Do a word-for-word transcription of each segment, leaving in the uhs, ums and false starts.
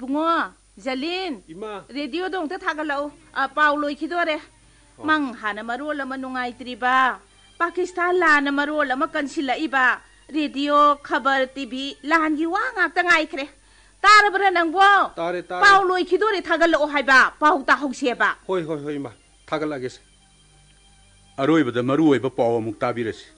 ꯏꯕꯨꯡꯉꯣ, ꯖꯂꯤꯟ, ꯏꯃꯥ꯫ ꯔꯦꯗꯤꯑꯣꯗꯣ ꯑꯝꯇ ꯊꯥꯒꯠꯂꯛꯎ꯫ ꯑ, ꯄꯥꯎ ꯂꯣꯏꯈꯤꯗꯣꯔꯦ꯫ ꯑꯣ꯫ ꯃꯪ ꯍꯥꯟꯅ ꯃꯔꯣꯜ ꯑꯃ ꯅꯨꯡꯉꯥꯏꯇ꯭ꯔꯤꯕ, ꯄꯥꯀꯤꯁꯇꯥꯟ ꯂꯥꯟꯅ ꯃꯔꯣꯜ ꯑꯃ ꯀꯟꯁꯤꯜꯂꯛꯏꯕ, ꯔꯦꯗꯤꯑꯣ, ꯈꯕꯔ, ꯇꯤ ꯚꯤ, ꯂꯥꯟꯒꯤ ꯋꯥ ꯉꯥꯛꯇ ꯉꯥꯏꯈ꯭ꯔꯦ꯫ ꯇꯥꯔꯕ꯭ꯔꯥ ꯅꯪꯕꯣ? ꯇꯥꯔꯦ, ꯇꯥꯔꯦ꯫ ꯄꯥꯎ ꯂꯣꯏꯈꯤꯗꯣꯔꯦ, ꯊꯥꯒꯠꯂꯛꯑꯣ ꯍꯥꯏꯕ, ꯄꯥꯎ ꯇꯥꯍꯧꯁꯦꯕ꯫ ꯍꯣꯏ, ꯍꯣꯏ, ꯍꯣꯏ, ꯏꯃꯥ, ꯊꯥꯒꯠꯂꯛꯑꯒꯦꯁꯦ꯫ ꯑꯔꯣꯏꯕꯗ ꯃꯔꯨ ꯑꯣꯏꯕ ꯄꯥꯎ ꯑꯃꯨꯛ ꯇꯥꯕꯤꯔꯁꯤ꯫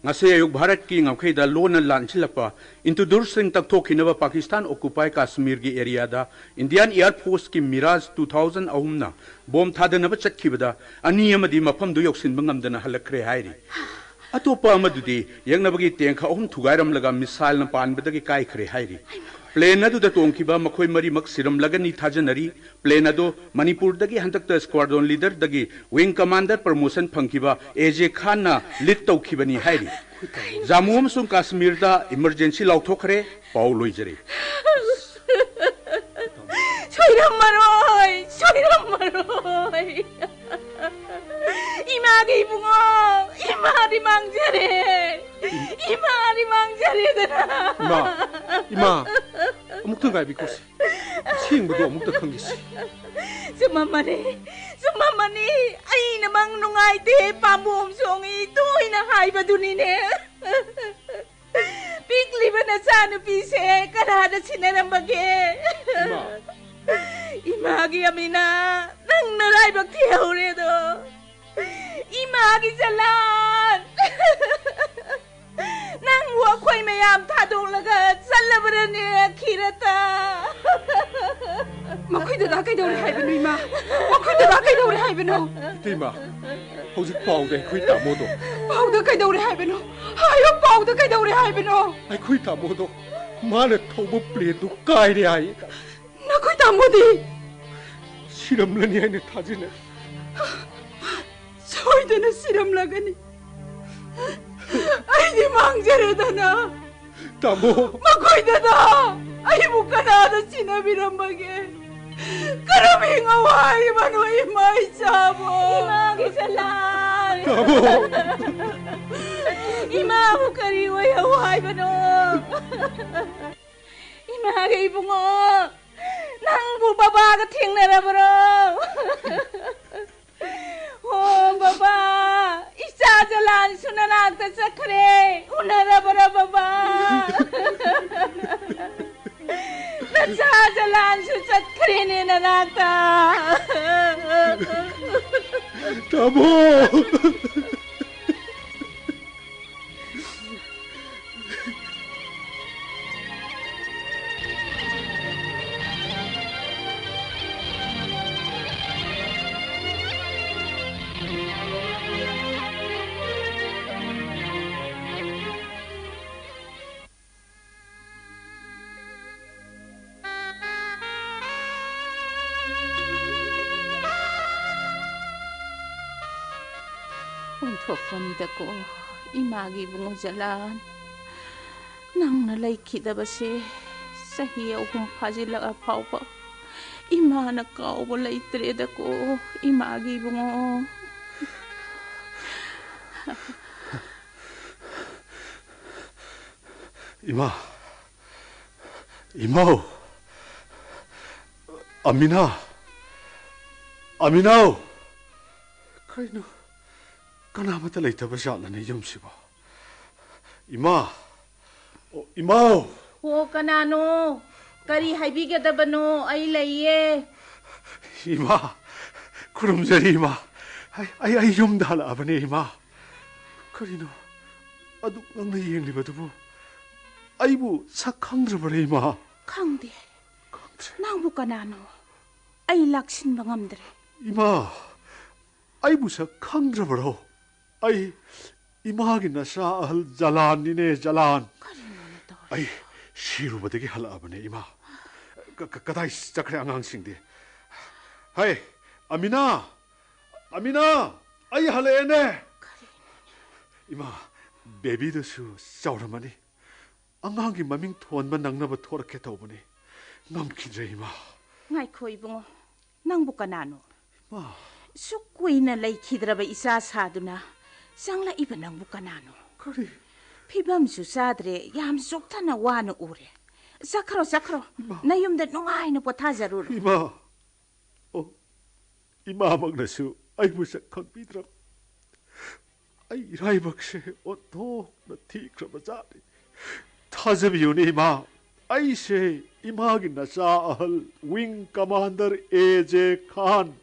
ꯉꯁꯤ ꯑꯌꯨꯛ ꯚꯥꯔꯠꯀꯤ ꯉꯝꯈꯩꯗ ꯂꯣꯟꯅ ꯂꯥꯟꯁꯤꯜꯂꯛꯄ ꯏꯟꯇꯨꯗꯨꯔꯁꯤꯡ ꯇꯛꯊꯣꯛꯈꯤꯅꯕ ꯄꯥꯀꯤꯁꯇꯥꯟ ꯑꯣꯀꯨꯄꯥꯏ ꯀꯥꯁꯃꯤꯔꯒꯤ ꯑꯦꯔꯤꯌꯥꯗ Indian air ꯐꯣꯔꯁꯀꯤ Miraj two thousand ꯑꯍꯨꯝꯅ ꯕꯣꯝ ꯊꯥꯗꯅꯕ ꯆꯠꯈꯤꯕꯗ ꯑꯅꯤ ꯑꯃꯗꯤ ꯃꯐꯝꯗꯨ ꯌꯧꯁꯤꯟꯕ ꯉꯝꯗꯅ ꯍꯜꯂꯛꯈ꯭ꯔꯦ ꯍꯥꯏꯔꯤ꯫ ꯑꯇꯣꯞꯄ ꯑꯃꯗꯨꯗꯤ ꯌꯦꯛꯅꯕꯒꯤ ꯇꯦꯡꯈ ꯑꯍꯨꯝ ꯊꯨꯒꯥꯏꯔꯝꯂꯒ ꯃꯤꯁꯥꯏꯜꯅ ꯄꯥꯟꯕꯗꯒꯤ ꯀꯥꯏꯈ꯭ꯔꯦ ꯍꯥꯏꯔꯤ꯫ ꯄ꯭ꯂꯦꯟ ꯑꯗꯨꯗ ꯇꯣꯡꯈꯤꯕ ꯃꯈꯣꯏ ꯃꯔꯤꯃꯛ ꯁꯤꯔꯝꯂꯒꯅꯤ ꯊꯥꯖꯅꯔꯤ꯫ ꯄ꯭ꯂꯦꯟ ꯑꯗꯨ ꯃꯅꯤꯄꯨꯔꯗꯒꯤ ꯍꯟꯗꯛꯇ ꯁ꯭ꯀ꯭ꯋꯥꯗ꯭ꯔꯣꯟ ꯂꯤꯗꯔꯗꯒꯤ ꯋꯤꯡ ꯀꯃꯥꯟꯗꯔ ꯄ꯭ꯔꯃꯣꯁꯟ ꯐꯪꯈꯤꯕ ꯑꯦ ꯖꯦ ꯈꯥꯟꯅ ꯂꯤꯗ ꯇꯧꯈꯤꯕꯅꯤ ꯍꯥꯏꯔꯤ꯫ ꯖꯥꯃꯨ ꯑꯃꯁꯨꯡ ꯀꯥꯁꯃꯤꯔꯗ ꯏꯃꯔꯖꯦꯟꯁꯤ ꯂꯥꯎꯊꯣꯛꯈ꯭ꯔꯦ꯫ ꯄꯥꯎ ꯂꯣꯏꯖꯔꯦ꯫ ꯁꯣꯏꯔꯝꯃꯔꯣꯏ, ꯁꯣꯏꯔꯝꯃꯔꯣꯏ꯫ ꯏꯃꯥꯒꯤ ꯏꯕꯨꯡꯉꯣ, ꯏꯃꯥꯗꯤ ꯃꯥꯡꯖꯔꯦ꯫ ꯏꯃꯥꯗꯤ ꯃꯥꯡꯖꯔꯦꯗꯅ꯫ ꯏꯃꯥ, ꯏꯃꯥ, ꯑꯃꯨꯛꯇ ꯉꯥꯏꯕꯤꯈꯣꯁꯦ꯫ ꯑꯁꯦꯡꯕꯗꯣ ꯑꯃꯨꯛꯇ ꯈꯪꯈꯤꯁꯤ꯫ ꯆꯨꯝꯃꯝꯃꯅꯤ, ꯆꯨꯝꯃꯝꯃꯅꯤ꯫ ꯑꯩꯅ ꯃꯪ ꯅꯨꯡꯉꯥꯏꯇꯦ, ꯄꯥꯝꯕꯣꯝ ꯆꯣꯡꯉꯤ ꯇꯣꯏꯅ ꯍꯥꯏꯕꯗꯨꯅꯤꯅꯦ꯫ ꯄꯤꯛꯂꯤꯕ ꯅꯆꯥꯅꯨꯄꯤꯁꯦ ꯀꯅꯥꯗ ꯁꯤꯟꯅꯔꯝꯕꯒꯦ? ꯏꯃꯥ꯫ ꯏꯃꯥꯒꯤ ꯑꯃꯤꯅꯥ, ꯅꯪ ꯅꯔꯥꯏꯕꯛ ꯊꯤꯍꯧꯔꯦꯗꯣ꯫ ꯏꯃꯥꯒꯤ ꯆꯂꯥꯟ! ꯅꯪꯕꯨ ꯑꯩꯈꯣꯏ ꯃꯌꯥꯝ ꯊꯥꯗꯣꯛꯂꯒ ꯆꯠꯂꯕ꯭ꯔꯅꯦ, ꯈꯤꯔꯇ? ꯃꯈꯣꯏ ꯗꯗꯥ ꯀꯩꯗꯧꯔꯦ ꯍꯥꯏꯕꯅꯣ, ꯏꯃꯥ? ꯃꯈꯣꯏ ꯗꯗꯥ ꯀꯩꯗꯧꯔꯦ ꯍꯥꯏꯕꯅꯣ? ꯏꯇꯩꯃ, ꯍꯧꯖꯤꯛ ꯄꯥꯎꯗ ꯑꯩꯈꯣꯏ ꯇꯥꯃꯣꯗꯣ꯫ ꯄꯥꯎꯗ ꯀꯩꯗꯧꯔꯦ ꯍꯥꯏꯕꯅꯣ? ꯍꯥꯏꯌꯣ, ꯄꯥꯎꯗ ꯀꯩꯗꯧꯔꯦ ꯍꯥꯏꯕꯅꯣ? ꯑꯩꯈꯣꯏ ꯇꯥꯃꯣꯗꯣ ꯃꯥꯅ ꯊꯧꯕ ꯄ꯭ꯂꯦꯟꯗꯨ ꯀꯥꯏꯔꯦ ꯍꯥꯏꯌꯦ꯫ ꯅꯈꯣꯏ ꯇꯥꯃꯣꯗꯤ? ꯁꯤꯔꯝꯂꯅꯤ ꯍꯥꯏꯅ ꯊꯥꯖꯅꯩ꯫ ꯁꯣꯏꯗꯅ ꯁꯤꯔꯝꯂꯒꯅꯤ꯫ ꯑꯩꯗꯤ ꯃꯥꯡꯖꯔꯦꯗꯅ꯫ ꯇꯥꯃꯣ꯫ ꯃꯈꯣꯏꯗꯅ ꯑꯩꯕꯨ ꯀꯅꯥꯗ ꯁꯤꯟꯅꯕꯤꯔꯝꯕꯒꯦ? ꯀꯔꯝ ꯍꯤꯡꯉꯧ ꯍꯥꯏꯔꯤꯕꯅꯣ ꯏꯃꯥ ꯏꯆꯥꯕꯨ? ꯏꯃꯥꯒꯤ ꯆꯂꯥꯟ! ꯇꯥꯃꯣ꯫ ꯏꯃꯥꯕꯨ ꯀꯔꯤ ꯑꯣꯏꯍꯧ ꯍꯥꯏꯕꯅꯣ? ꯏꯃꯥꯒꯤ ꯏꯕꯨꯡꯉꯣ! ꯅꯪꯕꯨ ꯕꯕꯥꯒ ꯊꯦꯡꯅꯔꯕ꯭ꯔꯣ? ꯑꯣ ꯕꯕꯥ, ꯏꯆꯥ ꯖꯂꯥꯟꯁꯨ ꯅꯅꯥꯛꯇ ꯆꯠꯈ꯭ꯔꯦ꯫ ꯎꯅꯔꯕ꯭ꯔꯥ ꯕꯕꯥ? ꯅꯆꯥ ꯖꯂꯥꯟꯁꯨ ꯆꯠꯈ꯭ꯔꯦꯅꯦ ꯅꯅꯥꯛꯇ꯫ ꯇꯥꯃꯣ! ꯑꯣꯟꯊꯣꯛꯄꯅꯤꯗꯀꯣ, ꯏꯃꯥꯒꯤ ꯏꯕꯨꯡꯉꯣ ꯖꯂꯥꯟ꯫ ꯅꯪꯅ ꯂꯩꯈꯤꯗꯕꯁꯦ ꯆꯍꯤ ꯑꯍꯨꯝ ꯐꯥꯖꯤꯜꯂꯛꯑ ꯐꯥꯎꯕ ꯏꯃꯥꯅ ꯀꯥꯎꯕ ꯂꯩꯇ꯭ꯔꯦꯗꯀꯣ, ꯏꯃꯥꯒꯤ ꯏꯕꯨꯡꯉꯣ꯫ ꯏꯃꯥ! ꯏꯃꯥꯎ! ꯑꯃꯤꯅꯥ! ꯑꯃꯤꯅꯥꯎ! ꯀꯩꯅꯣ? ꯀꯅꯥꯃꯠꯇ ꯂꯩꯇꯕ ꯖꯥꯠꯂꯅꯦ ꯌꯨꯝꯁꯤꯕꯣ? ꯏꯃꯥ! ꯑꯣ, ꯏꯃꯥꯎ! ꯑꯣ, ꯀꯅꯥꯅꯣ? ꯀꯔꯤ ꯍꯥꯏꯕꯤꯒꯗꯕꯅꯣ? ꯑꯩ ꯂꯩꯌꯦ꯫ ꯏꯃꯥ! ꯈꯨꯔꯨꯝꯖꯔꯤ, ꯏꯃꯥ꯫ ꯑꯩ, ꯑꯩ, ꯑꯩ ꯌꯨꯝꯗ ꯍꯜꯂꯛꯑꯕꯅꯦ, ꯏꯃꯥ꯫ ꯀꯔꯤꯅꯣ? ꯑꯗꯨꯛ ꯅꯪꯅ ꯌꯦꯡꯂꯤꯕꯗꯨꯕꯨ ꯑꯩꯕꯨ ꯁꯛ ꯈꯪꯗ꯭ꯔꯕꯔꯦ, ꯏꯃꯥ? ꯈꯪꯗꯦ꯫ ꯈꯪꯗ꯭ꯔꯦ꯫ ꯅꯪꯕꯨ ꯀꯅꯥꯅꯣ? ꯑꯩ ꯂꯥꯛꯁꯤꯟꯕ ꯉꯝꯗ꯭ꯔꯦ꯫ ꯏꯃꯥ! ꯑꯩꯕꯨ ꯁꯛ ꯈꯪꯗ꯭ꯔꯕꯔꯣ? ꯑꯩ ꯏꯃꯥꯒꯤ ꯅꯆꯥ ꯑꯍꯜ ꯖꯂꯥꯟꯅꯤꯅꯦ, ꯖꯂꯥꯟ꯫ ꯀꯔꯤꯅꯣꯅꯦ ꯇꯧꯔꯤꯁꯦ? ꯑꯩ ꯁꯤꯔꯨꯕꯗꯒꯤ ꯍꯜꯂꯛꯑꯕꯅꯦ, ꯏꯃꯥ꯫ ꯀ-, ꯀ-, ꯀꯗꯥꯏ ꯆꯠꯈ꯭ꯔꯦ ꯑꯉꯥꯡꯁꯤꯡꯗꯤ? ꯍꯩ, ꯑꯃꯤꯅꯥ! ꯑꯃꯤꯅꯥ! ꯑꯩ ꯍꯜꯂꯛꯑꯦꯅꯦ! ꯀꯔꯤꯅꯣ? ꯏꯃꯥ, ꯕꯦꯕꯤꯗꯨꯁꯨ ꯆꯥꯎꯔꯝꯃꯅꯤ꯫ ꯑꯉꯥꯡꯒꯤ ꯃꯃꯤꯡ ꯊꯣꯟꯕ ꯅꯪꯅꯕ ꯊꯣꯔꯛꯀꯦ ꯇꯧꯕꯅꯤ꯫ ꯉꯝꯈꯤꯗ꯭ꯔꯦ, ꯏꯃꯥ꯫ ꯉꯥꯏꯈꯣ, ꯏꯕꯨꯡꯉꯣ꯫ ꯅꯪꯕꯨ ꯀꯅꯥꯅꯣ? ꯏꯃꯥ꯫ ꯁꯨꯛ ꯀꯨꯏꯅ ꯂꯩꯈꯤꯗ꯭ꯔꯕ ꯏꯆꯥ ꯁꯥꯗꯨꯅ ꯆꯪꯂꯛꯏꯕ ꯅꯪꯕꯨ ꯀꯅꯥꯅꯣ? ꯀꯔꯤ? ꯐꯤꯕꯝꯁꯨ ꯆꯥꯗ꯭ꯔꯦ, ꯌꯥꯝ ꯆꯣꯛꯊꯅ ꯋꯥꯅ ꯎꯔꯦ꯫ ꯆꯠꯈ꯭ꯔꯣ, ꯆꯠꯈ꯭ꯔꯣ꯫ ꯏꯃꯥ꯫ ꯅꯌꯨꯝꯗ ꯅꯨꯡꯉꯥꯏꯅ ꯄꯣꯊꯥꯖꯔꯨꯔꯣ꯫ ꯏꯃꯥ꯫ ꯑꯣ, ꯏꯃꯥꯃꯛꯅꯁꯨ ꯑꯩꯕꯨ ꯁꯛ ꯈꯪꯕꯤꯗ꯭ꯔꯕ꯫ ꯑꯩ ꯏꯔꯥꯏꯕꯛꯁꯦ ꯑꯣꯟꯊꯣꯛꯅ ꯊꯤꯈ꯭ꯔꯕ ꯖꯥꯠꯅꯤ꯫ ꯊꯥꯖꯕꯤꯌꯨꯅꯦ, ꯏꯃꯥ꯫ ꯑꯩꯁꯦ ꯏꯃꯥꯒꯤ ꯅꯆꯥ ꯑꯍꯜ ꯋꯤꯡ ꯀꯃꯥꯟꯗꯔ ꯑꯦ ꯖꯦ ꯈꯥꯟ,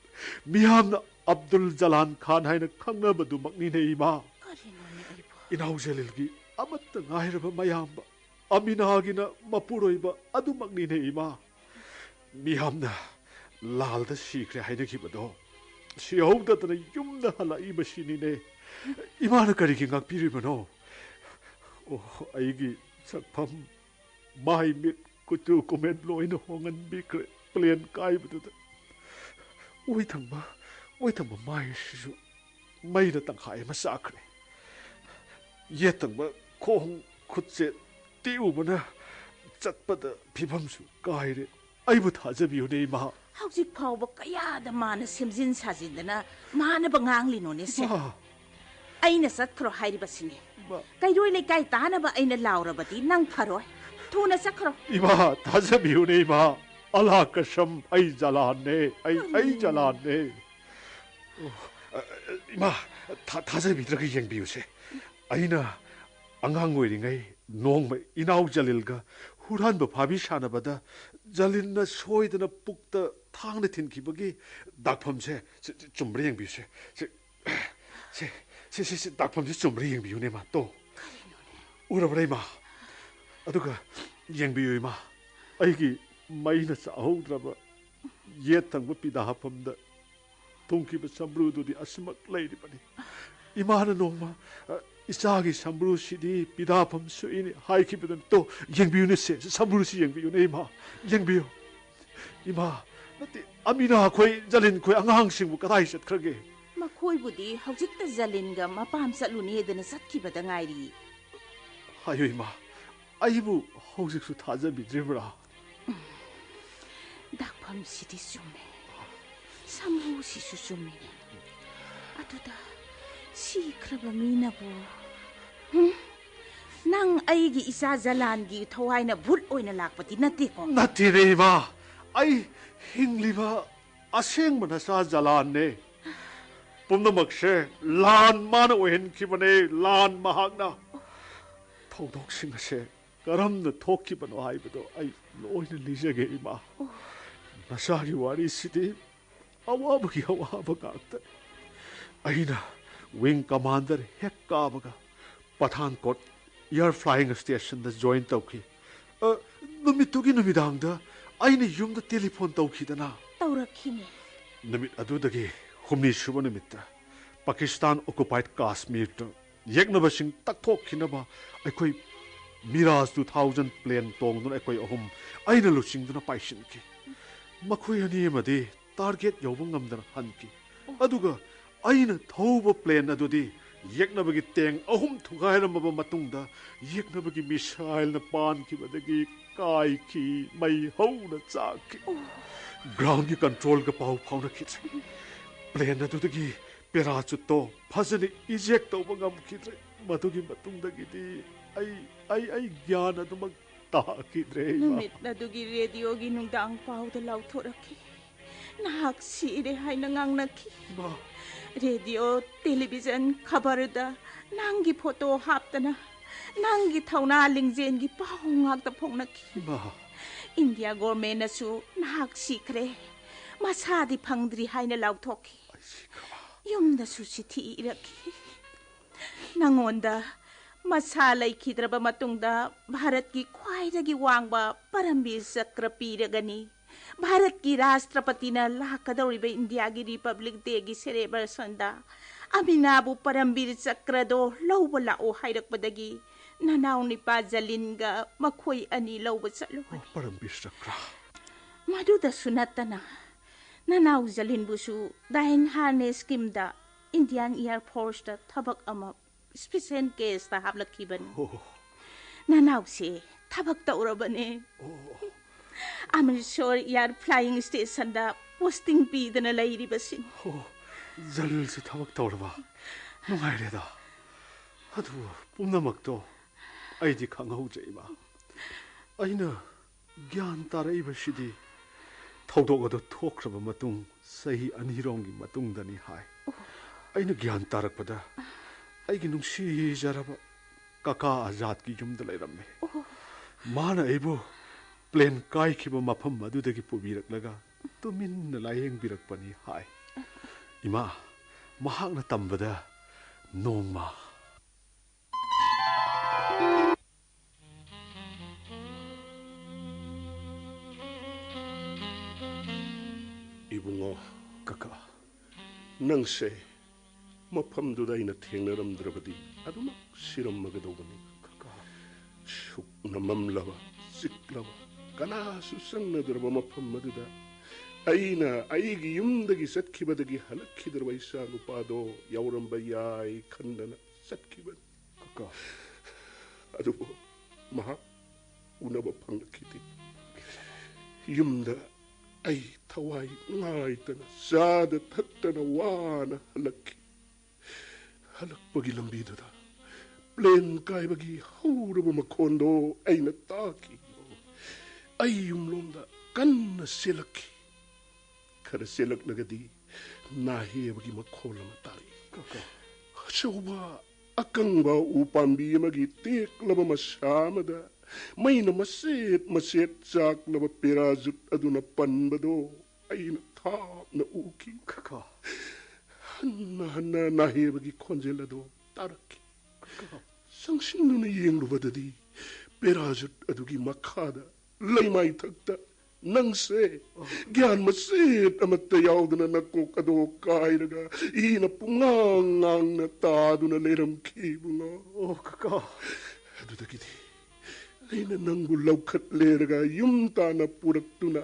ꯃꯤꯌꯥꯝꯅ ꯑꯕꯗꯨꯜ ꯖꯂꯥꯟ ꯈꯥꯟ ꯍꯥꯏꯅ ꯈꯪꯅꯕꯗꯨꯃꯛꯅꯤꯅꯦ, ꯏꯃꯥ꯫ ꯀꯔꯤꯅꯣꯅꯦ ꯑꯩꯕꯨ? ꯏꯅꯥꯎ ꯖꯂꯤꯜꯒꯤ ꯑꯃꯠꯇ ꯉꯥꯏꯔꯕ ꯃꯌꯥꯝꯕ ꯑꯃꯤꯅꯥꯒꯤꯅ ꯃꯄꯨꯔꯣꯏꯕ ꯑꯗꯨꯃꯛꯅꯤꯅꯦ, ꯏꯃꯥ꯫ ꯃꯤꯌꯥꯝꯅ ꯂꯥꯜꯗ ꯁꯤꯈ꯭ꯔꯦ ꯍꯥꯏꯅꯈꯤꯕꯗꯣ ꯁꯤꯍꯧꯗꯗꯅ ꯌꯨꯝꯗ ꯍꯜꯂꯛꯏꯕꯁꯤꯅꯤꯅꯦ꯫ ꯏꯃꯥꯅ ꯀꯔꯤꯒꯤ ꯉꯥꯛꯄꯤꯔꯤꯕꯅꯣ? ꯑꯣ, ꯑꯩꯒꯤ ꯁꯛꯐꯝ, ꯃꯥꯏ ꯃꯤꯠ, ꯀꯨꯆꯨ ꯀꯨꯃꯦꯟ ꯂꯣꯏꯅ ꯍꯣꯡꯍꯟꯕꯤꯈ꯭ꯔꯦ ꯄ꯭ꯂꯦꯟ ꯀꯥꯏꯕꯗꯨꯗ꯫ ꯑꯣꯏ ꯊꯪꯕ, ꯑꯣꯏ ꯊꯪꯕ ꯃꯥꯏ ꯑꯁꯤꯁꯨ ꯃꯩꯅ ꯇꯪꯈꯥꯏ ꯑꯃ ꯆꯥꯛꯈ꯭ꯔꯦ꯫ ꯌꯦꯠ ꯊꯪꯕ ꯈꯣꯡ ꯈꯨꯠꯁꯦ ꯇꯦꯛꯎꯕꯅ ꯆꯠꯄꯗ ꯐꯤꯕꯝꯁꯨ ꯀꯥꯏꯔꯦ꯫ ꯑꯩꯕꯨ ꯊꯥꯖꯕꯤꯌꯨꯅꯦ, ꯏꯃꯥ꯫ ꯍꯧꯖꯤꯛ ꯐꯥꯎꯕ ꯀꯌꯥꯗ ꯃꯥꯅ ꯁꯦꯝꯖꯤꯟ ꯁꯥꯖꯤꯟꯗꯅ ꯃꯥꯅꯕ ꯉꯥꯡꯂꯤꯅꯣꯅꯦ ꯁꯦ? ꯏꯃꯥ! ꯑꯩꯅ ꯆꯠꯈ꯭ꯔꯣ ꯍꯥꯏꯔꯤꯕꯁꯤꯅꯤ꯫ ꯏꯃꯥ! ꯀꯩꯔꯣꯏ ꯂꯩꯀꯥꯏ ꯇꯥꯅꯕ ꯑꯩꯅ ꯂꯥꯎꯔꯕꯗꯤ ꯅꯪ ꯐꯔꯣꯏ꯫ ꯊꯨꯅ ꯆꯠꯈ꯭ꯔꯣ꯫ ꯏꯃꯥ, ꯊꯥꯖꯕꯤꯌꯨꯅꯦ, ꯏꯃꯥ꯫ ꯑꯜꯂꯥ ꯀꯁꯝ, ꯑꯩ ꯖꯂꯥꯟꯅꯦ꯫ ꯑꯩ, ꯑꯩ ꯖꯂꯥꯟꯅꯦ꯫ ꯑꯣ, ꯑ, ꯏꯃꯥ, ꯊꯥ-, ꯊꯥꯖꯕꯤꯗ꯭ꯔꯒ ꯌꯦꯡꯕꯤꯌꯨꯁꯦ꯫ ꯑꯩꯅ ꯑꯉꯥꯡ ꯑꯣꯏꯔꯤꯉꯩ ꯅꯣꯡꯃ ꯏꯅꯥꯎ ꯖꯂꯤꯜꯒ ꯍꯨꯔꯥꯟꯕ ꯐꯥꯕꯤ ꯁꯥꯟꯅꯕꯗ ꯖꯂꯤꯜꯅ ꯁꯣꯏꯗꯅ ꯄꯨꯛꯇ ꯊꯥꯡꯅ ꯊꯤꯟꯈꯤꯕꯒꯤ ꯗꯥꯛꯐꯝꯁꯦ ꯁꯤ, ꯁꯤ ꯆꯨꯝꯕ꯭ꯔꯥ ꯌꯦꯡꯕꯤꯌꯨꯁꯦ꯫ ꯁꯤ, ꯁꯤ, ꯁꯤ, ꯁꯤ, ꯁꯤ ꯗꯥꯛꯐꯝꯁꯦ ꯆꯨꯝꯕ꯭ꯔꯥ ꯌꯦꯡꯕꯤꯌꯨꯅꯦ, ꯏꯃꯥ꯫ ꯇꯣ꯫ ꯎꯔꯕ꯭ꯔꯥ, ꯏꯃꯥ? ꯑꯗꯨꯒ ꯌꯦꯡꯕꯤꯌꯨ, ꯏꯃꯥ꯫ ꯑꯩꯒꯤ ꯃꯩꯅ ꯆꯥꯍꯧꯗ꯭ꯔꯕ ꯌꯦꯠ ꯊꯪꯕ ꯄꯤꯗꯥ ꯍꯥꯞꯐꯝꯗ ꯊꯨꯡꯈꯤꯕ ꯁꯝꯕ꯭ꯔꯨꯗꯨꯗꯤ ꯑꯁꯤꯃꯛ ꯂꯩꯔꯤꯕꯅꯤ꯫ ꯏꯃꯥꯅ ꯅꯣꯡꯃ, ꯑ, "ꯏꯆꯥꯒꯤ ꯁꯝꯕ꯭ꯔꯨꯁꯤꯗꯤ ꯄꯤꯗꯥꯐꯝ ꯁꯣꯛꯏꯅꯤ" ꯍꯥꯏꯈꯤꯕꯗꯨꯅꯤ꯫ ꯇꯣ, ꯌꯦꯡꯕꯤꯌꯨꯅꯦ ꯁꯦ, ꯁꯝꯕ꯭ꯔꯨꯁꯤ ꯌꯦꯡꯕꯤꯌꯨꯅꯦ, ꯏꯃꯥ꯫ ꯌꯦꯡꯕꯤꯌꯨ꯫ ꯏꯃꯥ, ꯅꯠꯇꯦ, ꯑꯃꯤꯅꯥ ꯈꯣꯏ, ꯖꯂꯤꯟ ꯈꯣꯏ ꯑꯉꯥꯡꯁꯤꯡꯕꯨ ꯀꯗꯥꯏ ꯆꯠꯈ꯭ꯔꯒꯦ? ꯃꯈꯣꯏꯕꯨꯗꯤ ꯍꯧꯖꯤꯛꯇ ꯖꯂꯤꯟꯒ ꯃꯄꯥꯝ ꯆꯠꯂꯨꯅꯦꯗꯅ ꯆꯠꯈꯤꯕꯗ ꯉꯥꯏꯔꯤ꯫ ꯍꯥꯏꯌꯨ, ꯏꯃꯥ, ꯑꯩꯕꯨ ꯍꯧꯖꯤꯛꯁꯨ ꯊꯥꯖꯕꯤꯗ꯭ꯔꯤꯕ꯭ꯔꯥ? ꯗꯥꯛꯐꯝꯁꯤꯗꯤ ꯆꯨꯝꯃꯦ꯫ ꯁꯝꯕ꯭ꯔꯨꯁꯤꯁꯨ ꯆꯨꯝꯃꯤꯅꯦ꯫ ꯑꯗꯨꯗ ꯁꯤꯈ꯭ꯔꯕ ꯃꯤꯅꯕꯨ, ꯍꯨꯝ? ꯅꯪ ꯑꯩꯒꯤ ꯏꯆꯥ ꯖꯂꯥꯟꯒꯤ ꯊꯋꯥꯏꯅ ꯚꯨꯠ ꯑꯣꯏꯅ ꯂꯥꯛꯄꯗꯤ ꯅꯠꯇꯦꯀꯣ? ꯅꯠꯇꯦꯅꯦ, ꯏꯃꯥ꯫ ꯑꯩ ꯍꯤꯡꯂꯤꯕ ꯑꯁꯦꯡꯕ ꯅꯆꯥ ꯖꯂꯥꯟꯅꯦ꯫ ꯄꯨꯝꯅꯃꯛꯁꯦ ꯂꯥꯟ ꯃꯥꯅ ꯑꯣꯏꯍꯟꯈꯤꯕꯅꯦ, ꯂꯥꯟ ꯃꯍꯥꯛꯅ꯫ ꯊꯧꯗꯣꯛꯁꯤꯡ ꯑꯁꯦ ꯀꯔꯝꯅ ꯊꯣꯛꯈꯤꯕꯅꯣ ꯍꯥꯏꯕꯗꯣ ꯑꯩ ꯂꯣꯏꯅ ꯂꯤꯖꯒꯦ, ꯏꯃꯥ꯫ ꯅꯆꯥꯒꯤ ꯋꯥꯔꯤꯁꯤꯗꯤ ꯑꯋꯥꯕꯒꯤ ꯑꯋꯥꯕ ꯉꯥꯛꯇꯅꯤ꯫ ꯑꯩꯅ wing commander ꯍꯦꯛ ꯀꯥꯕꯒ ꯄꯊꯥꯟꯀꯣꯠ air flying stationꯗ join ꯇꯧꯈꯤ꯫ ꯑ, ꯅꯨꯃꯤꯠꯇꯨꯒꯤ ꯅꯨꯃꯤꯗꯥꯡꯗ ꯑꯩꯅ ꯌꯨꯝꯗ telephone ꯇꯧꯈꯤꯗꯅ꯫ ꯇꯧꯔꯛꯈꯤꯅꯦ꯫ ꯅꯨꯃꯤꯠ ꯑꯗꯨꯗꯒꯤ ꯍꯨꯝꯅꯤ ꯁꯨꯕ ꯅꯨꯃꯤꯠꯇ ꯄꯥꯀꯤꯁꯇꯥꯟ occupied ꯀꯥꯁꯃꯤꯔꯗ ꯌꯦꯛꯅꯕꯁꯤꯡ ꯇꯛꯊꯣꯛꯈꯤꯅꯕ ꯑꯩꯈꯣꯏ Mirage two thousand plane ꯇꯣꯡꯗꯨꯅ ꯑꯩꯈꯣꯏ ꯑꯍꯨꯝ ꯑꯩꯅ ꯂꯨꯆꯤꯡꯗꯨꯅ ꯄꯥꯏꯁꯤꯟꯈꯤ꯫ ꯃꯈꯣꯏ ꯑꯅꯤ ꯑꯃꯗꯤ target ꯌꯧꯕ ꯉꯝꯗꯅ ꯍꯟꯈꯤ꯫ ꯑꯗꯨꯒ ꯑꯩꯅ ꯊꯧꯕ plane ꯑꯗꯨꯗꯤ ꯌꯦꯛꯅꯕꯒꯤ tank ꯑꯍꯨꯝ ꯊꯨꯒꯥꯏꯔꯝꯃꯕ ꯃꯇꯨꯡꯗ ꯌꯦꯛꯅꯕꯒꯤ missileꯅ ꯄꯥꯟꯈꯤꯕꯗꯒꯤ ꯀꯥꯏꯈꯤ, ꯃꯩ ꯍꯧꯅ ꯆꯥꯛꯈꯤ꯫ Groundꯒꯤ controlꯒ ꯄꯥꯎ ꯐꯥꯎꯅꯈꯤꯗ꯭ꯔꯦ꯫ Plane ꯑꯗꯨꯗꯒꯤ parachuteꯇꯣ ꯐꯖꯅ eject ꯇꯧꯕ ꯉꯝꯈꯤꯗ꯭ꯔꯦ꯫ ꯃꯗꯨꯒꯤ ꯃꯇꯨꯡꯗꯒꯤꯗꯤ ꯑꯩ, ꯑꯩ, ꯑꯩ ꯒ꯭ꯌꯥꯟ ꯑꯗꯨꯃꯛ ꯇꯥꯈꯤꯗ꯭ꯔꯦ, ꯏꯃꯥ꯫ ꯅꯨꯃꯤꯠ ꯑꯗꯨꯒꯤ radioꯒꯤ ꯅꯨꯡꯗꯥꯡ ꯄꯥꯎꯗ ꯂꯥꯎꯊꯣꯔꯛꯈꯤ, "ꯅꯍꯥꯛ ꯁꯤꯔꯦ" ꯍꯥꯏꯅ ꯉꯥꯡꯅꯈꯤ꯫ ꯏꯃꯥ꯫ Radio, television, ꯈꯕꯔꯗ ꯅꯪꯒꯤ photo ꯍꯥꯞꯇꯅ, ꯅꯪꯒꯤ ꯊꯧꯅꯥ ꯂꯤꯡꯖꯦꯜꯒꯤ ꯄꯥꯎ ꯉꯥꯛꯇ ꯐꯣꯡꯅꯈꯤ꯫ ꯏꯃꯥ꯫ India governmentꯅꯁꯨ "ꯅꯍꯥꯛ ꯁꯤꯈ꯭ꯔꯦ, ꯃꯁꯥꯗꯤ ꯐꯪꯗ꯭ꯔꯤ" ꯍꯥꯏꯅ ꯂꯥꯎꯊꯣꯛꯈꯤ꯫ ꯑꯩ ꯁꯤꯈ꯭ꯔꯕ? ꯌꯨꯝꯗꯁꯨ ꯆꯤꯊꯤ ꯏꯔꯛꯈꯤ꯫ "ꯅꯉꯣꯟꯗ ꯃꯁꯥ ꯂꯩꯈꯤꯗ꯭ꯔꯕ ꯃꯇꯨꯡꯗ ꯚꯥꯔꯠꯀꯤ ꯈ꯭ꯋꯥꯏꯗꯒꯤ ꯋꯥꯡꯕ ꯄꯔꯝꯕꯤꯔ ꯆꯀ꯭ꯔ ꯄꯤꯔꯒꯅꯤ꯫ ꯚꯥꯔꯠꯀꯤ ꯔꯥꯁꯇ꯭ꯔꯄꯇꯤꯅ ꯂꯥꯛꯀꯗꯧꯔꯤꯕ ꯏꯟꯗꯤꯌꯥꯒꯤ Republic Dayꯒꯤ celebrationꯗ ꯑꯃꯤꯅꯥꯕꯨ ꯄꯔꯝꯕꯤꯔ ꯆꯀ꯭ꯔꯗꯣ ꯂꯧꯕ ꯂꯥꯛꯑꯣ ꯍꯥꯏꯔꯛꯄꯗꯒꯤ ꯅꯅꯥꯎ ꯅꯨꯄꯥ ꯖꯂꯤꯟꯒ ꯃꯈꯣꯏ ꯑꯅꯤ ꯂꯧꯕ ꯆꯠꯂꯨꯕꯅꯤ꯫ ꯑꯣ, ꯄꯔꯝꯕꯤꯔ ꯆꯀ꯭ꯔ꯫ ꯃꯗꯨꯗꯁꯨ ꯅꯠꯇꯅ ꯅꯅꯥꯎ ꯖꯂꯤꯟꯕꯨꯁꯨ ꯗꯥꯏꯟ ꯍꯥꯔꯅꯦ schemeꯗ Indian Air Forceꯇ ꯊꯕꯛ ꯑꯃ special caseꯇ ꯍꯥꯞꯂꯛꯈꯤꯕꯅꯤ꯫ ꯑꯣ꯫ ꯅꯅꯥꯎꯁꯦ ꯊꯕꯛ ꯇꯧꯔꯕꯅꯦ꯫ ꯑꯣ꯫ ꯑꯃ꯭ꯔꯤꯠꯁꯣꯔ air flying stationꯗ posting ꯄꯤꯗꯅ ꯂꯩꯔꯤꯕꯁꯤꯅꯤ꯫ ꯑꯣ, ꯖꯂꯤꯜꯁꯨ ꯊꯕꯛ ꯇꯧꯔꯕ? ꯅꯨꯡꯉꯥꯏꯔꯦꯗ꯫ ꯑꯗꯨ ꯄꯨꯝꯅꯃꯛꯇꯣ ꯑꯩꯗꯤ ꯈꯪꯍꯧꯗ꯭ꯔꯦ, ꯏꯃꯥ꯫ ꯑꯩꯅ ꯒ꯭ꯌꯥꯟ ꯇꯥꯔꯛꯏꯕꯁꯤꯗꯤ ꯊꯧꯗꯣꯛ ꯑꯗꯨ ꯊꯣꯛꯈ꯭ꯔꯕ ꯃꯇꯨꯡ ꯆꯍꯤ ꯑꯅꯤꯔꯣꯝꯒꯤ ꯃꯇꯨꯡꯗꯅꯤ ꯍꯥꯏ꯫ ꯑꯩꯅ ꯒ꯭ꯌꯥꯟ ꯇꯥꯔꯛꯄꯗ ꯑꯩꯒꯤ ꯅꯨꯡꯁꯤꯖꯔꯕ ꯀꯀꯥ ꯑꯖꯥꯗꯀꯤ ꯌꯨꯝꯗ ꯂꯩꯔꯝꯃꯤ꯫ ꯃꯥꯅ ꯑꯩꯕꯨ ꯄ꯭ꯂꯦꯟ ꯀꯥꯏꯈꯤꯕ ꯃꯐꯝ ꯑꯗꯨꯗꯒꯤ ꯄꯨꯕꯤꯔꯛꯂꯒ ꯇꯨꯃꯤꯟꯅ ꯂꯥꯌꯦꯡꯕꯤꯔꯛꯄꯅꯤ ꯍꯥꯏ꯫ ꯏꯃꯥ, ꯃꯍꯥꯛꯅ ꯇꯝꯕꯗ ꯅꯣꯡꯃ ꯏꯕꯨꯡꯉꯣ, ꯀꯀꯥ, ꯅꯪꯁꯦ ꯃꯐꯝꯗꯨꯗ ꯑꯩꯅ ꯊꯦꯡꯅꯔꯝꯗ꯭ꯔꯕꯗꯤ ꯑꯗꯨꯃꯛ ꯁꯤꯔꯝꯃꯒꯗꯧꯕꯅꯤ꯫ ꯀꯀꯥ, ꯁꯨꯛꯅ ꯃꯝꯂꯕ, ꯆꯤꯛꯂꯕ, ꯀꯅꯥꯁꯨ ꯆꯪꯅꯗ꯭ꯔꯕ ꯃꯐꯝ ꯑꯗꯨꯗ ꯑꯩꯅ ꯑꯩꯒꯤ ꯌꯨꯝꯗꯒꯤ ꯆꯠꯈꯤꯕꯗꯒꯤ ꯍꯜꯂꯛꯈꯤꯗ꯭ꯔꯕ ꯏꯆꯥ ꯅꯨꯄꯥꯗꯣ ꯌꯥꯎꯔꯝꯕ ꯌꯥꯏ ꯈꯟꯗꯅ ꯆꯠꯈꯤꯕꯅꯤ꯫ ꯀꯀꯥ꯫ ꯑꯗꯨꯕꯨ ꯃꯍꯥꯛ ꯎꯅꯕ ꯐꯪꯂꯛꯈꯤꯗꯦ꯫ ꯌꯨꯝꯗ ꯑꯩ ꯊꯋꯥꯏ ꯅꯨꯡꯉꯥꯏꯇꯅ ꯆꯥꯗ ꯊꯛꯇꯅ ꯋꯥꯅ ꯍꯜꯂꯛꯈꯤ꯫ ꯍꯜꯂꯛꯄꯒꯤ ꯂꯝꯕꯤꯗꯨꯗ ꯄ꯭ꯂꯦꯟ ꯀꯥꯏꯕꯒꯤ ꯍꯧꯔꯕ ꯃꯈꯣꯟꯗꯣ ꯑꯩꯅ ꯇꯥꯈꯤ꯫ ꯑꯩ ꯌꯨꯝꯂꯣꯝꯗ ꯀꯟꯅ ꯆꯦꯜꯂꯛꯈꯤ꯫ ꯈꯔ ꯆꯦꯜꯂꯛꯂꯒꯗꯤ ꯅꯥꯍꯦꯕꯒꯤ ꯃꯈꯣꯜ ꯑꯃ ꯇꯥꯔꯛꯏ꯫ ꯀꯀꯥ꯫ ꯑꯆꯧꯕ ꯑꯀꯪꯕ ꯎ ꯄꯥꯝꯕꯤ ꯑꯃꯒꯤ ꯇꯦꯛꯂꯕ ꯃꯁꯥ ꯑꯃꯗ ꯃꯩꯅ ꯃꯆꯦꯠ ꯃꯆꯦꯠ ꯆꯥꯛꯂꯕ ꯄꯦꯔꯥꯖꯨꯠ ꯑꯗꯨꯅ ꯄꯟꯕꯗꯣ ꯑꯩꯅ ꯊꯥꯞꯅ ꯎꯈꯤ꯫ ꯀꯀꯥ꯫ ꯍꯟꯅ ꯍꯟꯅ ꯅꯥꯍꯦꯕꯒꯤ ꯈꯣꯟꯖꯦꯜ ꯑꯗꯣ ꯇꯥꯔꯛꯈꯤ꯫ ꯀꯀꯥ꯫ ꯆꯪꯁꯤꯟꯗꯨꯅ ꯌꯦꯡꯂꯨꯕꯗꯗꯤ ꯄꯦꯔꯥꯖꯨꯠ ꯑꯗꯨꯒꯤ ꯃꯈꯥꯗ ꯂꯩꯃꯥꯏꯊꯛꯇ ꯅꯪꯁꯦ ꯒ꯭ꯌꯥꯟ ꯃꯆꯦꯠ ꯑꯃꯠꯇ ꯌꯥꯎꯗꯅ ꯅꯀꯣꯛ ꯑꯗꯣ ꯀꯥꯏꯔꯒ ꯏꯅ ꯄꯨꯡꯉꯥꯡ ꯉꯥꯡꯅ ꯇꯥꯗꯨꯅ ꯂꯩꯔꯝꯈꯤ, ꯏꯕꯨꯡꯉꯣ꯫ ꯑꯣ, ꯀꯀꯥ꯫ ꯑꯗꯨꯗꯒꯤꯗꯤ ꯑꯩꯅ ꯅꯪꯕꯨ ꯂꯧꯈꯠꯂꯦꯔꯒ ꯌꯨꯝ ꯇꯥꯅ ꯄꯨꯔꯛꯇꯨꯅ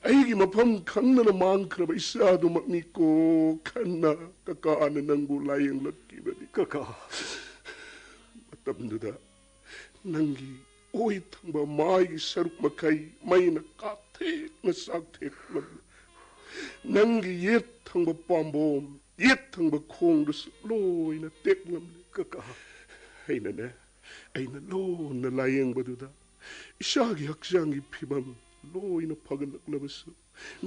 ꯑꯩꯒꯤ ꯃꯐꯝ ꯈꯪꯗꯅ ꯃꯥꯡꯈ꯭ꯔꯕ ꯏꯆꯥꯗꯨꯃꯛꯅꯤꯀꯣ ꯈꯟꯅ ꯀꯀꯥꯅ ꯅꯪꯕꯨ ꯂꯥꯌꯦꯡꯂꯛꯈꯤꯕꯅꯤ꯫ ꯀꯀꯥ꯫ ꯃꯇꯝꯗꯨꯗ ꯅꯪꯒꯤ ꯑꯣꯏ ꯊꯪꯕ ꯃꯥꯏꯒꯤ ꯁꯔꯨꯛ ꯃꯈꯩ ꯃꯩꯅ ꯀꯥꯞꯊꯦꯛꯅ ꯆꯥꯛꯊꯦꯛꯂꯝꯃꯤ꯫ ꯅꯪꯒꯤ ꯌꯦꯠ ꯊꯪꯕ ꯄꯥꯝꯕꯣꯝ, ꯌꯦꯠ ꯊꯪꯕ ꯈꯣꯡꯗꯨꯁꯨ ꯂꯣꯏꯅ ꯇꯦꯛꯂꯝꯂꯦ꯫ ꯀꯀꯥ꯫ ꯑꯩꯅꯅꯦ, ꯑꯩꯅ ꯂꯣꯟꯅ ꯂꯥꯌꯦꯡꯕꯗꯨꯗ ꯏꯁꯥꯒꯤ ꯍꯛꯆꯥꯡꯒꯤ ꯐꯤꯕꯝ ꯂꯣꯏꯅ ꯐꯒꯠꯂꯛꯂꯕꯁꯨ,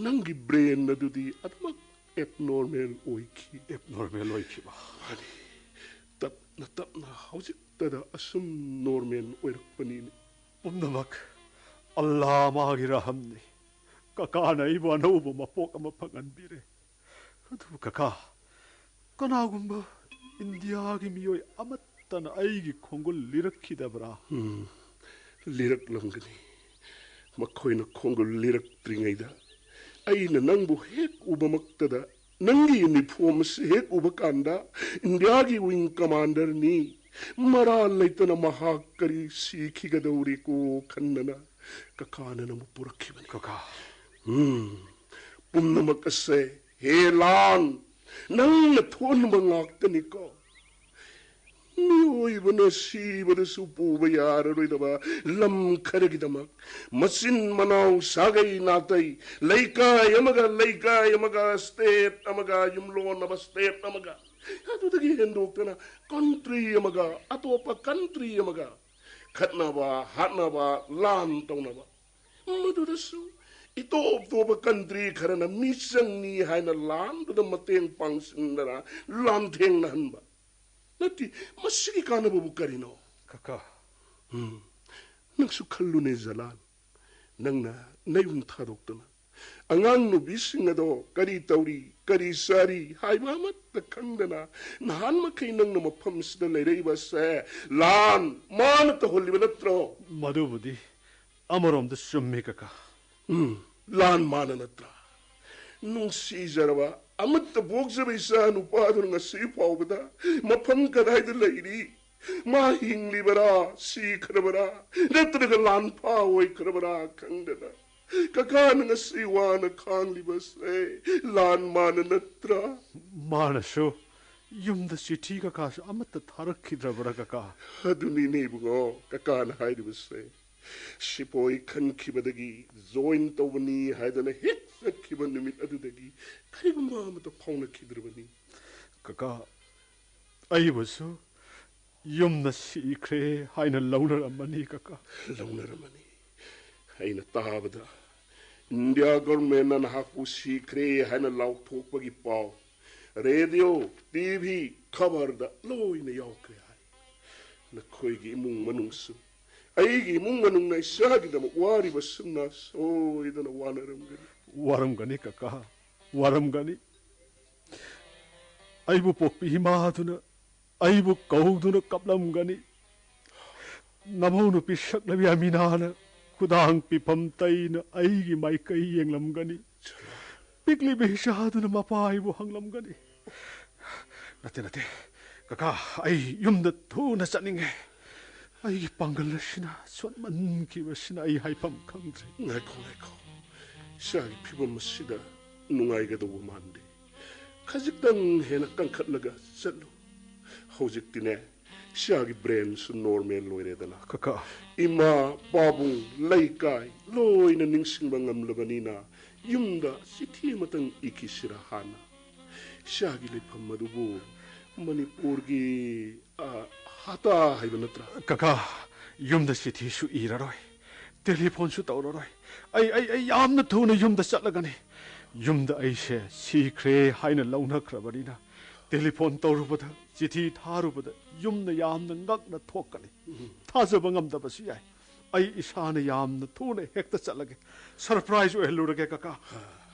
ꯅꯪꯒꯤ ꯕ꯭ꯔꯦꯟ ꯑꯗꯨꯗꯤ ꯑꯗꯨꯃꯛ ꯑꯦꯕꯅꯣꯔꯃꯦꯜ ꯑꯣꯏꯈꯤ꯫ ꯑꯦꯕꯅꯣꯔꯃꯦꯜ ꯑꯣꯏꯈꯤꯕ? ꯃꯥꯅꯤ, ꯇꯞꯅ ꯇꯞꯅ ꯍꯧꯖꯤꯛꯇꯗ ꯑꯁꯨꯝ ꯅꯣꯔꯃꯦꯜ ꯑꯣꯏꯔꯛꯄꯅꯤꯅꯦ꯫ ꯄꯨꯝꯅꯃꯛ ꯑꯜꯂꯥ ꯃꯥꯒꯤ ꯔꯍꯝꯅꯤ꯫ ꯀꯀꯥꯅ ꯑꯩꯕꯨ ꯑꯅꯧꯕ ꯃꯄꯣꯛ ꯑꯃ ꯐꯪꯍꯟꯕꯤꯔꯦ꯫ ꯑꯗꯨꯕꯨ ꯀꯀꯥ, ꯀꯅꯥꯒꯨꯝꯕ ꯏꯟꯗꯤꯌꯥꯒꯤ ꯃꯤꯑꯣꯏ ꯑꯃꯠꯇꯅ ꯑꯩꯒꯤ ꯈꯣꯡꯒꯨꯜ ꯂꯤꯔꯛꯈꯤꯗꯕ꯭ꯔꯥ? ꯎꯝ, ꯂꯤꯔꯛꯂꯝꯒꯅꯤ꯫ ꯃꯈꯣꯏꯅ ꯈꯣꯡꯒꯨꯜ ꯂꯤꯔꯛꯇ꯭ꯔꯤꯉꯩꯗ ꯑꯩꯅ ꯅꯪꯕꯨ ꯍꯦꯛ ꯎꯕꯃꯛꯇꯗ, ꯅꯪꯒꯤ ꯌꯨꯅꯤꯐꯣꯔꯝ ꯑꯁꯤ ꯍꯦꯛ ꯎꯕ ꯀꯥꯟꯗ, ꯏꯟꯗꯤꯌꯥꯒꯤ ꯋꯤꯡ ꯀꯃꯥꯟꯗꯔꯅꯤ, ꯃꯔꯥꯜ ꯂꯩꯇꯅ ꯃꯍꯥꯛ ꯀꯔꯤ ꯁꯤꯈꯤꯒꯗꯧꯔꯤꯀꯣ ꯈꯟꯗꯅ ꯀꯀꯥꯅ ꯅꯪꯕꯨ ꯄꯨꯔꯛꯈꯤꯕꯅꯤ꯫ ꯀꯀꯥ꯫ ꯎꯝ, ꯄꯨꯝꯅꯃꯛ ꯑꯁꯦ ꯍꯦ ꯂꯥꯟ, ꯅꯪꯅ ꯊꯣꯟꯕ ꯉꯥꯛꯇꯅꯤꯀꯣ꯫ ꯃꯤꯑꯣꯏꯕꯅ ꯁꯤꯕꯗꯁꯨ ꯄꯨꯕ ꯌꯥꯔꯔꯣꯏꯗꯕ ꯂꯝ ꯈꯔꯒꯤꯗꯃꯛ ꯃꯆꯤꯟ ꯃꯅꯥꯎ, ꯁꯥꯒꯩ ꯅꯥꯇꯩ, ꯂꯩꯀꯥꯏ ꯑꯃꯒ ꯂꯩꯀꯥꯏ ꯑꯃꯒ, ꯁ꯭ꯇꯦꯠ ꯑꯃꯒ ꯌꯨꯝꯂꯣꯟꯅꯕ ꯁ꯭ꯇꯦꯠ ꯑꯃꯒ, ꯑꯗꯨꯗꯒꯤ ꯍꯦꯟꯗꯣꯛꯇꯅ ꯀꯟꯇ꯭ꯔꯤ ꯑꯃꯒ ꯑꯇꯣꯞꯄ ꯀꯟꯇ꯭ꯔꯤ ꯑꯃꯒ ꯈꯠꯅꯕ, ꯍꯥꯠꯅꯕ, ꯂꯥꯟ ꯇꯧꯅꯕ, ꯃꯗꯨꯗꯁꯨ ꯏꯇꯣꯞ ꯇꯣꯞꯄ ꯀꯟꯇ꯭ꯔꯤ ꯈꯔꯅ ꯃꯤꯆꯪꯅꯤ ꯍꯥꯏꯅ ꯂꯥꯟꯗꯨꯗ ꯃꯇꯦꯡ ꯄꯥꯡꯁꯤꯟꯗꯅ ꯂꯥꯟꯊꯦꯡꯅꯍꯟꯕ꯫ ꯅꯠꯇꯦ, ꯃꯁꯤꯒꯤ ꯀꯥꯟꯅꯕꯕꯨ ꯀꯔꯤꯅꯣ? ꯀꯀꯥ꯫ ꯎꯝ, ꯅꯪꯁꯨ ꯈꯜꯂꯨꯅꯦ ꯖꯂꯥꯜ, ꯅꯪꯅ ꯅꯌꯨꯝ ꯊꯥꯗꯣꯛꯇꯅ ꯑꯉꯥꯡ ꯅꯨꯄꯤꯁꯤꯡ ꯑꯗꯣ ꯀꯔꯤ ꯇꯧꯔꯤ, ꯀꯔꯤ ꯆꯥꯔꯤ ꯍꯥꯏꯕ ꯑꯃꯠꯇ ꯈꯪꯗꯅ ꯅꯍꯥꯟ ꯃꯈꯩ ꯅꯪꯅ ꯃꯐꯝꯁꯤꯗ ꯂꯩꯔꯛꯏꯕꯁꯦ ꯂꯥꯟ ꯃꯥꯅ ꯇꯧꯍꯜꯂꯤꯕ ꯅꯠꯇ꯭ꯔꯣ? ꯃꯗꯨꯕꯨꯗꯤ ꯑꯃꯔꯣꯝꯗ ꯆꯨꯝꯃꯤ, ꯀꯀꯥ꯫ ꯎꯝ, ꯂꯥꯟ ꯃꯥꯅ ꯅꯠꯇ꯭ꯔꯥ? ꯅꯨꯡꯁꯤꯖꯔꯕ ꯑꯃꯠꯇ ꯄꯣꯛꯆꯕ ꯏꯆꯥ ꯅꯨꯄꯥꯗꯨꯅ ꯉꯁꯤ ꯐꯥꯎꯕꯗ ꯃꯐꯝ ꯀꯗꯥꯏꯗ ꯂꯩꯔꯤ? ꯃꯥ ꯍꯤꯡꯂꯤꯕꯔꯥ, ꯁꯤꯈ꯭ꯔꯕꯔꯥ, ꯅꯠꯇ꯭ꯔꯒ ꯂꯥꯟꯐꯥ ꯑꯣꯏꯈ꯭ꯔꯕꯔꯥ ꯈꯪꯗꯅ ꯀꯀꯥꯅ ꯉꯁꯤ ꯋꯥꯅ ꯈꯥꯡꯂꯤꯕꯁꯦ ꯂꯥꯟ ꯃꯥꯅ ꯅꯠꯇ꯭ꯔꯥ? ꯃꯥꯅꯁꯨ ꯌꯨꯝꯗ ꯆꯤꯊꯤ ꯀꯀꯥꯁꯨ ꯑꯃꯠꯇ ꯊꯥꯔꯛꯈꯤꯗ꯭ꯔꯕ꯭ꯔꯥ, ꯀꯀꯥ? ꯑꯗꯨꯅꯤꯅꯦ ꯏꯕꯨꯡꯉꯣ, ꯀꯀꯥꯅ ꯍꯥꯏꯔꯤꯕꯁꯦ꯫ ꯁꯤꯄꯣꯏ ꯈꯟꯈꯤꯕꯗꯒꯤ, ꯖꯣꯏꯟ ꯇꯧꯕꯅꯤ ꯍꯥꯏꯗꯅ ꯍꯦꯛ ꯆꯠꯈꯤꯕ ꯅꯨꯃꯤꯠ ꯑꯗꯨꯗꯒꯤ ꯀꯔꯤꯒꯨꯝꯕ ꯑꯃꯠꯇ ꯐꯥꯎꯅꯈꯤꯗ꯭ꯔꯕꯅꯤ꯫ ꯀꯀꯥ, ꯑꯩꯕꯨꯁꯨ ꯌꯨꯝꯅ ꯁꯤꯈ꯭ꯔꯦ ꯍꯥꯏꯅ ꯂꯧꯅꯔꯝꯃꯅꯤ, ꯀꯀꯥ꯫ ꯂꯧꯅꯔꯝꯃꯅꯤ꯫ ꯑꯩꯅ ꯇꯥꯕꯗ, ꯏꯟꯗꯤꯌꯥ ꯒꯣꯔꯃꯦꯟꯅ ꯅꯍꯥꯛꯄꯨ ꯁꯤꯈ꯭ꯔꯦ ꯍꯥꯏꯅ ꯂꯥꯎꯊꯣꯛꯄꯒꯤ ꯄꯥꯎ ꯔꯦꯗꯤꯑꯣ, ꯇꯤ ꯚꯤ, ꯈꯕꯔꯗ ꯂꯣꯏꯅ ꯌꯥꯎꯈ꯭ꯔꯦ ꯍꯥꯏ꯫ ꯅꯈꯣꯏꯒꯤ ꯏꯃꯨꯡ ꯃꯅꯨꯡꯁꯨ, ꯑꯩꯒꯤ ꯏꯃꯨꯡ ꯃꯅꯨꯡꯅ ꯏꯆꯥꯒꯤꯗꯃꯛ ꯋꯥꯔꯤꯕꯁꯤꯡꯅ ꯁꯣꯏꯗꯅ ꯋꯥꯅꯔꯝꯒꯅꯤ꯫ ꯋꯥꯔꯝꯒꯅꯤ, ꯀꯀꯥ, ꯋꯥꯔꯝꯒꯅꯤ꯫ ꯑꯩꯕꯨ ꯄꯣꯛꯄꯤ ꯏꯃꯥꯗꯨꯅ ꯑꯩꯕꯨ ꯀꯧꯗꯨꯅ ꯀꯞꯂꯝꯒꯅꯤ꯫ ꯅꯃꯧ ꯅꯨꯄꯤ ꯁꯛꯅꯕꯤ ꯑꯃꯤꯅꯥꯅ ꯈꯨꯗꯥꯡ ꯄꯤꯐꯝ ꯇꯩꯅ ꯑꯩꯒꯤ ꯃꯥꯏꯀꯩ ꯌꯦꯡꯂꯝꯒꯅꯤ꯫ ꯄꯤꯛꯂꯤꯕ ꯏꯆꯥꯗꯨꯅ ꯃꯄꯥ ꯑꯩꯕꯨ ꯍꯪꯂꯝꯒꯅꯤ꯫ ꯅꯠꯇꯦ, ꯅꯠꯇꯦ꯫ ꯀꯀꯥ, ꯑꯩ ꯌꯨꯝꯗ ꯊꯨꯅ ꯆꯠꯅꯤꯡꯉꯦ꯫ ꯑꯩꯒꯤ ꯄꯥꯡꯒꯜ ꯑꯁꯤꯅ ꯁꯣꯟꯃꯟꯈꯤꯕꯁꯤꯅ ꯑꯩ ꯍꯥꯏꯐꯝ ꯈꯪꯗ꯭ꯔꯦ꯫ ꯉꯥꯏꯈꯣ, ꯉꯥꯏꯈꯣ꯫ ꯏꯆꯥꯒꯤ ꯐꯤꯕꯝ ꯑꯁꯤꯗ ꯅꯨꯡꯉꯥꯏꯒꯗꯧꯕ ꯃꯥꯟꯗꯦ꯫ ꯈꯖꯤꯛꯇꯪ ꯍꯦꯟꯅ ꯀꯟꯈꯠꯂꯒ ꯆꯠꯂꯨ꯫ ꯍꯧꯖꯤꯛꯇꯤꯅꯦ, ꯏꯆꯥꯒꯤ ꯕ꯭ꯔꯦꯟꯁꯨ ꯅꯣꯔꯃꯦꯜ ꯑꯣꯏꯔꯦꯗꯅ꯫ ꯀꯀꯥ꯫ ꯏꯃꯥ, ꯄꯥꯕꯨꯡ, ꯂꯩꯀꯥꯏ ꯂꯣꯏꯅ ꯅꯤꯡꯁꯤꯡꯕ ꯉꯝꯂꯕꯅꯤꯅ ꯌꯨꯝꯗ ꯆꯤꯊꯤ ꯑꯃꯇꯪ ꯏꯈꯤꯁꯤꯔꯥ ꯍꯥꯟꯅ꯫ ꯏꯆꯥꯒꯤ ꯂꯩꯐꯝ ꯑꯗꯨꯕꯨ ꯃꯅꯤꯄꯨꯔꯒꯤ, ꯑ, ꯍꯥꯇꯥ ꯍꯥꯏꯕ ꯅꯠꯇ꯭ꯔꯥ? ꯀꯀꯥ, ꯌꯨꯝꯗ ꯆꯤꯊꯤꯁꯨ ꯏꯔꯔꯣꯏ, ꯇꯦꯂꯤꯐꯣꯟꯁꯨ ꯇꯧꯔꯔꯣꯏ꯫ ꯑꯩ, ꯑꯩ, ꯑꯩ ꯌꯥꯝꯅ ꯊꯨꯅ ꯌꯨꯝꯗ ꯆꯠꯂꯒꯅꯤ꯫ ꯌꯨꯝꯗ ꯑꯩꯁꯦ ꯁꯤꯈ꯭ꯔꯦ ꯍꯥꯏꯅ ꯂꯧꯅꯈ꯭ꯔꯕꯅꯤꯅ, ꯇꯦꯂꯤꯐꯣꯟ ꯇꯧꯔꯨꯕꯗ, ꯆꯤꯊꯤ ꯊꯥꯔꯨꯕꯗ ꯌꯨꯝꯅ ꯌꯥꯝꯅ ꯉꯛꯅ ꯊꯣꯛꯀꯅꯤ꯫ ꯊꯥꯖꯕ ꯉꯝꯗꯕꯁꯨ ꯌꯥꯏ꯫ ꯑꯩ ꯏꯁꯥꯅ ꯌꯥꯝꯅ ꯊꯨꯅ ꯍꯦꯛꯇ ꯆꯠꯂꯒꯦ꯫ ꯁꯔꯄ꯭ꯔꯥꯏꯖ ꯑꯣꯏꯍꯜꯂꯨꯔꯒꯦ, ꯀꯀꯥ꯫ ꯑ,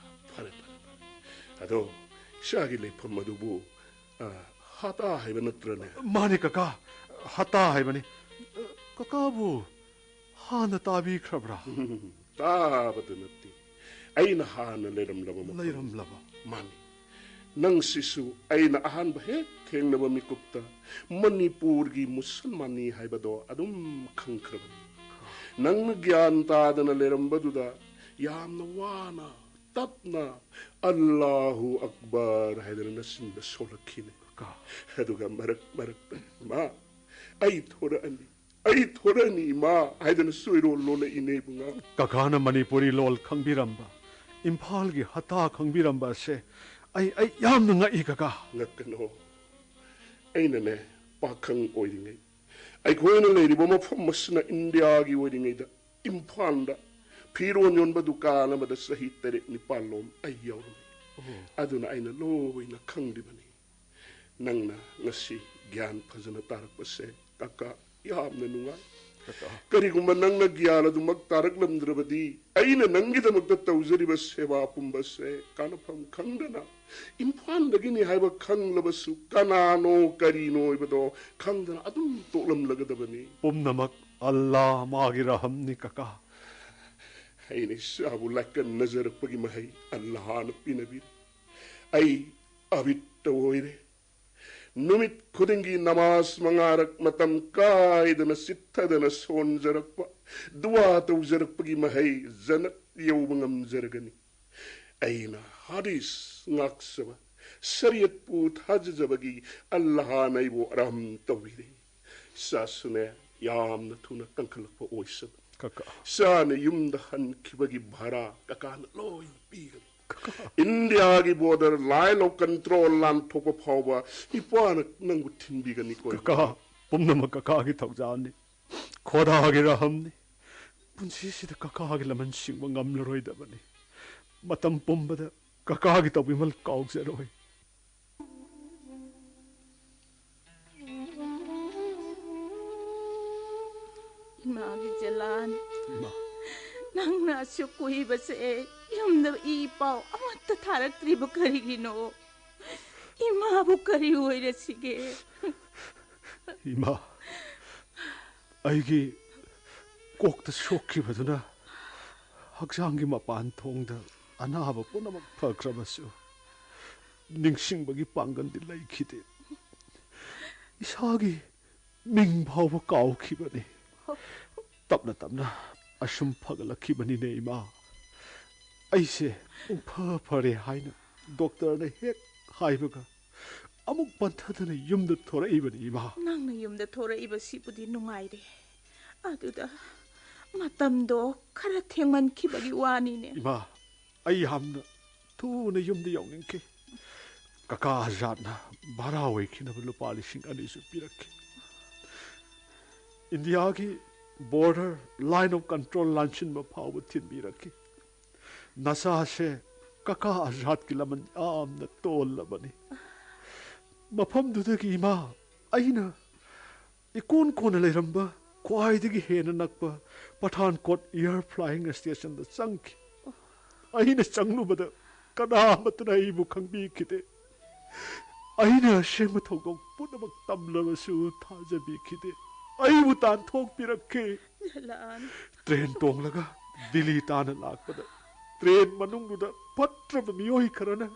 ꯐꯔꯦ, ꯐꯔꯦ, ꯐꯔꯦ꯫ ꯑꯗꯣ ꯏꯆꯥꯒꯤ ꯂꯩꯐꯝ ꯑꯗꯨꯕꯨ, ꯑ, ꯍꯥꯇꯥ ꯍꯥꯏꯕ ꯅꯠꯇ꯭ꯔꯅꯦ? ꯃꯥꯅꯤ, ꯀꯀꯥ, ꯍꯥꯇꯥ ꯍꯥꯏꯕꯅꯤ꯫ ꯀꯀꯥꯕꯨ ꯍꯥꯟꯅ ꯇꯥꯕꯤꯈ꯭ꯔꯕ꯭ꯔꯥ? ꯇꯥꯕꯗ ꯅꯠꯇꯦ, ꯑꯩꯅ ꯍꯥꯟꯅ ꯂꯩꯔꯝꯂꯕ ꯃꯐꯝ꯫ ꯂꯩꯔꯝꯂꯕ? ꯃꯥꯅꯤ꯫ ꯅꯪꯁꯤꯁꯨ ꯑꯩꯅ ꯑꯍꯥꯟꯕ ꯍꯦꯛ ꯊꯦꯡꯅꯕ ꯃꯤꯀꯨꯞꯇ ꯃꯅꯤꯄꯨꯔꯒꯤ ꯃꯨꯁꯜꯃꯥꯟꯅꯤ ꯍꯥꯏꯕꯗꯣ ꯑꯗꯨꯝ ꯈꯪꯈ꯭ꯔꯕꯅꯤ꯫ ꯅꯪꯅ ꯒ꯭ꯌꯥꯟ ꯇꯥꯗꯅ ꯂꯩꯔꯝꯕꯗꯨꯗ ꯌꯥꯝꯅ ꯋꯥꯅ, ꯇꯞꯅ "ꯑꯜꯂꯥꯍꯨ ꯑꯛꯕꯔ" ꯍꯥꯏꯗꯅ ꯅꯆꯤꯟꯗ ꯁꯣꯜꯂꯛꯈꯤꯅꯦ꯫ ꯀꯥ꯫ ꯑꯗꯨꯒ ꯃꯔꯛ ꯃꯔꯛꯇ, "ꯏꯃꯥ, ꯑꯩ ꯊꯣꯔꯛꯑꯅꯤ, ꯑꯩ ꯊꯣꯔꯛꯑꯅꯤ ꯏꯃꯥ" ꯍꯥꯏꯗꯅ ꯆꯣꯏꯔꯣꯜ ꯂꯣꯜꯂꯛꯏꯅꯦ ꯏꯕꯨꯡꯉꯣ꯫ ꯀꯀꯥꯅ ꯃꯅꯤꯄꯨꯔꯤ ꯂꯣꯜ ꯈꯪꯕꯤꯔꯝꯕ, ꯏꯝꯐꯥꯜꯒꯤ ꯍꯇꯥ ꯈꯪꯕꯤꯔꯝꯕ ꯑꯁꯦ ꯑꯩ, ꯑꯩ ꯌꯥꯝꯅ ꯉꯛꯏ, ꯀꯀꯥ꯫ ꯉꯛꯀꯅꯣ꯫ ꯑꯩꯅꯅꯦ, ꯄꯥꯈꯪ ꯑꯣꯏꯔꯤꯉꯩ, ꯑꯩꯈꯣꯏꯅ ꯂꯩꯔꯤꯕ ꯃꯐꯝ ꯑꯁꯤꯅ ꯏꯟꯗꯤꯌꯥꯒꯤ ꯑꯣꯏꯔꯤꯉꯩꯗ, ꯏꯝꯐꯥꯜꯗ ꯐꯤꯔꯣꯟ ꯌꯣꯟꯕ ꯗꯨꯀꯥꯟ ꯑꯃꯗ ꯆꯍꯤ ꯇꯔꯦꯠ ꯅꯤꯄꯥꯜ ꯂꯣꯝ ꯑꯩ ꯌꯥꯎꯔꯝꯃꯤ꯫ ꯑꯗꯨꯅ ꯑꯩꯅ ꯂꯣꯏꯅ ꯈꯪꯂꯤꯕꯅꯤ꯫ ꯅꯪꯅ ꯉꯁꯤ ꯒ꯭ꯌꯥꯟ ꯐꯖꯅ ꯇꯥꯔꯛꯄꯁꯦ, ꯀꯀꯥ, ꯌꯥꯝꯅ ꯅꯨꯡꯉꯥꯏ꯫ ꯀꯀꯥ꯫ ꯀꯔꯤꯒꯨꯝꯕ ꯅꯪꯅ ꯒ꯭ꯌꯥꯟ ꯑꯗꯨꯃꯛ ꯇꯥꯔꯛꯂꯝꯗ꯭ꯔꯕꯗꯤ, ꯑꯩꯅ ꯅꯪꯒꯤꯗꯃꯛꯇ ꯇꯧꯖꯔꯤꯕ ꯁꯦꯕꯥ ꯄꯨꯝꯕꯁꯦ ꯀꯥꯟꯅꯐꯝ ꯈꯪꯗꯅ, ꯏꯝꯐꯥꯜꯗꯒꯤꯅꯤ ꯍꯥꯏꯕ ꯈꯪꯂꯕꯁꯨ, ꯀꯅꯥꯅꯣ ꯀꯔꯤꯅꯣ ꯍꯥꯏꯕꯗꯣ ꯈꯪꯗꯅ ꯑꯗꯨꯝ ꯇꯣꯛꯂꯝꯂꯒꯗꯕꯅꯤ꯫ ꯄꯨꯝꯅꯃꯛ ꯑꯜꯂꯥ ꯃꯥꯒꯤ ꯔꯍꯝꯅꯤ, ꯀꯀꯥ꯫ ꯑꯩꯅ ꯏꯁꯥꯕꯨ ꯂꯥꯏꯀꯠꯅꯖꯔꯛꯄꯒꯤ ꯃꯍꯩ ꯑꯜꯂꯥꯍꯅ ꯄꯤꯅꯕꯤꯔꯦ꯫ ꯑꯩ ꯑꯕꯤꯠꯇ ꯑꯣꯏꯔꯦ꯫ ꯅꯨꯃꯤꯠ ꯈꯨꯗꯤꯡꯒꯤ ꯅꯃꯥꯖ ꯃꯉꯥꯔꯛ ꯃꯇꯝ ꯀꯥꯏꯗꯅ ꯆꯤꯠꯊꯗꯅ ꯁꯣꯟꯖꯔꯛꯄ, ꯗꯨꯋꯥ ꯇꯧꯖꯔꯛꯄꯒꯤ ꯃꯍꯩ ꯖꯅꯠ ꯌꯧꯕ ꯉꯝꯖꯔꯒꯅꯤ꯫ ꯑꯩꯅ ꯍꯥꯗꯤꯁ ꯉꯥꯛꯆꯕ, ꯁꯔꯤꯌꯠꯄꯨ ꯊꯥꯖꯖꯕꯒꯤ ꯑꯜꯂꯥꯍꯅ ꯑꯩꯕꯨ ꯑꯔꯥꯝ ꯇꯧꯕꯤꯔꯦ꯫ ꯁꯥꯁꯨꯅꯦ, ꯌꯥꯝꯅ ꯊꯨꯅ ꯀꯟꯈꯠꯂꯛꯄ ꯑꯣꯏꯁꯅꯨ꯫ ꯀꯀꯥ꯫ ꯁꯥꯅ ꯌꯨꯝꯗ ꯍꯟꯈꯤꯕꯒꯤ ꯚꯥꯔꯥ ꯀꯀꯥꯅ ꯂꯣꯏ ꯄꯤꯒꯅꯤ꯫ ꯀꯀꯥ꯫ ꯏꯟꯗꯤꯌꯥꯒꯤ ꯕꯣꯔꯗꯔ ꯂꯥꯏꯟ ꯑꯣꯐ ꯀꯟꯇ꯭ꯔꯣꯜ ꯂꯥꯟꯊꯣꯛꯄ ꯐꯥꯎꯕ ꯏꯄꯥꯅ ꯅꯪꯕꯨ ꯊꯤꯟꯕꯤꯒꯅꯤꯀꯣ꯫ ꯀꯀꯥ, ꯄꯨꯝꯅꯃꯛ ꯀꯀꯥꯒꯤ ꯊꯧꯖꯥꯜꯅꯤ, ꯈꯣꯗꯥꯒꯤ ꯔꯍꯝꯅꯤ꯫ ꯄꯨꯟꯁꯤꯁꯤꯗ ꯀꯀꯥꯒꯤ ꯂꯃꯟ ꯁꯤꯡꯕ ꯉꯝꯂꯔꯣꯏꯗꯕꯅꯤ꯫ ꯃꯇꯝ ꯄꯨꯝꯕꯗ ꯀꯀꯥꯒꯤ ꯇꯧꯕꯤꯃꯜ ꯀꯥꯎꯖꯔꯣꯏ꯫ ꯏꯃꯥꯒꯤ ꯖꯂꯥꯟ, ꯏꯃꯥ꯫ ꯅꯪꯅ ꯑꯁꯨꯛ ꯀꯨꯏꯕꯁꯦ ꯌꯨꯝꯗ ꯏ ꯄꯥꯎ ꯑꯃꯠꯇ ꯊꯥꯔꯛꯇ꯭ꯔꯤꯕ ꯀꯔꯤꯒꯤꯅꯣ? ꯏꯃꯥꯕꯨ ꯀꯔꯤ ꯑꯣꯏꯔꯁꯤꯒꯦ? ꯏꯃꯥ, ꯑꯩꯒꯤ ꯀꯣꯛꯇ ꯁꯣꯛꯈꯤꯕꯗꯨꯅ ꯍꯛꯆꯥꯡꯒꯤ ꯃꯄꯥꯟ ꯊꯣꯡꯗ ꯑꯅꯥꯕ ꯄꯨꯝꯅꯃꯛ ꯐꯈ꯭ꯔꯕꯁꯨ, ꯅꯤꯡꯁꯤꯡꯕꯒꯤ ꯄꯥꯡꯒꯜꯗꯤ ꯂꯩꯈꯤꯗꯦ꯫ ꯏꯁꯥꯒꯤ ꯃꯤꯡ ꯐꯥꯎꯕ ꯀꯥꯎꯈꯤꯕꯅꯤ꯫ ꯇꯞꯅ ꯇꯞꯅ ꯑꯁꯨꯝ ꯐꯒꯠꯂꯛꯈꯤꯕꯅꯤꯅꯦ, ꯏꯃꯥ꯫ ꯑꯩꯁꯦ ꯄꯨꯡꯐ ꯐꯔꯦ ꯍꯥꯏꯅ ꯗꯣꯛꯇꯔꯅ ꯍꯦꯛ ꯍꯥꯏꯕꯒ, ꯑꯃꯨꯛ ꯄꯟꯊꯗꯅ ꯌꯨꯝꯗ ꯊꯣꯔꯛꯏꯕꯅꯤ, ꯏꯃꯥ꯫ ꯅꯪꯅ ꯌꯨꯝꯗ ꯊꯣꯔꯛꯏꯕꯁꯤꯕꯨꯗꯤ ꯅꯨꯡꯉꯥꯏꯔꯦ, ꯑꯗꯨꯗ ꯃꯇꯝꯗꯣ ꯈꯔ ꯊꯦꯡꯃꯟꯈꯤꯕꯒꯤ ꯋꯥꯅꯤꯅꯦ꯫ ꯏꯃꯥ, ꯑꯩ ꯌꯥꯝꯅ ꯊꯨꯅ ꯌꯨꯝꯗ ꯌꯧꯅꯤꯡꯈꯤ꯫ ꯀꯀꯥ ꯑꯖꯥꯗꯅ ꯚꯔꯥ ꯑꯣꯏꯈꯤꯅꯕ ꯂꯨꯄꯥ ꯂꯤꯁꯤꯡ ꯑꯅꯤꯁꯨ ꯄꯤꯔꯛꯈꯤ꯫ ꯏꯟꯗꯤꯌꯥꯒꯤ border line of control ꯂꯥꯟꯁꯤꯟꯕ ꯐꯥꯎꯕ ꯊꯤꯟꯕꯤꯔꯛꯈꯤ꯫ ꯅꯁꯥꯁꯦ ꯀꯀꯥ ꯑꯖꯥꯗꯀꯤ ꯂꯃꯟ ꯌꯥꯝꯅ ꯇꯣꯜꯂꯕꯅꯤ꯫ ꯃꯐꯝꯗꯨꯗꯒꯤ ꯏꯃꯥ, ꯑꯩꯅ ꯏꯀꯣꯟ ꯀꯣꯟꯅ ꯂꯩꯔꯝꯕ ꯈ꯭ꯋꯥꯏꯗꯒꯤ ꯍꯦꯟꯅ ꯅꯛꯄ ꯄꯊꯥꯟꯀꯣꯠ air flying stationꯗ ꯆꯪꯈꯤ꯫ ꯑꯩꯅ ꯆꯪꯂꯨꯕꯗ ꯀꯅꯥꯃꯠꯇꯅ ꯑꯩꯕꯨ ꯈꯪꯕꯤꯈꯤꯗꯦ꯫ ꯑꯩꯅ ꯑꯁꯦꯡꯕ ꯊꯧꯗꯣꯛ ꯄꯨꯝꯅꯃꯛ ꯇꯝꯂꯕꯁꯨ ꯊꯥꯖꯕꯤꯈꯤꯗꯦ꯫ ꯑꯩꯕꯨ ꯇꯥꯟꯊꯣꯛꯄꯤꯔꯛꯈꯤ꯫ ꯖꯂꯥꯟ꯫ ꯇ꯭ꯔꯦꯟ ꯇꯣꯡꯂꯒ ꯗꯤꯜꯂꯤ ꯇꯥꯅ ꯂꯥꯛꯄꯗ ꯇ꯭ꯔꯦꯟ ꯃꯅꯨꯡꯗꯨꯗ ꯐꯠꯇ꯭ꯔꯕ ꯃꯤꯑꯣꯏ ꯈꯔꯅ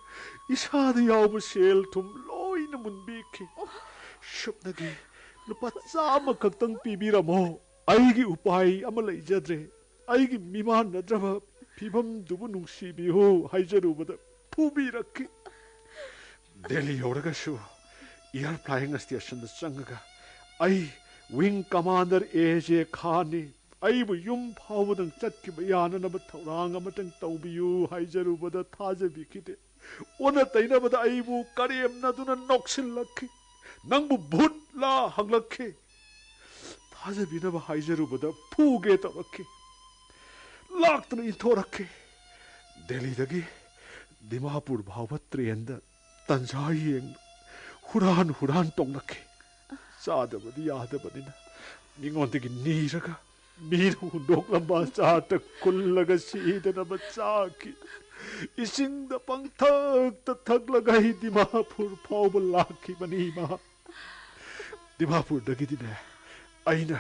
ꯏꯁꯥꯗ ꯌꯥꯎꯕ ꯁꯦꯜ ꯊꯨꯝ ꯂꯣꯏꯅ ꯃꯨꯟꯕꯤꯈꯤ꯫ ꯁꯨꯞꯅꯒꯤ ꯂꯨꯄꯥ ꯆꯥꯝꯃ ꯈꯛꯇꯪ ꯄꯤꯕꯤꯔꯝꯃꯣ꯫ ꯑꯩꯒꯤ ꯎꯄꯥꯏ ꯑꯃ ꯂꯩꯖꯗ꯭ꯔꯦ꯫ ꯑꯩꯒꯤ ꯃꯤꯃꯥꯟꯅꯗ꯭ꯔꯕ ꯐꯤꯚꯝꯗꯨꯕꯨ ꯅꯨꯡꯁꯤꯕꯤꯌꯨ ꯍꯥꯏꯖꯔꯨꯕꯗ ꯐꯨꯕꯤꯔꯛꯈꯤ꯫ ꯗꯦꯜꯂꯤ ꯌꯧꯔꯒꯁꯨ air flying stationꯗ ꯆꯪꯉꯒ ꯑꯩ wing commander A J Khanꯅꯤ, ꯑꯩꯕꯨ ꯌꯨꯝ ꯐꯥꯎꯕꯗꯪ ꯆꯠꯈꯤꯕ ꯌꯥꯅꯅꯕ ꯊꯧꯔꯥꯡ ꯑꯃꯇꯪ ꯇꯧꯕꯤꯌꯨ ꯍꯥꯏꯖꯔꯨꯕꯗ ꯊꯥꯖꯕꯤꯈꯤꯗꯦ꯫ ꯑꯣꯟꯅ ꯇꯩꯅꯕꯗ ꯑꯩꯕꯨ ꯀꯔꯦꯝꯅꯗꯨꯅ ꯅꯣꯛꯁꯤꯜꯂꯛꯈꯤ꯫ "ꯅꯪꯕꯨ ꯚꯨꯠꯂꯥ?" ꯍꯪꯂꯛꯈꯤ꯫ ꯊꯥꯖꯕꯤꯅꯕ ꯍꯥꯏꯖꯔꯨꯕꯗ ꯐꯨꯒꯦ ꯇꯧꯔꯛꯈꯤ꯫ ꯂꯥꯛꯇꯨꯅ ꯏꯟꯊꯣꯔꯛꯈꯤ꯫ ꯗꯦꯜꯂꯤꯗꯒꯤ ꯗꯤꯃꯥꯄꯨꯔ ꯐꯥꯎꯕ ꯇ꯭ꯔꯦꯟꯗ ꯇꯟꯖꯥ ꯌꯦꯡ ꯍꯨꯔꯥꯟ ꯍꯨꯔꯥꯟ ꯇꯣꯡꯂꯛꯈꯤ꯫ ꯆꯥꯗꯕꯗꯤ ꯌꯥꯗꯕꯅꯤꯅ ꯃꯤꯉꯣꯟꯗꯒꯤ ꯅꯤꯔꯒ ꯃꯤꯅ ꯍꯨꯟꯗꯣꯛꯂꯝꯕ ꯑꯆꯥꯔꯇ ꯈꯨꯜꯂꯒ ꯁꯤꯗꯅꯕ ꯆꯥꯈꯤ꯫ ꯏꯁꯤꯡꯗ ꯄꯪꯊꯛꯇ ꯊꯛꯂꯒ ꯑꯩ ꯗꯤꯃꯥꯄꯨꯔ ꯐꯥꯎꯕ ꯂꯥꯛꯈꯤꯕꯅꯤ, ꯏꯃꯥ꯫ ꯗꯤꯃꯥꯄꯨꯔꯗꯒꯤꯗꯤꯅꯦ, ꯑꯩꯅ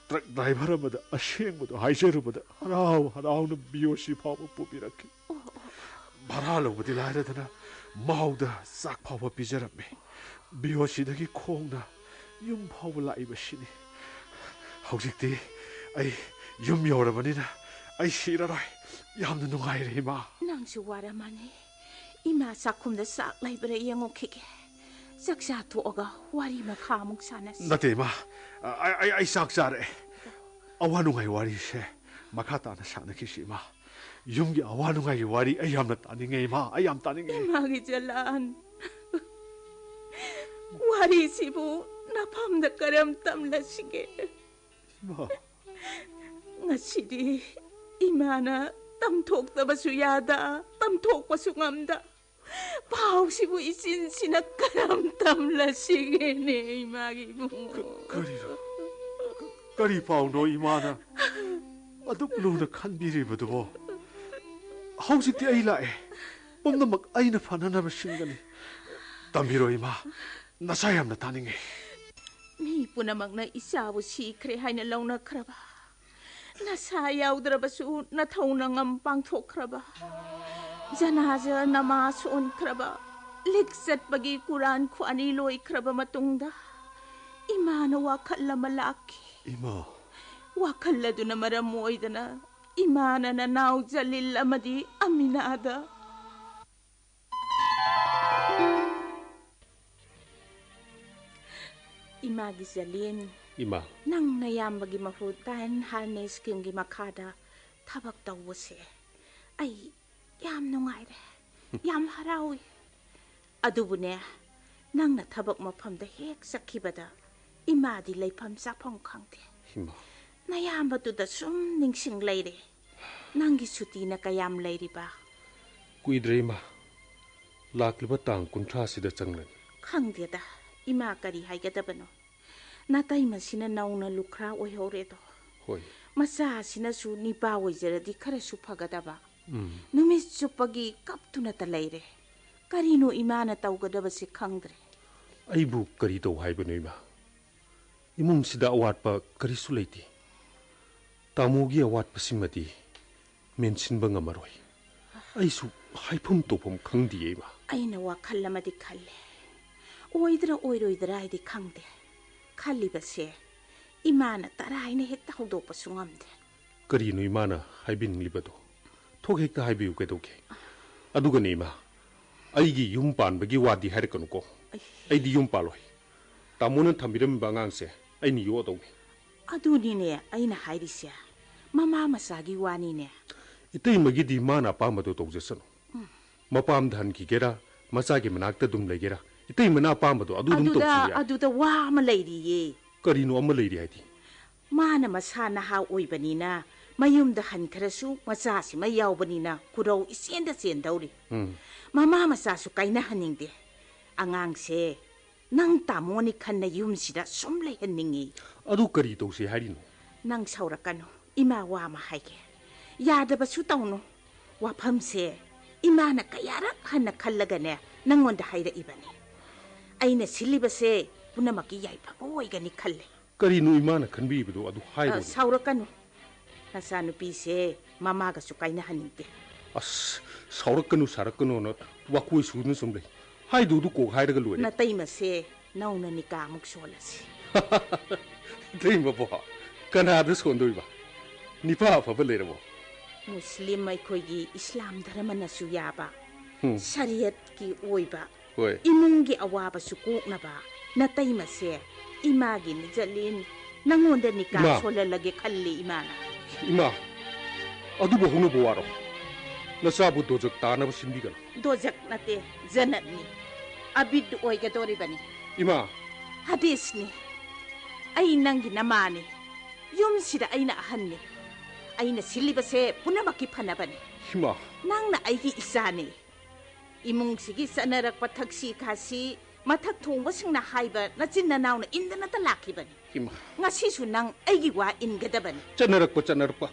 ꯇ꯭ꯔꯛ ꯗ꯭ꯔꯥꯏꯚꯔ ꯑꯃꯗ ꯑꯁꯦꯡꯕꯗꯣ ꯍꯥꯏꯖꯔꯨꯕꯗ ꯍꯔꯥꯎ ꯍꯔꯥꯎꯅ B O C ꯐꯥꯎꯕ ꯄꯨꯕꯤꯔꯛꯈꯤ꯫ ꯚꯔꯥ ꯂꯧꯕꯗꯤ ꯂꯥꯏꯔꯗꯅ ꯃꯥꯎꯗ ꯆꯥꯛ ꯐꯥꯎꯕ ꯄꯤꯖꯔꯝꯃꯤ꯫ B O Cꯗꯒꯤ ꯈꯣꯡꯅ ꯌꯨꯝ ꯐꯥꯎꯕ ꯂꯥꯛꯏꯕꯁꯤꯅꯤ꯫ ꯍꯧꯖꯤꯛꯇꯤ ꯑꯩ ꯌꯨꯝ ꯌꯧꯔꯕꯅꯤꯅ ꯑꯩ ꯁꯤꯔꯔꯣꯏ꯫ ꯌꯥꯝꯅ ꯅꯨꯡꯉꯥꯏꯔꯦ, ꯏꯃꯥ꯫ ꯅꯪꯁꯨ ꯋꯥꯔꯝꯃꯅꯤ꯫ ꯏꯃꯥ ꯆꯥꯛꯈꯨꯝꯗ ꯆꯥꯛ ꯂꯩꯕ꯭ꯔꯥ ꯌꯦꯡꯉꯨꯈꯤꯒꯦ꯫ ꯆꯥꯛ ꯆꯥꯊꯣꯛꯑꯒ ꯋꯥꯔꯤ ꯃꯈꯥ ꯑꯃꯨꯛ ꯁꯥꯟꯅꯁꯤ꯫ ꯅꯠꯇꯦ, ꯏꯃꯥ꯫ ꯑꯩ, ꯑꯩ, ꯑꯩ ꯆꯥꯛ ꯆꯥꯔꯦ꯫ ꯑꯋꯥ ꯅꯨꯡꯉꯥꯏ ꯋꯥꯔꯤꯁꯦ ꯃꯈꯥ ꯇꯥꯅ ꯁꯥꯟꯅꯈꯤꯁꯤ, ꯏꯃꯥ꯫ ꯌꯨꯝꯒꯤ ꯑꯋꯥ ꯅꯨꯡꯉꯥꯏꯒꯤ ꯋꯥꯔꯤ ꯑꯩ ꯌꯥꯝꯅ ꯇꯥꯅꯤꯡꯉꯦ, ꯏꯃꯥ꯫ ꯑꯩ ꯌꯥꯝ ꯇꯥꯅꯤꯡꯉꯦ꯫ ꯏꯃꯥꯒꯤ ꯖꯂꯥꯟ꯫ ꯑꯩꯁꯤꯕꯨ ꯅꯐꯝꯗ ꯀꯔꯝ ꯇꯝꯂꯁꯤꯒꯦ? ꯏꯃꯥ꯫ ꯉꯁꯤꯗꯤ ꯏꯃꯥꯅ ꯇꯝꯊꯣꯛꯇꯕꯁꯨ ꯌꯥꯗ, ꯇꯝꯊꯣꯛꯄꯁꯨ ꯉꯝꯗ, ꯄꯥꯎꯁꯤꯕꯨ ꯏꯆꯤꯟꯁꯤꯅ ꯀꯔꯝ ꯇꯝꯂꯁꯤꯒꯦꯅꯦ, ꯏꯃꯥꯒꯤ ꯏꯕꯨꯡꯉꯣ? ꯀ-, ꯀꯔꯤꯅꯣ? ꯀ-, ꯀꯔꯤ ꯄꯥꯎꯅꯣ ꯏꯃꯥꯅ ꯑꯗꯨꯛ ꯂꯨꯅ ꯈꯟꯕꯤꯔꯤꯕꯗꯨꯕꯣ? ꯍꯧꯖꯤꯛꯇꯤ ꯑꯩ ꯂꯥꯛꯑꯦ꯫ ꯄꯨꯝꯅꯃꯛ ꯑꯩꯅ ꯐꯅꯅꯕ ꯁꯤꯟꯒꯅꯤ꯫ ꯇꯝꯕꯤꯔꯣ ꯏꯃꯥ꯫ ꯅꯆꯥ ꯌꯥꯝꯅ ꯇꯥꯅꯤꯡꯉꯤ꯫ ꯃꯤ ꯄꯨꯝꯅꯃꯛꯅ ꯏꯆꯥꯕꯨ ꯁꯤꯈ꯭ꯔꯦ ꯍꯥꯏꯅ ꯂꯧꯅꯈ꯭ꯔꯕ, ꯅꯁꯥ ꯌꯥꯎꯗ꯭ꯔꯕꯁꯨ ꯅꯊꯧꯅ ꯉꯝ ꯄꯥꯡꯊꯣꯛꯈ꯭ꯔꯕ, ꯖꯅꯥꯖ ꯅꯃꯥꯖ ꯁꯣꯟꯈ꯭ꯔꯕ, ꯂꯤꯛ ꯆꯠꯄꯒꯤ ꯀꯨꯔꯥꯟ ꯈ꯭ꯋꯥꯅꯤ ꯂꯣꯏꯈ꯭ꯔꯕ ꯃꯇꯨꯡꯗ ꯏꯃꯥꯅ ꯋꯥꯈꯜ ꯑꯃ ꯂꯥꯛꯈꯤ꯫ ꯏꯃꯥ꯫ ꯋꯥꯈꯜ ꯑꯗꯨꯅ ꯃꯔꯝ ꯑꯣꯏꯗꯅ ꯏꯃꯥꯅ ꯅꯅꯥꯎ ꯖꯂꯤꯜ ꯑꯃꯗꯤ ꯑꯃꯤꯅꯥꯗ ꯏꯃꯥꯒꯤ ꯖꯂꯤꯟ, ꯏꯃꯥ꯫ ꯅꯪ ꯅꯌꯥꯝꯕꯒꯤ ꯃꯍꯨꯠ ꯇꯥꯏꯟ ꯍꯥꯔꯅꯦ ꯁ꯭ꯀꯤꯝꯒꯤ ꯃꯈꯥꯗ ꯊꯕꯛ ꯇꯧꯕꯁꯦ ꯑꯩ ꯌꯥꯝ ꯅꯨꯡꯉꯥꯏꯔꯦ, ꯌꯥꯝ ꯍꯔꯥꯎꯏ꯫ ꯑꯗꯨꯕꯨꯅꯦ, ꯅꯪꯅ ꯊꯕꯛ ꯃꯐꯝꯗ ꯍꯦꯛ ꯆꯠꯈꯤꯕꯗ ꯏꯃꯥꯗꯤ ꯂꯩꯐꯝ ꯆꯥꯐꯝ ꯈꯪꯗꯦ꯫ ꯏꯃꯥ꯫ ꯅꯌꯥꯝꯕꯗꯨꯗ ꯁꯨꯝ ꯅꯤꯡꯁꯤꯡ ꯂꯩꯔꯦ꯫ ꯅꯪꯒꯤ ꯁꯨꯇꯤꯅ ꯀꯌꯥꯝ ꯂꯩꯔꯤꯕ? ꯀꯨꯏꯗ꯭ꯔꯦ ꯏꯃꯥ, ꯂꯥꯛꯂꯤꯕ ꯇꯥꯡ ꯀꯨꯟꯊ꯭ꯔꯥꯁꯤꯗ ꯆꯪꯂꯅꯤ꯫ ꯈꯪꯗꯦꯗ, ꯏꯃꯥ ꯀꯔꯤ ꯍꯥꯏꯒꯗꯕꯅꯣ? ꯅꯥꯇꯩꯃꯁꯤꯅ ꯅꯧꯅ ꯂꯨꯈ꯭ꯔꯥ ꯑꯣꯏꯍꯧꯔꯦꯗꯣ꯫ ꯍꯣꯏ꯫ ꯃꯆꯥꯁꯤꯅꯁꯨ ꯅꯤꯄꯥ ꯑꯣꯏꯖꯔꯗꯤ ꯈꯔꯁꯨ ꯐꯒꯗꯕ꯫ ꯎꯝ꯫ ꯅꯨꯃꯤꯠ ꯆꯨꯞꯄꯒꯤ ꯀꯞꯇꯨꯅꯇ ꯂꯩꯔꯦ꯫ ꯀꯔꯤꯅꯣ ꯏꯃꯥꯅ ꯇꯧꯒꯗꯕꯁꯦ ꯈꯪꯗ꯭ꯔꯦ꯫ ꯑꯩꯕꯨ ꯀꯔꯤ ꯇꯧ ꯍꯥꯏꯕꯅꯣ ꯏꯃꯥ? ꯏꯃꯨꯡꯁꯤꯗ ꯑꯋꯥꯠꯄ ꯀꯔꯤꯁꯨ ꯂꯩꯇꯦ꯫ ꯇꯥꯃꯣꯒꯤ ꯑꯋꯥꯠꯄꯁꯤꯃꯗꯤ ꯃꯦꯟꯁꯤꯟꯕ ꯉꯝꯃꯔꯣꯏ꯫ ꯑꯩꯁꯨ ꯍꯥꯏꯐꯝ ꯇꯧꯐꯝ ꯈꯪꯗꯤꯌꯦ, ꯏꯃꯥ꯫ ꯑꯩꯅ ꯋꯥꯈꯜ ꯑꯃꯗꯤ ꯈꯜꯂꯦ꯫ ꯑꯣꯏꯗ꯭ꯔꯥ ꯑꯣꯏꯔꯣꯏꯗ꯭ꯔꯥ ꯍꯥꯏꯗꯤ ꯈꯪꯗꯦ꯫ ꯈꯜꯂꯤꯕꯁꯦ ꯏꯃꯥꯅ ꯇꯔꯥꯏꯅ ꯍꯦꯛꯇ ꯍꯧꯗꯣꯛꯄꯁꯨ ꯉꯝꯗꯦ꯫ ꯀꯔꯤꯅꯣ ꯏꯃꯥꯅ ꯍꯥꯏꯕꯤꯅꯤꯡꯂꯤꯕꯗꯣ? ꯊꯣꯛ ꯍꯦꯛꯇ ꯍꯥꯏꯕꯤꯌꯨ ꯀꯩꯗꯧꯒꯦ? ꯑꯗꯨꯒꯅꯦ ꯏꯃꯥ, ꯑꯩꯒꯤ ꯌꯨꯝ ꯄꯥꯟꯕꯒꯤ ꯋꯥꯗꯤ ꯍꯥꯏꯔꯛꯀꯅꯨꯀꯣ꯫ ꯑꯩ ꯑꯩꯗꯤ ꯌꯨꯝ ꯄꯥꯜꯂꯣꯏ꯫ ꯇꯥꯃꯣꯅ ꯊꯝꯕꯤꯔꯝꯃꯤꯕ ꯑꯉꯥꯡꯁꯦ ꯑꯩꯅ ꯌꯣꯛꯑꯗꯧꯅꯤ꯫ ꯑꯗꯨꯅꯤꯅꯦ ꯑꯩꯅ ꯍꯥꯏꯔꯤꯁꯦ꯫ ꯃꯃꯥ ꯃꯆꯥꯒꯤ ꯋꯥꯅꯤꯅꯦ꯫ ꯏꯇꯩꯃꯒꯤꯗꯤ ꯃꯥꯅ ꯑꯄꯥꯝꯕꯗꯣ ꯇꯧꯖꯁꯅꯨ꯫ ꯎꯝ꯫ ꯃꯄꯥꯝꯗ ꯍꯟꯈꯤꯒꯦꯔꯥ, ꯃꯆꯥꯒꯤ ꯃꯅꯥꯛꯇ ꯑꯗꯨꯝ ꯂꯩꯒꯦꯔꯥ, ꯏꯇꯩꯃꯅ ꯑꯄꯥꯝꯕꯗꯣ ꯑꯗꯨ ꯑꯗꯨꯝ ꯑꯗꯨꯗ ꯇꯧꯁꯤ ꯌꯥꯏ꯫ ꯑꯗꯨꯗ ꯋꯥ ꯑꯃ ꯂꯩꯔꯤꯌꯦ꯫ ꯀꯔꯤꯅꯣ ꯑꯃ ꯂꯩꯔꯤ ꯍꯥꯏꯗꯤ? ꯃꯥꯅ ꯃꯁꯥ ꯅꯍꯥ ꯑꯣꯏꯕꯅꯤꯅ, ꯃꯌꯨꯝꯗ ꯍꯟꯈ꯭ꯔꯁꯨ ꯃꯆꯥꯁꯤꯃ ꯌꯥꯎꯕꯅꯤꯅ ꯈꯨꯔꯧ ꯏꯆꯦꯟꯗ ꯆꯦꯟꯗꯧꯔꯤ꯫ ꯎꯝ꯫ ꯃꯃꯥ ꯃꯆꯥꯁꯨ ꯀꯥꯏꯅꯍꯟꯅꯤꯡꯗꯦ꯫ ꯑꯉꯥꯡꯁꯦ ꯅꯪ ꯇꯥꯃꯣꯅꯤ ꯈꯟꯅ ꯌꯨꯝꯁꯤꯗ ꯁꯨꯝ ꯂꯩꯍꯟꯅꯤꯡꯉꯤ꯫ ꯑꯗꯨ ꯀꯔꯤ ꯇꯧꯁꯦ ꯍꯥꯏꯔꯤꯅꯣ? ꯅꯪ ꯁꯥꯎꯔꯛꯀꯅꯨ, ꯏꯃꯥ ꯋꯥ ꯑꯃ ꯍꯥꯏꯒꯦ꯫ ꯌꯥꯗꯕꯁꯨ ꯇꯧꯅꯨ꯫ ꯋꯥꯐꯝꯁꯦ ꯏꯃꯥꯅ ꯀꯌꯥꯔꯛ ꯍꯟꯅ ꯈꯜꯂꯒꯅꯦ ꯅꯪꯉꯣꯟꯗ ꯍꯥꯏꯔꯛꯏꯕꯅꯤ꯫ ꯑꯩꯅ ꯁꯤꯜꯂꯤꯕꯁꯦ ꯄꯨꯝꯅꯃꯛꯀꯤ ꯌꯥꯏꯐꯕ ꯑꯣꯏꯒꯅꯤ ꯈꯜꯂꯤ꯫ ꯀꯔꯤꯅꯣ ꯏꯃꯥꯅ ꯈꯟꯕꯤꯕꯗꯣ ꯑꯗꯨ ꯑ, ꯍꯥꯏꯔꯣꯅꯦ꯫ ꯁꯥꯎꯔꯛꯀꯅꯨ꯫ ꯅꯆꯥꯅꯨꯄꯤꯁꯦ ꯃꯃꯥꯒꯁꯨ ꯀꯥꯏꯅꯍꯟꯅꯤꯡꯗꯦ꯫ ꯑꯁ, ꯁꯥꯎꯔꯛꯀꯅꯨ, ꯁꯥꯔꯛꯀꯅꯨꯅ ꯋꯥꯀꯣꯏ ꯁꯨꯗꯨꯅ ꯁꯨꯝ ꯂꯩ꯫ ꯍꯥꯏꯗꯧꯗꯨ ꯀꯣꯛ ꯍꯥꯏꯔꯒ ꯂꯣꯏꯔꯦ꯫ ꯅꯇꯩꯃꯁꯦ ꯅꯧꯅ ꯅꯤꯀꯥ ꯑꯃꯨꯛ ꯁꯣꯜꯂꯁꯤ꯫ ꯏꯇꯩꯃꯕꯣ, ꯀꯅꯥꯗ ꯁꯣꯟꯗꯣꯏꯕ? ꯅꯤꯄꯥ ꯑꯐꯕ ꯂꯩꯔꯕꯣ? ꯃꯨꯁꯂꯤꯝ ꯑꯩꯈꯣꯏꯒꯤ ꯏꯁꯂꯥꯝ ꯙꯔꯃꯅꯁꯨ ꯌꯥꯕ, ꯍꯨꯝ꯫ ꯁꯔꯤꯌꯠꯀꯤ ꯑꯣꯏꯕ, ꯍꯣꯏ꯫ ꯏꯃꯨꯡꯒꯤ ꯑꯋꯥꯕꯁꯨ ꯀꯣꯛꯅꯕ ꯅꯇꯩꯃꯁꯦ ꯏꯃꯥꯒꯤ ꯅꯤꯖꯠꯂꯤꯟ ꯅꯪꯉꯣꯟꯗ ꯅꯤꯀꯥ ꯏꯃꯥ꯫ ꯁꯣꯜꯍꯜꯂꯒꯦ ꯈꯜꯂꯤ ꯏꯃꯥꯅ꯫ ꯏꯃꯥ, ꯑꯗꯨꯕꯨ ꯍꯧꯅꯕ ꯋꯥꯔꯣ? ꯅꯆꯥꯕꯨ ꯗꯣꯖꯛ ꯇꯥꯅꯕ ꯁꯤꯟꯕꯤꯒꯅꯨ꯫ ꯗꯣꯖꯛ ꯅꯠꯇꯦ, ꯖꯅꯠꯅꯤ꯫ ꯑꯕꯤꯗ ꯑꯣꯏꯒꯗꯧꯔꯤꯕꯅꯤ꯫ ꯏꯃꯥ꯫ ꯍꯗꯤꯁꯅꯤ꯫ ꯑꯩ ꯅꯪꯒꯤ ꯅꯃꯥꯅꯤ꯫ ꯌꯨꯝꯁꯤꯗ ꯑꯩꯅ ꯑꯍꯟꯅꯤ꯫ ꯑꯩꯅ ꯁꯤꯜꯂꯤꯕꯁꯦ ꯄꯨꯝꯅꯃꯛꯀꯤ ꯐꯅꯕꯅꯤ꯫ ꯏꯃꯥ꯫ ꯅꯪꯅ ꯑꯩꯒꯤ ꯏꯆꯥꯅꯤ꯫ ꯏꯃꯨꯡꯁꯤꯒꯤ ꯆꯠꯅꯔꯛꯄ ꯊꯛꯁꯤ ꯈꯥꯁꯤ, ꯃꯊꯛ ꯊꯣꯡꯕꯁꯤꯡꯅ ꯍꯥꯏꯕ ꯅꯆꯤꯟ ꯅꯅꯥꯎꯅ ꯏꯟꯗꯅꯇ ꯂꯥꯛꯈꯤꯕꯅꯤ꯫ ꯏꯃꯥ꯫ ꯉꯁꯤꯁꯨ ꯅꯪ ꯑꯩꯒꯤ ꯋꯥ ꯏꯟꯒꯗꯕꯅꯤ꯫ ꯆꯠꯅꯔꯛꯄ, ꯆꯠꯅꯔꯛꯄ꯫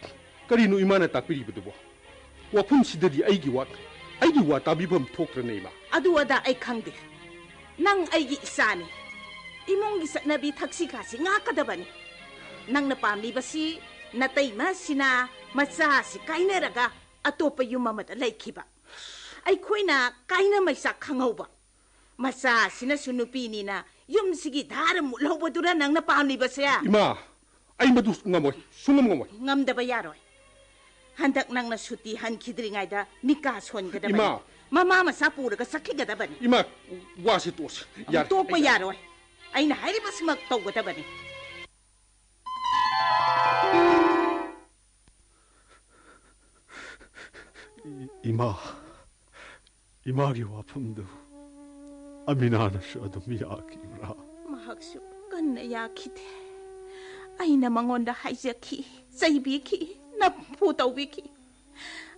ꯀꯔꯤꯅꯣ ꯏꯃꯥꯅ ꯇꯥꯛꯄꯤꯔꯤꯕꯗꯨꯕꯣ? ꯋꯥꯐꯝꯁꯤꯗꯗꯤ ꯑꯩꯒꯤ ꯋꯥ, ꯑꯩꯒꯤ ꯋꯥ ꯇꯥꯕꯤꯐꯝ ꯊꯣꯛꯇ꯭ꯔꯅꯦ, ꯏꯃꯥ꯫ ꯑꯗꯨ ꯑꯗꯥ ꯑꯩ ꯈꯪꯗꯦ꯫ ꯅꯪ ꯑꯩꯒꯤ ꯏꯆꯥꯅꯤ꯫ ꯏꯃꯨꯡꯒꯤ ꯆꯠꯅꯕꯤ ꯊꯛꯁꯤ ꯈꯥꯁꯤ ꯉꯥꯛꯀꯗꯕꯅꯤ꯫ ꯅꯪꯅ ꯄꯥꯝꯂꯤꯕꯁꯤ ꯅꯇꯩꯃ ꯑꯁꯤꯅ ꯃꯆꯥ ꯑꯁꯤ ꯀꯥꯏꯅꯔꯒ ꯑꯇꯣꯞꯄ ꯌꯨꯝ ꯑꯃꯗ ꯂꯩꯈꯤꯕ꯫ ꯑꯩꯈꯣꯏꯅ ꯀꯥꯏꯅ ꯃꯩꯆꯥꯛ ꯈꯪꯍꯧꯕ꯫ ꯃꯆꯥ ꯑꯁꯤꯅꯁꯨ ꯅꯨꯄꯤꯅꯤꯅ ꯌꯨꯝꯁꯤꯒꯤ ꯙꯥꯔ ꯃꯨꯠꯍꯧꯕꯗꯨꯔ ꯅꯪꯅ ꯄꯥꯝꯂꯤꯕꯁꯦ? ꯏꯃꯥ, ꯑꯩ ꯃꯗꯨ ꯉꯝꯃꯣꯏ, ꯁꯨꯡꯉꯝ ꯉꯝꯃꯣꯏ꯫ ꯉꯝꯗꯕ ꯌꯥꯔꯣꯏ꯫ ꯍꯟꯗꯛ ꯅꯪꯅ ꯁꯨꯇꯤ ꯍꯟꯈꯤꯗ꯭ꯔꯤꯉꯩꯗ ꯅꯤꯀꯥ ꯁꯣꯟꯒꯗꯕꯅꯤ꯫ ꯏꯃꯥ! ꯃꯃꯥ ꯃꯆꯥ ꯄꯨꯔꯒ ꯆꯠꯈꯤꯒꯗꯕꯅꯤ꯫ ꯏꯃꯥ, ꯋꯥꯁꯤ ꯇꯣꯛꯁꯤ꯫ ꯌꯥꯔꯦ, ꯇꯣꯛꯄ ꯑꯩ ꯌꯥꯔꯦ꯫ ꯌꯥꯔꯣꯏ꯫ ꯑꯩꯅ ꯍꯥꯏꯔꯤꯕꯁꯤꯃꯛ ꯇꯧꯒꯗꯕꯅꯤ꯫ ꯏ-, ꯏꯃꯥ, ꯏꯃꯥꯒꯤ ꯋꯥꯐꯝꯗꯨ꯫ ꯑꯃꯤꯅꯥꯅꯁꯨ ꯑꯗꯨꯝ ꯌꯥꯈꯤꯕ꯭ꯔꯥ? ꯃꯍꯥꯛꯁꯨ ꯀꯟꯅ ꯌꯥꯈꯤꯗꯦ꯫ ꯑꯩꯅ ꯃꯉꯣꯟꯗ ꯍꯥꯏꯖꯈꯤ, ꯆꯩꯕꯤꯈꯤ, ꯅꯝꯐꯨ ꯇꯧꯕꯤꯈꯤ꯫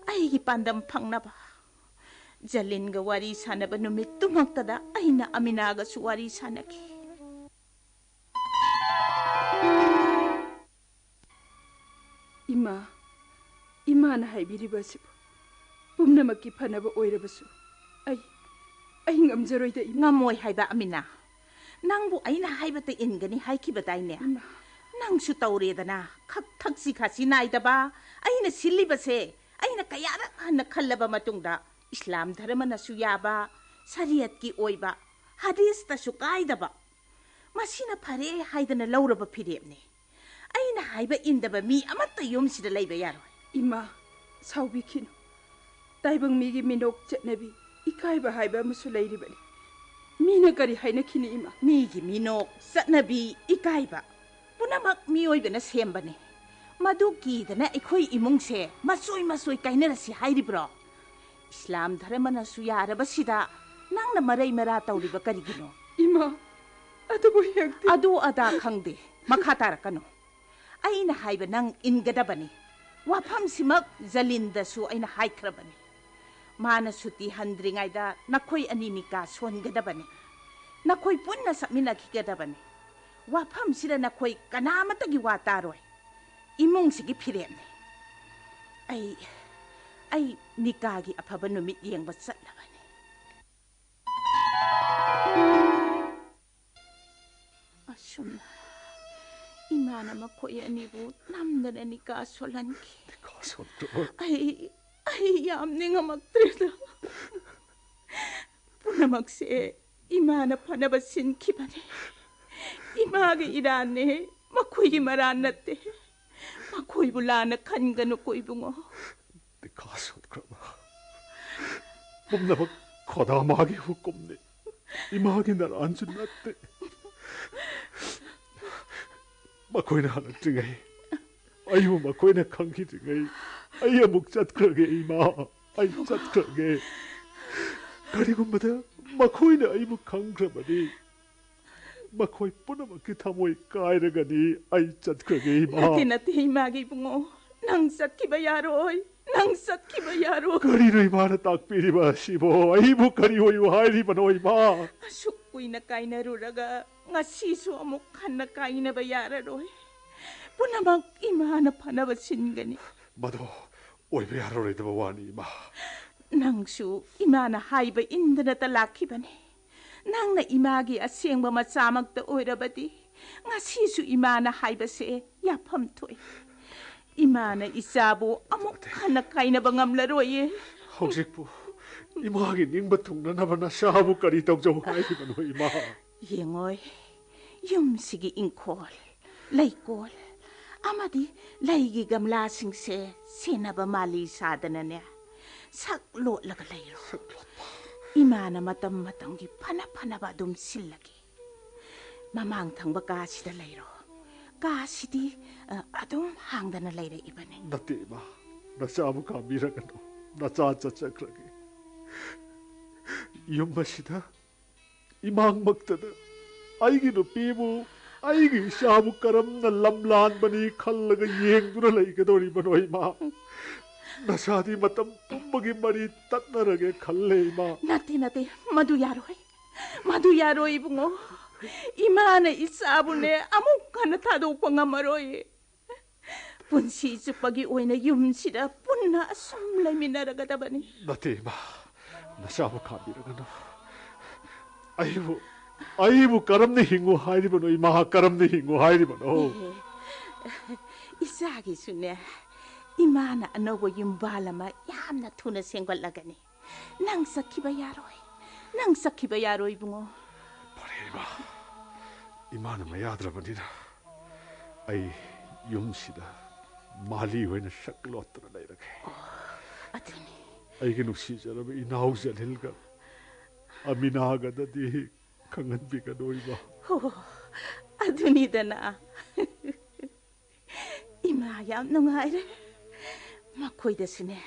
ꯑꯩꯒꯤ ꯄꯥꯟꯗꯝ ꯐꯪꯅꯕ꯫ ꯖꯂꯤꯟꯒ ꯋꯥꯔꯤ ꯁꯥꯟꯅꯕ ꯅꯨꯃꯤꯠꯇꯨꯃꯛꯇꯗ ꯑꯩꯅ ꯑꯃꯤꯅꯥꯒꯁꯨ ꯋꯥꯔꯤ ꯁꯥꯟꯅꯈꯤ꯫ ꯏꯃꯥ, ꯏꯃꯥꯅ ꯍꯥꯏꯕꯤꯔꯤꯕ ꯑꯁꯤꯕꯨ ꯄꯨꯝꯅꯃꯛꯀꯤ ꯐꯅꯕ ꯑꯣꯏꯔꯕꯁꯨ ꯑꯩ, ꯑꯩ ꯉꯝꯖꯔꯣꯏꯗ, ꯏꯃꯥ꯫ ꯉꯝꯃꯣꯏ ꯍꯥꯏꯕ, ꯑꯃꯤꯅꯥ? ꯅꯪꯕꯨ ꯑꯩꯅ ꯍꯥꯏꯕꯇ ꯏꯟꯒꯅꯤ ꯍꯥꯏꯈꯤꯕꯗꯥꯏꯅꯦ? ꯏꯃꯥ꯫ ꯅꯪꯁꯨ ꯇꯧꯔꯦꯗꯅ, ꯈꯛ ꯊꯛꯁꯤ ꯈꯥꯁꯤ ꯅꯥꯏꯗꯕ꯫ ꯑꯩꯅ ꯁꯤꯜꯂꯤꯕꯁꯦ ꯑꯩꯅ ꯀꯌꯥꯔꯛ ꯍꯟꯅ ꯈꯜꯂꯕ ꯃꯇꯨꯡꯗ, ꯏꯁꯂꯥꯝ ꯙꯔꯃꯅꯁꯨ ꯌꯥꯕ, ꯁꯔꯤꯌꯠꯀꯤ ꯑꯣꯏꯕ, ꯍꯗꯤꯁꯇꯁꯨ ꯀꯥꯏꯗꯕ, ꯃꯁꯤꯅ ꯐꯔꯦ ꯍꯥꯏꯗꯅ ꯂꯧꯔꯕ ꯐꯤꯔꯦꯞꯅꯤ꯫ ꯑꯩꯅ ꯍꯥꯏꯕ ꯏꯟꯗꯕ ꯃꯤ ꯑꯃꯠꯇ ꯌꯨꯝꯁꯤꯗ ꯂꯩꯕ ꯌꯥꯔꯣꯏ꯫ ꯏꯃꯥ, ꯁꯥꯎꯕꯤꯈꯤꯅꯨ꯫ ꯇꯥꯏꯕꯪ ꯃꯤꯒꯤ ꯃꯤꯅꯣꯛ ꯆꯠꯅꯕꯤ ꯏꯀꯥꯏꯕ ꯍꯥꯏꯕ ꯑꯃꯁꯨ ꯂꯩꯔꯤꯕꯅꯤ꯫ ꯃꯤꯅ ꯀꯔꯤ ꯍꯥꯏꯅꯈꯤꯅꯤ, ꯏꯃꯥ? ꯃꯤꯒꯤ ꯃꯤꯅꯣꯛ, ꯆꯠꯅꯕꯤ, ꯏꯀꯥꯏꯕ ꯄꯨꯝꯅꯃꯛ ꯃꯤꯑꯣꯏꯕꯅ ꯁꯦꯝꯕꯅꯤ꯫ ꯃꯗꯨ ꯀꯤꯗꯅ ꯑꯩꯈꯣꯏ ꯏꯃꯨꯡꯁꯦ ꯃꯆꯣꯏ ꯃꯆꯣꯏ ꯀꯥꯏꯅꯔꯁꯤ ꯍꯥꯏꯔꯤꯕ꯭ꯔꯣ? ꯏꯁꯂꯥꯝ ꯙꯔꯃꯅꯁꯨ ꯌꯥꯔꯕꯁꯤꯗ ꯅꯪꯅ ꯃꯔꯩ ꯃꯔꯥ ꯇꯧꯔꯤꯕ ꯀꯔꯤꯒꯤꯅꯣ? ꯏꯃꯥ, ꯑꯗꯨꯕꯨ ꯍꯦꯛꯇ ꯑꯗꯨ ꯑꯗꯥ ꯈꯪꯗꯦ, ꯃꯈꯥ ꯇꯥꯔꯛꯀꯅꯨ꯫ ꯑꯩꯅ ꯍꯥꯏꯕ ꯅꯪ ꯏꯟꯒꯗꯕꯅꯤ꯫ ꯋꯥꯐꯝꯁꯤꯃꯛ ꯖꯂꯤꯟꯗꯁꯨ ꯑꯩꯅ ꯍꯥꯏꯈ꯭ꯔꯕꯅꯤ꯫ ꯃꯥꯅ ꯁꯨꯇꯤ ꯍꯟꯗ꯭ꯔꯤꯉꯩꯗ ꯅꯈꯣꯏ ꯑꯅꯤ ꯅꯤꯀꯥ ꯁꯣꯟꯒꯗꯕꯅꯤ꯫ ꯅꯈꯣꯏ ꯄꯨꯟꯅ ꯆꯠꯃꯤꯟꯅꯈꯤꯒꯗꯕꯅꯤ꯫ ꯋꯥꯐꯝꯁꯤꯗ ꯅꯈꯣꯏ ꯀꯅꯥꯃꯠꯇꯒꯤ ꯋꯥ ꯇꯥꯔꯣꯏ꯫ ꯏꯃꯨꯡꯁꯤꯒꯤ ꯐꯤꯔꯦꯞꯅꯤ꯫ ꯑꯩ, ꯑꯩ ꯅꯤꯀꯥꯒꯤ ꯑꯐꯕ ꯅꯨꯃꯤꯠ ꯌꯦꯡꯕ ꯆꯠꯂꯕꯅꯤ꯫ ꯑꯁꯨꯝꯅ ꯏꯃꯥꯅ ꯃꯈꯣꯏ ꯑꯅꯤꯕꯨ ꯅꯝꯗꯅ ꯅꯤꯀꯥ ꯁꯣꯜꯍꯟꯈꯤ꯫ ꯅꯤꯀꯥ ꯁꯣꯟꯗ꯭ꯔꯣ? ꯑꯩ, ꯑꯩ ꯌꯥꯝ ꯅꯤꯡꯉꯝꯃꯛꯇ꯭ꯔꯦꯗ꯫ ꯄꯨꯝꯅꯃꯛꯁꯦ ꯏꯃꯥꯅ ꯐꯅꯕ ꯁꯤꯟꯈꯤꯕꯅꯤ꯫ ꯏꯃꯥꯒꯤ ꯏꯔꯥꯟꯅꯦ, ꯃꯈꯣꯏꯒꯤ ꯃꯔꯥꯟ ꯅꯠꯇꯦ꯫ ꯃꯈꯣꯏꯕꯨ ꯂꯥꯟꯅ ꯈꯟꯒꯅꯨꯀꯣ, ꯏꯕꯨꯡꯉꯣ꯫ ꯅꯤꯀꯥ ꯁꯣꯟꯈ꯭ꯔꯕ? ꯄꯨꯝꯅꯃꯛ ꯈꯣꯗꯥ ꯃꯥꯒꯤ ꯍꯨꯀꯨꯝꯅꯤ꯫ ꯏꯃꯥꯒꯤ ꯅꯔꯥꯟꯁꯨ ꯅꯠꯇꯦ꯫ ꯃꯈꯣꯏꯅ ꯍꯜꯂꯛꯇ꯭ꯔꯤꯉꯩ, ꯑꯩꯕꯨ ꯃꯈꯣꯏꯅ ꯈꯪꯈꯤꯗ꯭ꯔꯤꯉꯩ, ꯑꯩ ꯑꯃꯨꯛ ꯆꯠꯈ꯭ꯔꯒꯦ, ꯏꯃꯥ꯫ ꯑꯩ ꯆꯠꯈ꯭ꯔꯒꯦ꯫ ꯀꯔꯤꯒꯨꯝꯕꯗ ꯃꯈꯣꯏꯅ ꯑꯩꯕꯨ ꯈꯪꯈ꯭ꯔꯕꯗꯤ ꯃꯈꯣꯏ ꯄꯨꯝꯅꯃꯛꯀꯤ ꯊꯃꯣꯏ ꯀꯥꯏꯔꯒꯅꯤ꯫ ꯑꯩ ꯆꯠꯈ꯭ꯔꯒꯦ, ꯏꯃꯥ꯫ ꯅꯠꯇꯦ, ꯅꯠꯇꯦ, ꯏꯃꯥꯒꯤ ꯏꯕꯨꯡꯉꯣ, ꯅꯪ ꯆꯠꯈꯤꯕ ꯌꯥꯔꯣꯏ, ꯅꯪ ꯆꯠꯈꯤꯕ ꯌꯥꯔꯣꯏ꯫ ꯀꯔꯤꯅꯣ ꯏꯃꯥꯅ ꯇꯥꯛꯄꯤꯔꯤꯕ ꯑꯁꯤꯕꯣ? ꯑꯩꯕꯨ ꯀꯔꯤ ꯑꯣꯏꯌꯨ ꯍꯥꯏꯔꯤꯕꯅꯣ, ꯏꯃꯥ? ꯑꯁꯨꯛ ꯀꯨꯏꯅ ꯀꯥꯏꯅꯔꯨꯔꯒ ꯉꯁꯤꯁꯨ ꯑꯃꯨꯛ ꯍꯟꯅ ꯀꯥꯏꯅꯕ ꯌꯥꯔꯔꯣꯏ꯫ ꯄꯨꯝꯅꯃꯛ ꯏꯃꯥꯅ ꯐꯅꯕ ꯁꯤꯟꯒꯅꯤ꯫ ꯃꯗꯣ ꯑꯣꯏꯕ ꯌꯥꯔꯔꯣꯏꯗꯕ ꯋꯥꯅꯤ, ꯏꯃꯥ꯫ ꯅꯪꯁꯨ ꯏꯃꯥꯅ ꯍꯥꯏꯕ ꯏꯟꯗꯅꯇ ꯂꯥꯛꯈꯤꯕꯅꯤ꯫ ꯅꯪꯅ ꯏꯃꯥꯒꯤ ꯑꯁꯦꯡꯕ ꯃꯆꯥꯃꯛꯇ ꯑꯣꯏꯔꯕꯗꯤ, ꯉꯁꯤꯁꯨ ꯏꯃꯥꯅ ꯍꯥꯏꯕꯁꯦ ꯌꯥꯐꯝ ꯊꯣꯛꯏ꯫ ꯏꯃꯥꯅ ꯏꯆꯥꯕꯨ ꯑꯃꯨꯛ ꯍꯟꯅ ꯀꯥꯏꯅꯕ ꯉꯝꯂꯔꯣꯏꯌꯦ꯫ ꯍꯧꯖꯤꯛꯄꯨ ꯏꯃꯥꯒꯤ ꯅꯤꯡꯕ ꯊꯨꯡꯅꯅꯕ ꯅꯆꯥꯕꯨ ꯀꯔꯤ ꯇꯧꯖꯧ ꯍꯥꯏꯔꯤꯕꯅꯣ, ꯏꯃꯥ? ꯌꯦꯡꯉꯣꯏ, ꯌꯨꯝꯁꯤꯒꯤ ꯏꯪꯈꯣꯜ, ꯂꯩꯀꯣꯜ ꯑꯃꯗꯤ ꯂꯩꯒꯤ ꯒꯝꯂꯥꯁꯤꯡꯁꯦ ꯁꯦꯟꯅꯕ ꯃꯥꯂꯤ ꯁꯥꯗꯅꯅꯦ, ꯁꯛ ꯂꯣꯠꯂꯒ ꯂꯩꯔꯣ꯫ ꯁꯛ ꯂꯣꯠꯄ꯫ ꯏꯃꯥꯅ ꯃꯇꯝ ꯃꯇꯝꯒꯤ ꯐꯅ ꯐꯅꯕ ꯑꯗꯨꯝ ꯁꯤꯜꯂꯒꯦ꯫ ꯃꯃꯥꯡ ꯊꯪꯕ ꯀꯥꯁꯤꯗ ꯂꯩꯔꯣ꯫ ꯀꯥꯁꯤꯗꯤ, ꯑ, ꯑꯗꯨꯝ ꯍꯥꯡꯗꯅ ꯂꯩꯔꯛꯏꯕꯅꯤ꯫ ꯅꯠꯇꯦ, ꯏꯃꯥ꯫ ꯅꯆꯥꯕꯨ ꯈꯥꯝꯕꯤꯔꯒꯅꯨ꯫ ꯅꯆꯥ ꯆꯠꯆꯈ꯭ꯔꯒꯦ꯫ ꯌꯨꯝ ꯑꯁꯤꯗ ꯏꯃꯥꯡꯃꯛꯇꯗ ꯑꯩꯒꯤ ꯅꯨꯄꯤꯕꯨ, ꯑꯩꯒꯤ ꯏꯆꯥꯕꯨ ꯀꯔꯝꯅ ꯂꯝꯂꯥꯟꯕꯅꯤ ꯈꯜꯂꯒ ꯌꯦꯡꯗꯨꯅ ꯂꯩꯒꯗꯧꯔꯤꯕꯅꯣ, ꯏꯃꯥ? ꯅꯆꯥꯗꯤ ꯃꯇꯝ ꯄꯨꯝꯕꯒꯤ ꯃꯔꯤ ꯇꯠꯅꯔꯒꯦ ꯈꯜꯂꯦ, ꯏꯃꯥ꯫ ꯅꯠꯇꯦ, ꯅꯠꯇꯦ, ꯃꯗꯨ ꯌꯥꯔꯣꯏ꯫ ꯃꯗꯨ ꯌꯥꯔꯣꯏ, ꯏꯕꯨꯡꯉꯣ꯫ ꯏꯃꯥꯅ ꯏꯆꯥꯕꯨꯅꯦ ꯑꯃꯨꯛ ꯍꯟꯅ ꯊꯥꯗꯣꯛꯄ ꯉꯝꯃꯔꯣꯏ꯫ ꯄꯨꯟꯁꯤ ꯆꯨꯞꯄꯒꯤ ꯑꯣꯏꯅ ꯌꯨꯝꯁꯤꯗ ꯄꯨꯟꯅ ꯑꯁꯨꯝ ꯂꯩꯃꯤꯟꯅꯔꯒꯗꯕꯅꯤ꯫ ꯅꯠꯇꯦ, ꯏꯃꯥ꯫ ꯅꯆꯥꯕꯨ ꯈꯥꯝꯕꯤꯔꯒꯅꯨ꯫ ꯑꯩꯕꯨ, ꯑꯩꯕꯨ ꯀꯔꯝꯅ ꯍꯤꯡꯉꯨ ꯍꯥꯏꯔꯤꯕꯅꯣ, ꯏꯃꯥ? ꯀꯔꯝꯅ ꯍꯤꯡꯉꯨ ꯍꯥꯏꯔꯤꯕꯅꯣ? ꯑꯦ, ꯏꯆꯥꯒꯤꯁꯨꯅꯦ, ꯏꯃꯥꯅ ꯑꯅꯧꯕ ꯌꯨꯝꯕꯥꯜ ꯑꯃ ꯌꯥꯝꯅ ꯊꯨꯅ ꯁꯦꯝꯒꯠꯂꯒꯅꯤ꯫ ꯅꯪ ꯆꯠꯈꯤꯕ ꯌꯥꯔꯣꯏ꯫ ꯅꯪ ꯆꯠꯈꯤꯕ ꯌꯥꯔꯣꯏ, ꯏꯕꯨꯡꯉꯣ꯫ ꯐꯔꯦ, ꯏꯃꯥ꯫ ꯏꯃꯥꯅ ꯃꯌꯥꯗ꯭ꯔꯕꯅꯤꯅ ꯑꯩ ꯌꯨꯝꯁꯤꯗ ꯃꯥꯂꯤ ꯑꯣꯏꯅ ꯁꯛ ꯂꯣꯠꯇꯨꯅ ꯂꯩꯔꯒꯦ꯫ ꯑꯣ, ꯑꯗꯨꯅꯤ꯫ ꯑꯩꯒꯤ ꯅꯨꯡꯁꯤꯖꯔꯕ ꯏꯅꯥꯎ ꯖꯂꯤꯜꯒ ꯑꯃꯤꯅꯥꯒꯗꯗꯤ ꯈꯪꯍꯟꯕꯤꯒꯅꯨ, ꯏꯃꯥ꯫ ꯑꯣ, ꯑꯗꯨꯅꯤꯗꯅ꯫ ꯏꯃꯥ ꯌꯥꯝ ꯅꯨꯡꯉꯥꯏꯔꯦ꯫ ꯃꯈꯣꯏꯗꯁꯨꯅꯦ,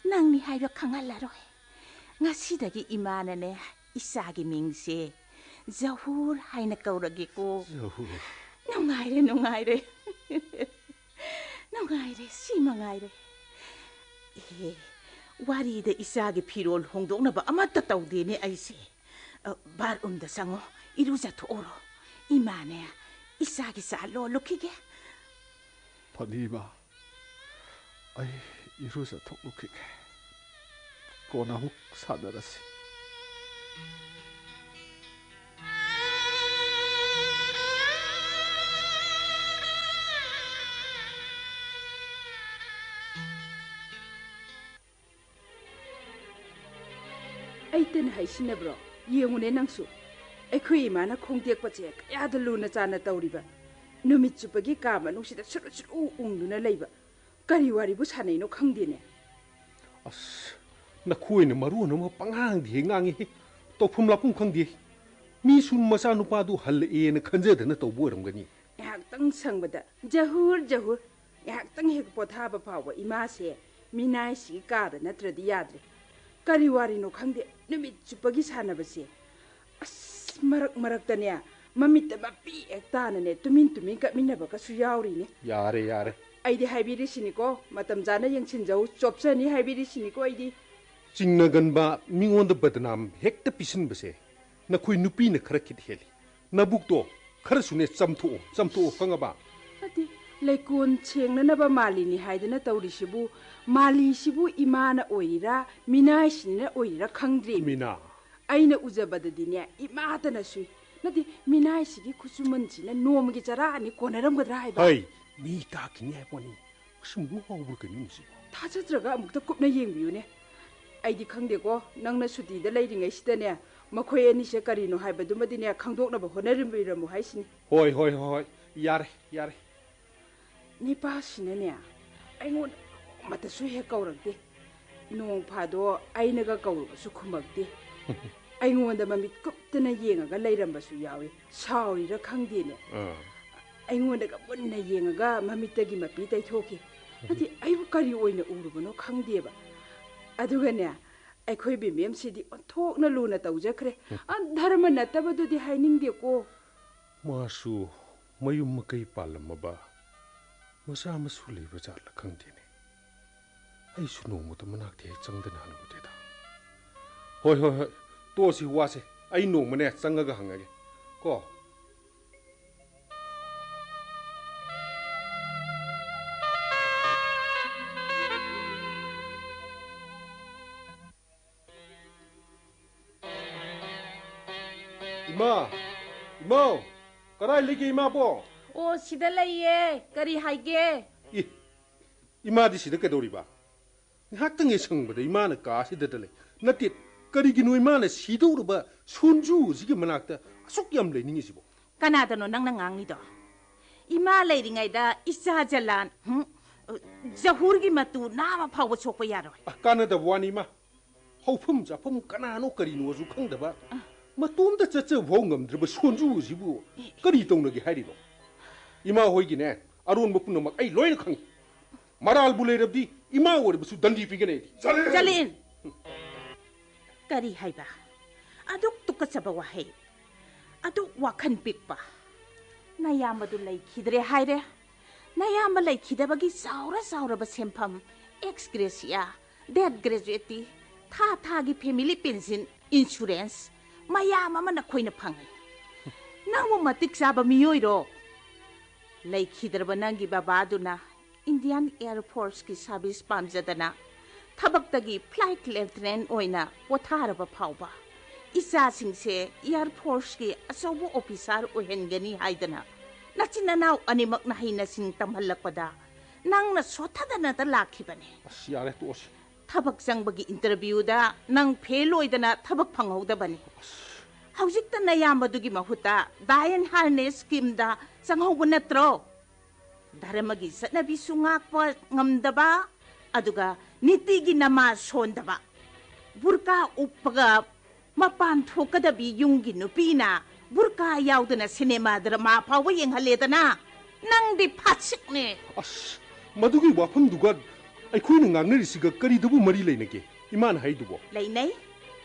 ꯅꯪꯅꯤ ꯍꯥꯏꯕ ꯈꯪꯍꯜꯂꯔꯣꯏ꯫ ꯉꯁꯤꯗꯒꯤ ꯏꯃꯥꯅꯅꯦ, ꯏꯆꯥꯒꯤ ꯃꯤꯡꯁꯦ ꯖꯍꯨꯔ ꯍꯥꯏꯅ ꯀꯧꯔꯒꯦꯀꯣ꯫ ꯖꯍꯨꯔ꯫ ꯅꯨꯡꯉꯥꯏꯔꯦ, ꯅꯨꯡꯉꯥꯏꯔꯦ꯫ ꯅꯨꯡꯉꯥꯏꯔꯦ, ꯁꯤ ꯃꯉꯥꯏꯔꯦ꯫ ꯑꯦ, ꯋꯥꯔꯤꯗ ꯏꯆꯥꯒꯤ ꯐꯤꯔꯣꯜ ꯍꯣꯡꯗꯣꯛꯅꯕ ꯑꯃꯠꯇ ꯇꯧꯗꯦꯅꯦ ꯑꯩꯁꯦ꯫ ꯑ, ꯕꯥꯠꯔꯨꯝꯗ ꯆꯪꯉꯣ, ꯏꯔꯨꯖꯊꯣꯛꯎꯔꯣ꯫ ꯏꯃꯥꯅꯦ, ꯏꯆꯥꯒꯤ ꯆꯥ ꯂꯣꯜꯂꯨꯈꯤꯒꯦ꯫ ꯐꯅꯤ, ꯏꯃꯥ꯫ ꯑꯩ ꯏꯔꯨꯖꯊꯣꯛꯂꯨꯈꯤꯒꯦ꯫ ꯀꯣꯟꯅ ꯑꯃꯨꯛ ꯁꯥꯟꯅꯔꯁꯤ꯫ ꯑꯩꯇꯅ ꯍꯥꯏꯁꯤꯟꯅꯕ꯭ꯔꯣ? ꯌꯦꯡꯉꯨꯅꯦ ꯅꯪꯁꯨ꯫ ꯑꯩꯈꯣꯏ ꯏꯃꯥꯅ ꯈꯣꯡꯇꯦꯛꯄꯁꯦ ꯀꯌꯥꯗ ꯂꯨꯅ ꯆꯥꯅ ꯇꯧꯔꯤꯕ꯫ ꯅꯨꯃꯤꯠ ꯆꯨꯞꯄꯒꯤ ꯀꯥ ꯃꯅꯨꯡꯁꯤꯗ ꯁꯨꯔꯨ ꯁꯨꯔꯨ ꯎꯪꯗꯨꯅ ꯂꯩꯕ꯫ ꯀꯔꯤ ꯋꯥꯔꯤꯕꯨ ꯁꯥꯟꯅꯩꯅꯣ ꯈꯪꯗꯦꯅꯦ꯫ ꯑꯁ, ꯅꯈꯣꯏꯅ ꯃꯔꯣꯟ ꯑꯃ ꯄꯉꯥꯡꯗ ꯍꯦꯛ ꯉꯥꯡꯉꯤ꯫ ꯇꯧꯐꯝ ꯂꯥꯛꯐꯝ ꯈꯪꯗꯦ꯫ ꯃꯤꯁꯨ ꯃꯆꯥꯅꯨꯄꯥꯗꯨ ꯍꯜꯂꯛꯑꯦꯅ ꯈꯟꯖꯗꯅ ꯇꯧꯕ ꯑꯣꯏꯔꯝꯒꯅꯤ꯫ ꯉꯥꯏꯍꯥꯛꯇꯪ ꯁꯪꯕꯗ ꯖꯍꯨꯔ, ꯖꯍꯨꯔ꯫ ꯉꯥꯏꯍꯥꯛꯇꯪ ꯍꯦꯛ ꯄꯣꯊꯥꯕ ꯐꯥꯎꯕ ꯏꯃꯥꯁꯦ ꯃꯤꯅꯥꯏꯁꯤꯒꯤ ꯀꯥꯗ ꯅꯠꯇ꯭ꯔꯗꯤ ꯌꯥꯗ꯭ꯔꯦ꯫ ꯀꯔꯤ ꯋꯥꯔꯤꯅꯣ ꯈꯪꯗꯦ, ꯅꯨꯃꯤꯠ ꯆꯨꯞꯄꯒꯤ ꯁꯥꯟꯅꯕꯁꯦ꯫ ꯑꯁ, ꯃꯔꯛ ꯃꯔꯛꯇꯅꯦ, ꯃꯃꯤꯠꯇ ꯃꯄꯤ ꯍꯦꯛ ꯇꯥꯅꯅꯦ, ꯇꯨꯃꯤꯟ ꯇꯨꯃꯤꯟ ꯀꯞꯃꯤꯟꯅꯕꯒꯁꯨ ꯌꯥꯎꯔꯤꯅꯦ꯫ ꯌꯥꯔꯦ, ꯌꯥꯔꯦ꯫ ꯑꯩꯗꯤ ꯍꯥꯏꯕꯤꯔꯤꯁꯤꯅꯤꯀꯣ, ꯃꯇꯝ ꯆꯥꯅ ꯌꯦꯡꯁꯤꯟꯖꯧ, ꯆꯣꯞꯆꯅꯤ ꯍꯥꯏꯕꯤꯔꯤꯁꯤꯅꯤꯀꯣ ꯑꯩꯗꯤ꯫ ꯆꯤꯡꯅꯒꯟꯕ ꯃꯤꯉꯣꯟꯗ ꯕꯗꯅꯥꯝ ꯍꯦꯛꯇ ꯄꯤꯁꯤꯟꯕꯁꯦ ꯅꯈꯣꯏ ꯅꯨꯄꯤꯅ ꯈꯔ ꯈꯤꯠ ꯍꯦꯜꯂꯤ꯫ ꯅꯕꯨꯛꯇꯣ ꯈꯔꯁꯨꯅꯦ ꯆꯝꯊꯣꯛꯑꯣ, ꯆꯝꯊꯣꯛꯑꯣ, ꯈꯪꯉꯕ? ꯅꯠꯇꯦ, ꯂꯩꯀꯣꯟ ꯁꯦꯡꯅꯅꯕ ꯃꯥꯜꯂꯤꯅꯤ ꯍꯥꯏꯗꯅ ꯇꯧꯔꯤꯁꯤꯕꯨ, ꯃꯥꯂꯤꯁꯤꯕꯨ ꯏꯃꯥꯅ ꯑꯣꯏꯔꯤꯔꯥ, ꯃꯤꯅꯥꯏꯁꯤꯡꯅ ꯑꯣꯏꯔꯤꯔꯥ ꯈꯪꯗ꯭ꯔꯦ꯫ ꯃꯤꯅꯥ꯫ ꯑꯩꯅ ꯎꯖꯕꯗꯗꯤꯅꯦ, ꯏꯃꯥꯇꯅ ꯁꯨꯏ꯫ ꯅꯠꯇꯦ, ꯃꯤꯅꯥꯏꯁꯤꯒꯤ ꯈꯨꯠꯁꯨꯃꯟꯁꯤꯅ ꯅꯣꯡꯃꯒꯤ ꯆꯔꯥ ꯑꯅꯤ ꯀꯣꯟꯅꯔꯝꯒꯗ꯭ꯔꯥ ꯍꯥꯏꯕ? ꯍꯩ, ꯃꯤ ꯇꯥꯈꯤꯅꯤ ꯍꯥꯏꯕ ꯄꯣꯠꯅꯤ꯫ ꯑꯁꯨꯝ ꯉꯥꯎꯕ꯭ꯔꯥ ꯀꯩꯅꯣ ꯃꯁꯤꯕꯣ? ꯊꯥꯖꯗ꯭ꯔꯒ ꯑꯃꯨꯛꯇ ꯀꯨꯞꯅ ꯌꯦꯡꯕꯤꯌꯨꯅꯦ꯫ ꯑꯩꯗꯤ ꯈꯪꯗꯦꯀꯣ, ꯅꯪꯅ ꯁꯨꯇꯤꯗ ꯂꯩꯔꯤꯉꯩꯁꯤꯗꯅꯦ, ꯃꯈꯣꯏ ꯑꯅꯤꯁꯦ ꯀꯔꯤꯅꯣ ꯍꯥꯏꯕꯗꯨꯃꯗꯤꯅꯦ, ꯈꯪꯗꯣꯛꯅꯕ ꯍꯣꯠꯅꯕꯤꯔꯝꯃꯨ ꯍꯥꯏꯁꯤꯅꯤ꯫ ꯍꯣꯏ, ꯍꯣꯏ, ꯍꯣꯏ, ꯍꯣꯏ, ꯌꯥꯔꯦ, ꯌꯥꯔꯦ꯫ ꯅꯤꯄꯥꯁꯤꯅꯅꯦ, ꯑꯩꯉꯣꯟꯗ ꯅꯣꯡꯃꯇꯁꯨ ꯍꯦꯛ ꯀꯧꯔꯛꯇꯦ꯫ ꯅꯣꯡ ꯐꯥꯗꯣꯛ ꯑꯩꯅꯒ ꯀꯧꯔꯕꯁꯨ ꯈꯨꯝꯃꯛꯇꯦ꯫ ꯑꯩꯉꯣꯟꯗ ꯃꯃꯤꯠ ꯀꯨꯞꯇꯅ ꯌꯦꯡꯉꯒ ꯂꯩꯔꯝꯕꯁꯨ ꯌꯥꯎꯏ꯫ ꯁꯥꯎꯔꯤꯔ ꯈꯪꯗꯦꯅꯦ꯫ ꯑꯥ꯫ ꯑꯩꯉꯣꯟꯗꯒ ꯃꯨꯟꯅ ꯌꯦꯡꯉꯒ ꯃꯃꯤꯠꯇꯒꯤ ꯃꯄꯤ ꯇꯩꯊꯣꯛꯈꯤ꯫ ꯅꯠꯇꯦ, ꯑꯩꯕꯨ ꯀꯔꯤ ꯑꯣꯏꯅ ꯎꯔꯨꯕꯅꯣ ꯈꯪꯗꯦꯕ꯫ ꯑꯗꯨꯒꯅꯦ, ꯑꯩꯈꯣꯏ ꯕꯦꯝꯕꯦꯝꯁꯤꯗꯤ ꯑꯣꯟꯊꯣꯛꯅ ꯂꯨꯅ ꯇꯧꯖꯈ꯭ꯔꯦ꯫ ꯑ, ꯙꯔꯃ ꯅꯠꯇꯕꯗꯨꯗꯤ ꯍꯥꯏꯅꯤꯡꯗꯦꯀꯣ꯫ ꯃꯥꯁꯨ ꯃꯌꯨꯝ ꯃꯀꯩ ꯄꯥꯜꯂꯝꯃꯕ, ꯃꯆꯥ ꯃꯁꯨ ꯂꯩꯕ ꯖꯥꯠꯂ ꯈꯪꯗꯦꯅꯦ꯫ ꯑꯩꯁꯨ ꯅꯣꯡꯃꯇ ꯃꯅꯥꯛꯇ ꯍꯦꯛ ꯆꯪꯗꯅ ꯍꯪꯉꯨꯗꯦꯗ꯫ ꯍꯣꯏ, ꯍꯣꯏ, ꯍꯣꯏ, ꯇꯣꯛꯑꯁꯤ, ꯋꯥꯁꯦ꯫ ꯑꯩ ꯅꯣꯡꯃꯅꯦ ꯆꯪꯉꯒ ꯍꯪꯉꯒꯦ ꯀꯣ꯫ ꯏꯃꯥ! ꯏꯃꯥ! ꯀꯗꯥꯏ ꯂꯩꯒꯦ ꯏꯃꯥꯕꯣ? ꯑꯣ, ꯁꯤꯗ ꯂꯩꯌꯦ꯫ ꯀꯔꯤ ꯍꯥꯏꯒꯦ? ꯏ, ꯏꯃꯥꯗꯤ ꯁꯤꯗ ꯀꯩꯗꯧꯔꯤꯕ? ꯉꯥꯏꯍꯥꯛꯇꯪ ꯍꯦꯛ ꯁꯪꯕꯗ ꯏꯃꯥꯅ ꯀꯥꯁꯤꯗꯇ ꯂꯩ꯫ ꯅꯠꯇꯦ, ꯀꯔꯤꯒꯤꯅꯣ ꯏꯃꯥꯅ ꯁꯤꯗꯧꯔꯕ ꯁꯣꯟꯖꯨ ꯑꯁꯤꯒꯤ ꯃꯅꯥꯛꯇ ꯑꯁꯨꯛ ꯌꯥꯝ ꯂꯩꯅꯤꯡꯉꯤꯁꯤꯕꯣ? ꯀꯅꯥꯗꯅꯣ ꯅꯪꯅ ꯉꯥꯡꯉꯤꯗꯣ? ꯏꯃꯥ ꯂꯩꯔꯤꯉꯩꯗ ꯏꯆꯥ ꯖꯂꯥꯟ, ꯍꯨꯝ, ꯖꯍꯨꯔꯒꯤ ꯃꯇꯨ ꯅꯥꯕ ꯐꯥꯎꯕ ꯁꯣꯛꯄ ꯌꯥꯔꯣꯏ꯫ ꯑ, ꯀꯥꯟꯅꯗꯕ ꯋꯥꯅꯤ ꯏꯃꯥ꯫ ꯍꯧꯐꯝ ꯆꯥꯐꯝ ꯀꯅꯥꯅꯣ ꯀꯔꯤꯅꯣꯁꯨ ꯈꯪꯗꯕ, ꯃꯇꯣꯝꯇ ꯆꯠꯆꯕ ꯐꯥꯎ ꯉꯝꯗ꯭ꯔꯕ ꯁꯣꯟꯖꯨ ꯑꯁꯤꯕꯨ ꯀꯔꯤ ꯇꯧꯅꯒꯦ ꯍꯥꯏꯔꯤꯅꯣ? ꯏꯃꯥ ꯍꯣꯏꯒꯤꯅꯦ, ꯑꯔꯣꯟꯕ ꯄꯨꯝꯅꯃꯛ ꯑꯩ ꯂꯣꯏꯅ ꯈꯪꯉꯤ꯫ ꯃꯔꯥꯜꯕꯨ ꯂꯩꯔꯕꯗꯤ ꯏꯃꯥ ꯑꯣꯏꯔꯕꯁꯨ ꯗꯟꯗꯤ ꯄꯤꯒꯅꯤ ꯑꯩꯗꯤ꯫ ꯖꯂꯤꯟ! ꯀꯔꯤ ꯍꯥꯏꯕ? ꯑꯗꯨꯛ ꯇꯨꯀꯠꯆꯕ ꯋꯥꯍꯩ, ꯑꯗꯨꯛ ꯋꯥꯈꯜ ꯄꯤꯛꯄ꯫ ꯅꯌꯥꯝꯕꯗꯨ ꯂꯩꯈꯤꯗ꯭ꯔꯦ ꯍꯥꯏꯔꯦ꯫ ꯅꯌꯥꯝꯕ ꯂꯩꯈꯤꯗꯕꯒꯤ ꯆꯥꯎꯔ ꯆꯥꯎꯔꯕ ꯁꯦꯟꯐꯝ, ꯑꯦꯛꯁ ꯒ꯭ꯔꯦꯁꯤꯌꯥ, ꯗꯦꯠ ꯒ꯭ꯔꯦꯖꯨꯑꯦꯠꯇꯤ, ꯊꯥ ꯊꯥꯒꯤ ꯐꯦꯃꯤꯂꯤ ꯄꯦꯟꯁꯤꯟ, ꯏꯟꯁꯨꯔꯦꯟꯁ, ꯃꯌꯥꯝ ꯑꯃ ꯅꯈꯣꯏꯅ ꯐꯪꯉꯤ꯫ ꯅꯪꯕꯨ ꯃꯇꯤꯛ ꯆꯥꯕ ꯃꯤꯑꯣꯏꯔꯣ? ꯂꯩꯈꯤꯗ꯭ꯔꯕ ꯅꯪꯒꯤ ꯕꯕꯥꯗꯨꯅ ꯏꯟꯗꯤꯌꯥꯟ ꯑꯦꯌꯔ ꯐꯣꯔꯁꯀꯤ ꯁꯥꯔꯚꯤꯁ ꯄꯥꯝꯖꯗꯅ ꯊꯕꯛꯇꯒꯤ ꯐ꯭ꯂꯥꯏꯠ ꯂꯦꯐꯇꯤꯅꯦꯟ ꯑꯣꯏꯅ ꯄꯣꯊꯥꯔꯕ ꯐꯥꯎꯕ ꯏꯆꯥꯁꯤꯡꯁꯦ ꯑꯦꯌꯔ ꯐꯣꯔꯁꯀꯤ ꯑꯆꯧꯕ ꯑꯣꯐꯤꯁꯥꯔ ꯑꯣꯏꯍꯟꯒꯅꯤ ꯍꯥꯏꯗꯅ ꯅꯆꯤꯟ ꯅꯅꯥꯎ ꯑꯅꯤꯃꯛ ꯅꯍꯩ ꯅꯁꯤꯡ ꯇꯝꯍꯜꯂꯛꯄꯗ ꯅꯪꯅ ꯁꯣꯠꯊꯗꯅꯇ ꯂꯥꯛꯈꯤꯕꯅꯦ꯫ ꯑꯁ, ꯌꯥꯔꯦ, ꯇꯣꯛꯑꯁꯤ꯫ ꯊꯕꯛ ꯆꯪꯕꯒꯤ ꯏꯟꯇꯔꯚ꯭ꯌꯨꯗ ꯅꯪ ꯐꯦꯜ ꯑꯣꯏꯗꯅ ꯊꯕꯛ ꯐꯪꯍꯧꯗꯕꯅꯤ꯫ ꯍꯧꯖꯤꯛꯇ ꯅꯌꯥꯝꯕꯗꯨꯒꯤ ꯃꯍꯨꯠꯇ ꯗꯥꯏꯟ ꯍꯥꯔꯅꯦꯁ ꯁ꯭ꯀꯤꯝꯗ ꯆꯪꯍꯧꯕ ꯅꯠꯇ꯭ꯔꯣ? ꯙꯔꯃꯒꯤ ꯆꯠꯅꯕꯤꯁꯨ ꯉꯥꯛꯄ ꯉꯝꯗꯕ, ꯑꯗꯨꯒ ꯅꯤꯇꯤꯒꯤ ꯅꯃꯥꯖ ꯁꯣꯟꯗꯕ, ꯕꯨꯔꯀꯥ ꯎꯞꯄꯒ ꯃꯄꯥꯟ ꯊꯣꯛꯀꯗꯕꯤ ꯌꯨꯝꯒꯤ ꯅꯨꯄꯤꯅ ꯕꯨꯔꯀꯥ ꯌꯥꯎꯗꯅ ꯁꯤꯅꯦꯃꯥ ꯗ꯭ꯔꯃꯥ ꯐꯥꯎꯕ ꯌꯦꯡꯍꯜꯂꯦꯗꯅ꯫ ꯅꯪꯗꯤ ꯐꯥꯁꯤꯛꯅꯦ꯫ ꯑꯁ, ꯃꯗꯨꯒꯤ ꯋꯥꯐꯝꯗꯨꯒ ꯑꯩꯈꯣꯏꯅ ꯉꯥꯡꯅꯔꯤꯁꯤꯒ ꯀꯔꯤꯗꯕꯨ ꯃꯔꯤ ꯂꯩꯅꯒꯦ? ꯏꯃꯥꯅ ꯍꯥꯏꯗꯨꯕꯣ? ꯂꯩꯅꯩ꯫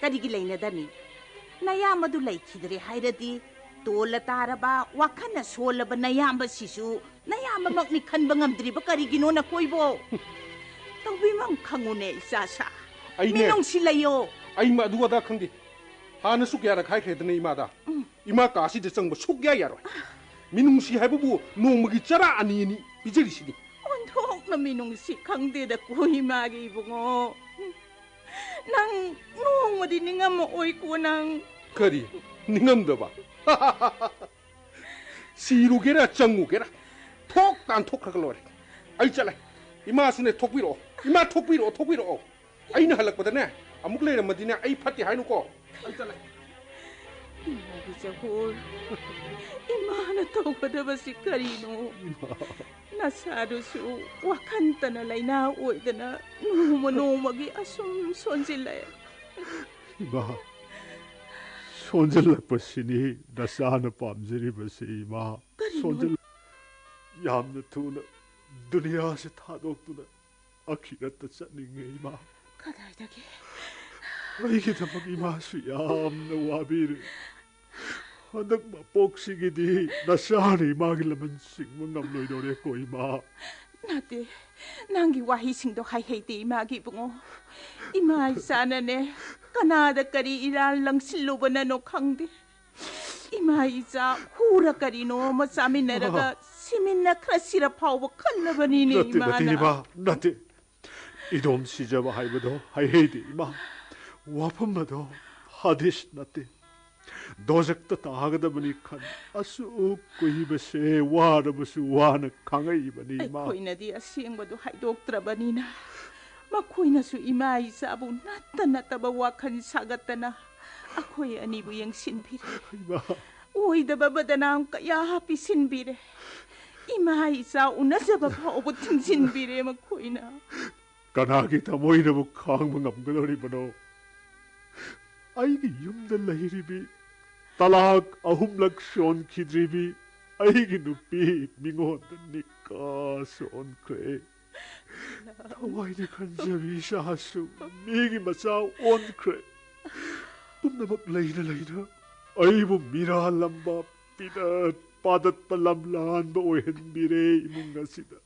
ꯀꯔꯤꯒꯤ ꯂꯩꯅꯗꯅꯤ? ꯅꯌꯥꯝꯕꯗꯨ ꯂꯩꯈꯤꯗ꯭ꯔꯦ ꯍꯥꯏꯔꯗꯤ, ꯇꯣꯜꯂ ꯇꯥꯔꯕ, ꯋꯥꯈꯜꯅ ꯁꯣꯜꯂꯕ ꯅꯌꯥꯝꯕꯁꯤꯁꯨ ꯅꯌꯥꯝꯕꯃꯛꯅꯤ ꯈꯟꯕ ꯉꯝꯗ꯭ꯔꯤꯕ ꯀꯔꯤꯒꯤꯅꯣ ꯅꯈꯣꯏꯕꯣ? ꯇꯧꯕꯤꯃꯝ ꯈꯪꯉꯨꯅꯦ, ꯏꯆꯥꯁꯥ꯫ ꯑꯩꯅꯦ꯫ ꯃꯤꯅꯨꯡꯁꯤ ꯂꯩꯌꯣ꯫ ꯑꯩ ꯃꯗꯨ ꯑꯗꯥ ꯈꯪꯗꯦ꯫ ꯍꯥꯟꯅꯁꯨ ꯀꯌꯥꯔꯛ ꯍꯥꯏꯈ꯭ꯔꯦꯗꯅ ꯏꯃꯥꯗ꯫ ꯎꯝ꯫ ꯏꯃꯥ ꯀꯥꯁꯤꯗ ꯆꯪꯕ ꯁꯨꯛꯌꯥ ꯌꯥꯔꯣꯏ꯫ ꯃꯤꯅꯨꯡꯁꯤ ꯍꯥꯏꯕꯕꯨ ꯅꯣꯡꯃꯒꯤ ꯆꯔꯥ ꯑꯅꯤ ꯑꯅꯤ ꯄꯤꯖꯔꯤꯁꯤꯅꯤ꯫ ꯑꯣꯟꯊꯣꯛꯅ ꯃꯤꯅꯨꯡꯁꯤ ꯈꯪꯗꯦꯗ ꯀꯣ ꯏꯃꯥꯒꯤ ꯏꯕꯨꯡꯉꯣ꯫ ꯅꯪ ꯅꯣꯡꯃꯗꯤ ꯅꯤꯡꯉꯝꯃꯛꯑꯣꯏꯀꯣ ꯅꯪ꯫ ꯀꯔꯤ? ꯅꯤꯡꯉꯝꯗꯕ? ꯁꯤꯔꯨꯒꯦꯔꯥ ꯆꯪꯉꯨꯒꯦꯔꯥ ꯊꯣꯛ ꯇꯥꯟꯊꯣꯛꯈ꯭ꯔꯒ ꯂꯣꯏꯔꯦ꯫ ꯑꯩ ꯆꯠꯂꯦ꯫ ꯏꯃꯥꯁꯨꯅꯦ, ꯊꯣꯛꯄꯤꯔꯛꯑꯣ꯫ ꯏꯃꯥ, ꯊꯣꯛꯄꯤꯔꯛꯑꯣ, ꯊꯣꯛꯄꯤꯔꯛꯑꯣ꯫ ꯑꯩꯅ ꯍꯜꯂꯛꯄꯗꯅꯦ, ꯑꯃꯨꯛ ꯂꯩꯔꯝꯃꯗꯤꯅꯦ, ꯑꯩ ꯐꯠꯇꯦ ꯍꯥꯏꯅꯨꯀꯣ꯫ ꯑꯩ ꯆꯠꯂꯦ꯫ ꯏꯃꯥꯒꯤ ꯖꯒꯣꯏ꯫ ꯏꯃꯥꯅ ꯇꯧꯒꯗꯕꯁꯤ ꯀꯔꯤꯅꯣ? ꯏꯃꯥ꯫ ꯅꯁꯥꯗꯨꯁꯨ ꯋꯥꯈꯟꯇꯅ ꯂꯥꯏꯅꯥ ꯑꯣꯏꯗꯅ ꯅꯣꯡꯃ ꯅꯣꯡꯃꯒꯤ ꯑꯁꯨꯝ ꯁꯣꯟꯖꯤꯜꯂꯛꯑꯦ꯫ ꯏꯃꯥ, ꯁꯣꯟꯖꯤꯜꯂꯛꯄꯁꯤꯅꯤ ꯅꯁꯥꯅ ꯄꯥꯝꯖꯔꯤꯕꯁꯤ, ꯏꯃꯥ꯫ ꯀꯔꯤꯅꯣ? ꯁꯣꯟꯖꯤꯜ-, ꯌꯥꯝꯅ ꯊꯨꯅ ꯗꯨꯅꯤꯌꯥꯁꯤ ꯊꯥꯗꯣꯛꯇꯨꯅ ꯑꯈꯤꯔꯠꯇ ꯆꯠꯅꯤꯡꯉꯦ, ꯏꯃꯥ꯫ ꯀꯗꯥꯏꯗꯒꯤ? ꯑꯩꯒꯤꯗꯃꯛ ꯏꯃꯥꯁꯨ ꯌꯥꯝꯅ ꯋꯥꯕꯤꯔꯦ꯫ ꯍꯟꯗꯛ ꯃꯄꯣꯛꯁꯤꯒꯤꯗꯤ ꯅꯁꯥꯅ ꯏꯃꯥꯒꯤ ꯂꯃꯟ ꯆꯤꯡꯕ ꯉꯝꯂꯣꯏꯗꯧꯔꯦꯀꯣ, ꯏꯃꯥ꯫ ꯅꯠꯇꯦ, ꯅꯪꯒꯤ ꯋꯥꯍꯩꯁꯤꯡꯗꯣ ꯍꯥꯏꯍꯩꯗꯦ, ꯏꯃꯥꯒꯤ ꯏꯕꯨꯡꯉꯣ꯫ ꯏꯃꯥ ꯏꯆꯥꯅꯅꯦ, ꯀꯅꯥꯗ ꯀꯔꯤ ꯏꯔꯥꯜ ꯂꯪꯁꯤꯜꯂꯨꯕꯅꯅꯣ ꯈꯪꯗꯦ꯫ ꯏꯃꯥ ꯏꯆꯥ ꯍꯨꯔ ꯀꯔꯤꯅꯣ ꯑꯃ ꯆꯥꯃꯤꯟꯅꯔꯒ ꯁꯤꯃꯤꯟꯅꯈ꯭ꯔꯁꯤꯔ ꯐꯥꯎꯕ ꯈꯜꯂꯕꯅꯤꯅꯦ, ꯅꯠꯇꯦ, ꯅꯠꯇꯦ, ꯏꯃꯥꯅ꯫ ꯏꯃꯥ, ꯅꯠꯇꯦ꯫ ꯏꯗꯣꯝ ꯁꯤꯖꯕ ꯍꯥꯏꯕꯗꯣ ꯍꯥꯏꯍꯩꯗꯦ, ꯏꯃꯥ꯫ ꯋꯥꯐꯝ ꯑꯗꯣ ꯍꯥꯗꯤꯁ ꯅꯠꯇꯦ꯫ ꯗꯣꯖꯛꯇ ꯇꯥꯒꯗꯕꯅꯤ ꯈꯟ ꯑꯁꯨꯛ ꯀꯨꯏꯕꯁꯦ ꯋꯥꯔꯕꯁꯨ ꯋꯥꯅ ꯈꯥꯡꯉꯛꯏꯕꯅꯤ, ꯏꯃꯥ꯫ ꯑꯩꯈꯣꯏꯅꯗꯤ ꯑꯁꯦꯡꯕꯗꯨ ꯍꯥꯏꯗꯣꯛꯇ꯭ꯔꯕꯅꯤꯅ, ꯃꯈꯣꯏꯅꯁꯨ ꯏꯃꯥ ꯏꯆꯥꯕꯨ ꯅꯠꯇ ꯅꯠꯇꯕ ꯋꯥꯈꯜ ꯁꯥꯒꯠꯇꯅ ꯑꯩꯈꯣꯏ ꯑꯅꯤꯕꯨ ꯌꯦꯡꯁꯤꯟꯕꯤꯔꯦ꯫ ꯏꯃꯥ꯫ ꯑꯣꯏꯗꯕ ꯕꯗꯅꯥꯝ ꯀꯌꯥ ꯄꯤꯁꯤꯟꯕꯤꯔꯦ꯫ ꯏꯃꯥ ꯏꯆꯥ ꯎꯅꯖꯕ ꯐꯥꯎꯕ ꯊꯤꯡꯖꯤꯟꯕꯤꯔꯦ ꯃꯈꯣꯏꯅ꯫ ꯀꯅꯥꯒꯤ ꯊꯃꯣꯏꯅꯕꯨ ꯈꯥꯡꯕ ꯉꯝꯒꯗꯧꯔꯤꯕꯅꯣ? ꯑꯩꯒꯤ ꯌꯨꯝꯗ ꯂꯩꯔꯤꯕꯤ, ꯇꯂꯥꯛ ꯑꯍꯨꯝꯂꯛ ꯁꯣꯟꯈꯤꯗ꯭ꯔꯤꯕꯤ ꯑꯩꯒꯤ ꯅꯨꯄꯤ ꯃꯤꯉꯣꯟꯗ ꯅꯤꯀꯥ ꯁꯣꯟꯈ꯭ꯔꯦ꯫ ꯊꯋꯥꯏꯅ ꯈꯟꯖꯕꯤ ꯏꯆꯥꯁꯨ ꯃꯤꯒꯤ ꯃꯆꯥ ꯑꯣꯟꯈ꯭ꯔꯦ꯫ ꯄꯨꯝꯅꯃꯛ ꯂꯩꯅ ꯂꯩꯅ ꯑꯩꯕꯨ ꯃꯤꯔꯥꯜꯂꯝꯕ ꯄꯤꯗꯠ ꯄꯥꯗꯠꯄ ꯂꯝꯂꯥꯟꯕ ꯑꯣꯏꯍꯟꯕꯤꯔꯦ ꯏꯃꯨꯡ ꯑꯁꯤꯗ꯫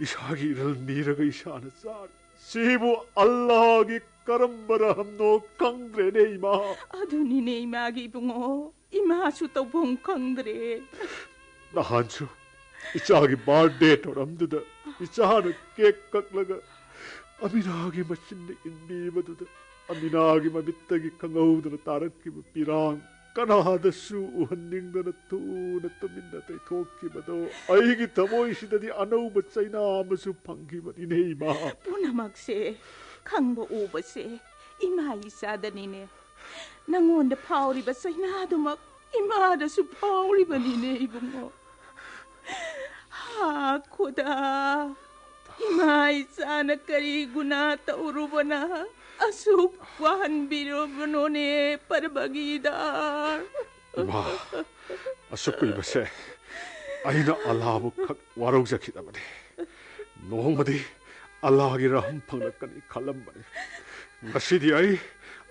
ꯏꯁꯥꯒꯤ ꯏꯔꯜ ꯅꯤꯔꯒ ꯏꯁꯥꯅ ꯆꯥꯔꯤ꯫ ꯁꯤꯕꯨ ꯑꯜꯂꯥꯍꯒꯤ ꯀꯔꯝꯕ ꯔꯍꯝꯅꯣ ꯈꯪꯗ꯭ꯔꯦꯅꯦ ꯏꯃꯥ꯫ ꯑꯗꯨꯅꯤꯅꯦ ꯏꯃꯥꯒꯤ ꯏꯕꯨꯡꯉꯣ, ꯏꯃꯥꯁꯨ ꯇꯧꯐꯝ ꯈꯪꯗ꯭ꯔꯦ꯫ ꯅꯍꯥꯟꯁꯨ ꯏꯆꯥꯒꯤ ꯕꯥꯔꯊꯗꯦ ꯊꯧꯔꯝꯗꯨꯗ ꯏꯆꯥꯅ ꯀꯦꯛ ꯀꯛꯂꯒ ꯑꯃꯤꯅꯥꯒꯤ ꯃꯆꯤꯟꯗ ꯏꯟꯕꯤꯕꯗꯨꯗ ꯑꯃꯤꯅꯥꯒꯤ ꯃꯃꯤꯠꯇꯒꯤ ꯈꯪꯍꯧꯗꯅ ꯇꯥꯔꯛꯈꯤꯕ ꯄꯤꯔꯥꯡ ꯀꯅꯥꯗꯁꯨ ꯎꯍꯟꯅꯤꯡꯗꯅ ꯊꯨꯅ ꯇꯨꯃꯤꯟꯅ ꯇꯩꯊꯣꯛꯈꯤꯕꯗꯣ ꯑꯩꯒꯤ ꯊꯃꯣꯏꯁꯤꯗꯗꯤ ꯑꯅꯧꯕ ꯆꯩꯅꯥ ꯑꯃꯁꯨ ꯐꯪꯈꯤꯕꯅꯤꯅꯦ ꯏꯃꯥ꯫ ꯄꯨꯝꯅꯃꯛꯁꯦ ꯈꯪꯕ ꯎꯕꯁꯦ ꯏꯃꯥ ꯏꯆꯥꯗꯅꯤꯅꯦ꯫ ꯅꯪꯉꯣꯟꯗ ꯐꯥꯎꯔꯤꯕ ꯆꯩꯅꯥꯗꯨꯃꯛ ꯏꯃꯥꯗꯁꯨ ꯐꯥꯎꯔꯤꯕꯅꯤꯅꯦ ꯏꯕꯨꯡꯉꯣ꯫ ꯍꯥ ꯈꯨꯗꯥ, ꯏꯃꯥ ꯏꯆꯥꯅ ꯀꯔꯤ ꯒꯨꯅꯥ ꯇꯧꯔꯨꯕꯅ ꯑꯁꯨꯛ ꯋꯥꯍꯟꯕꯤꯔꯕꯅꯣꯅꯦ ꯄꯔꯕꯒꯤꯗꯥꯔ? ꯏꯃꯥ, ꯑꯁꯨꯛ ꯀꯨꯏꯕꯁꯦ ꯑꯩꯅ ꯑꯜꯂꯥꯕꯨ ꯈꯛ ꯋꯥꯔꯧꯖꯈꯤꯗꯕꯅꯤ꯫ ꯅꯣꯡꯃꯗꯤ ꯑꯜꯂꯥꯒꯤ ꯔꯍꯝ ꯐꯪꯂꯛꯀꯅꯤ ꯈꯜꯂꯝꯕꯅꯤ꯫ ꯉꯁꯤꯗꯤ ꯑꯩ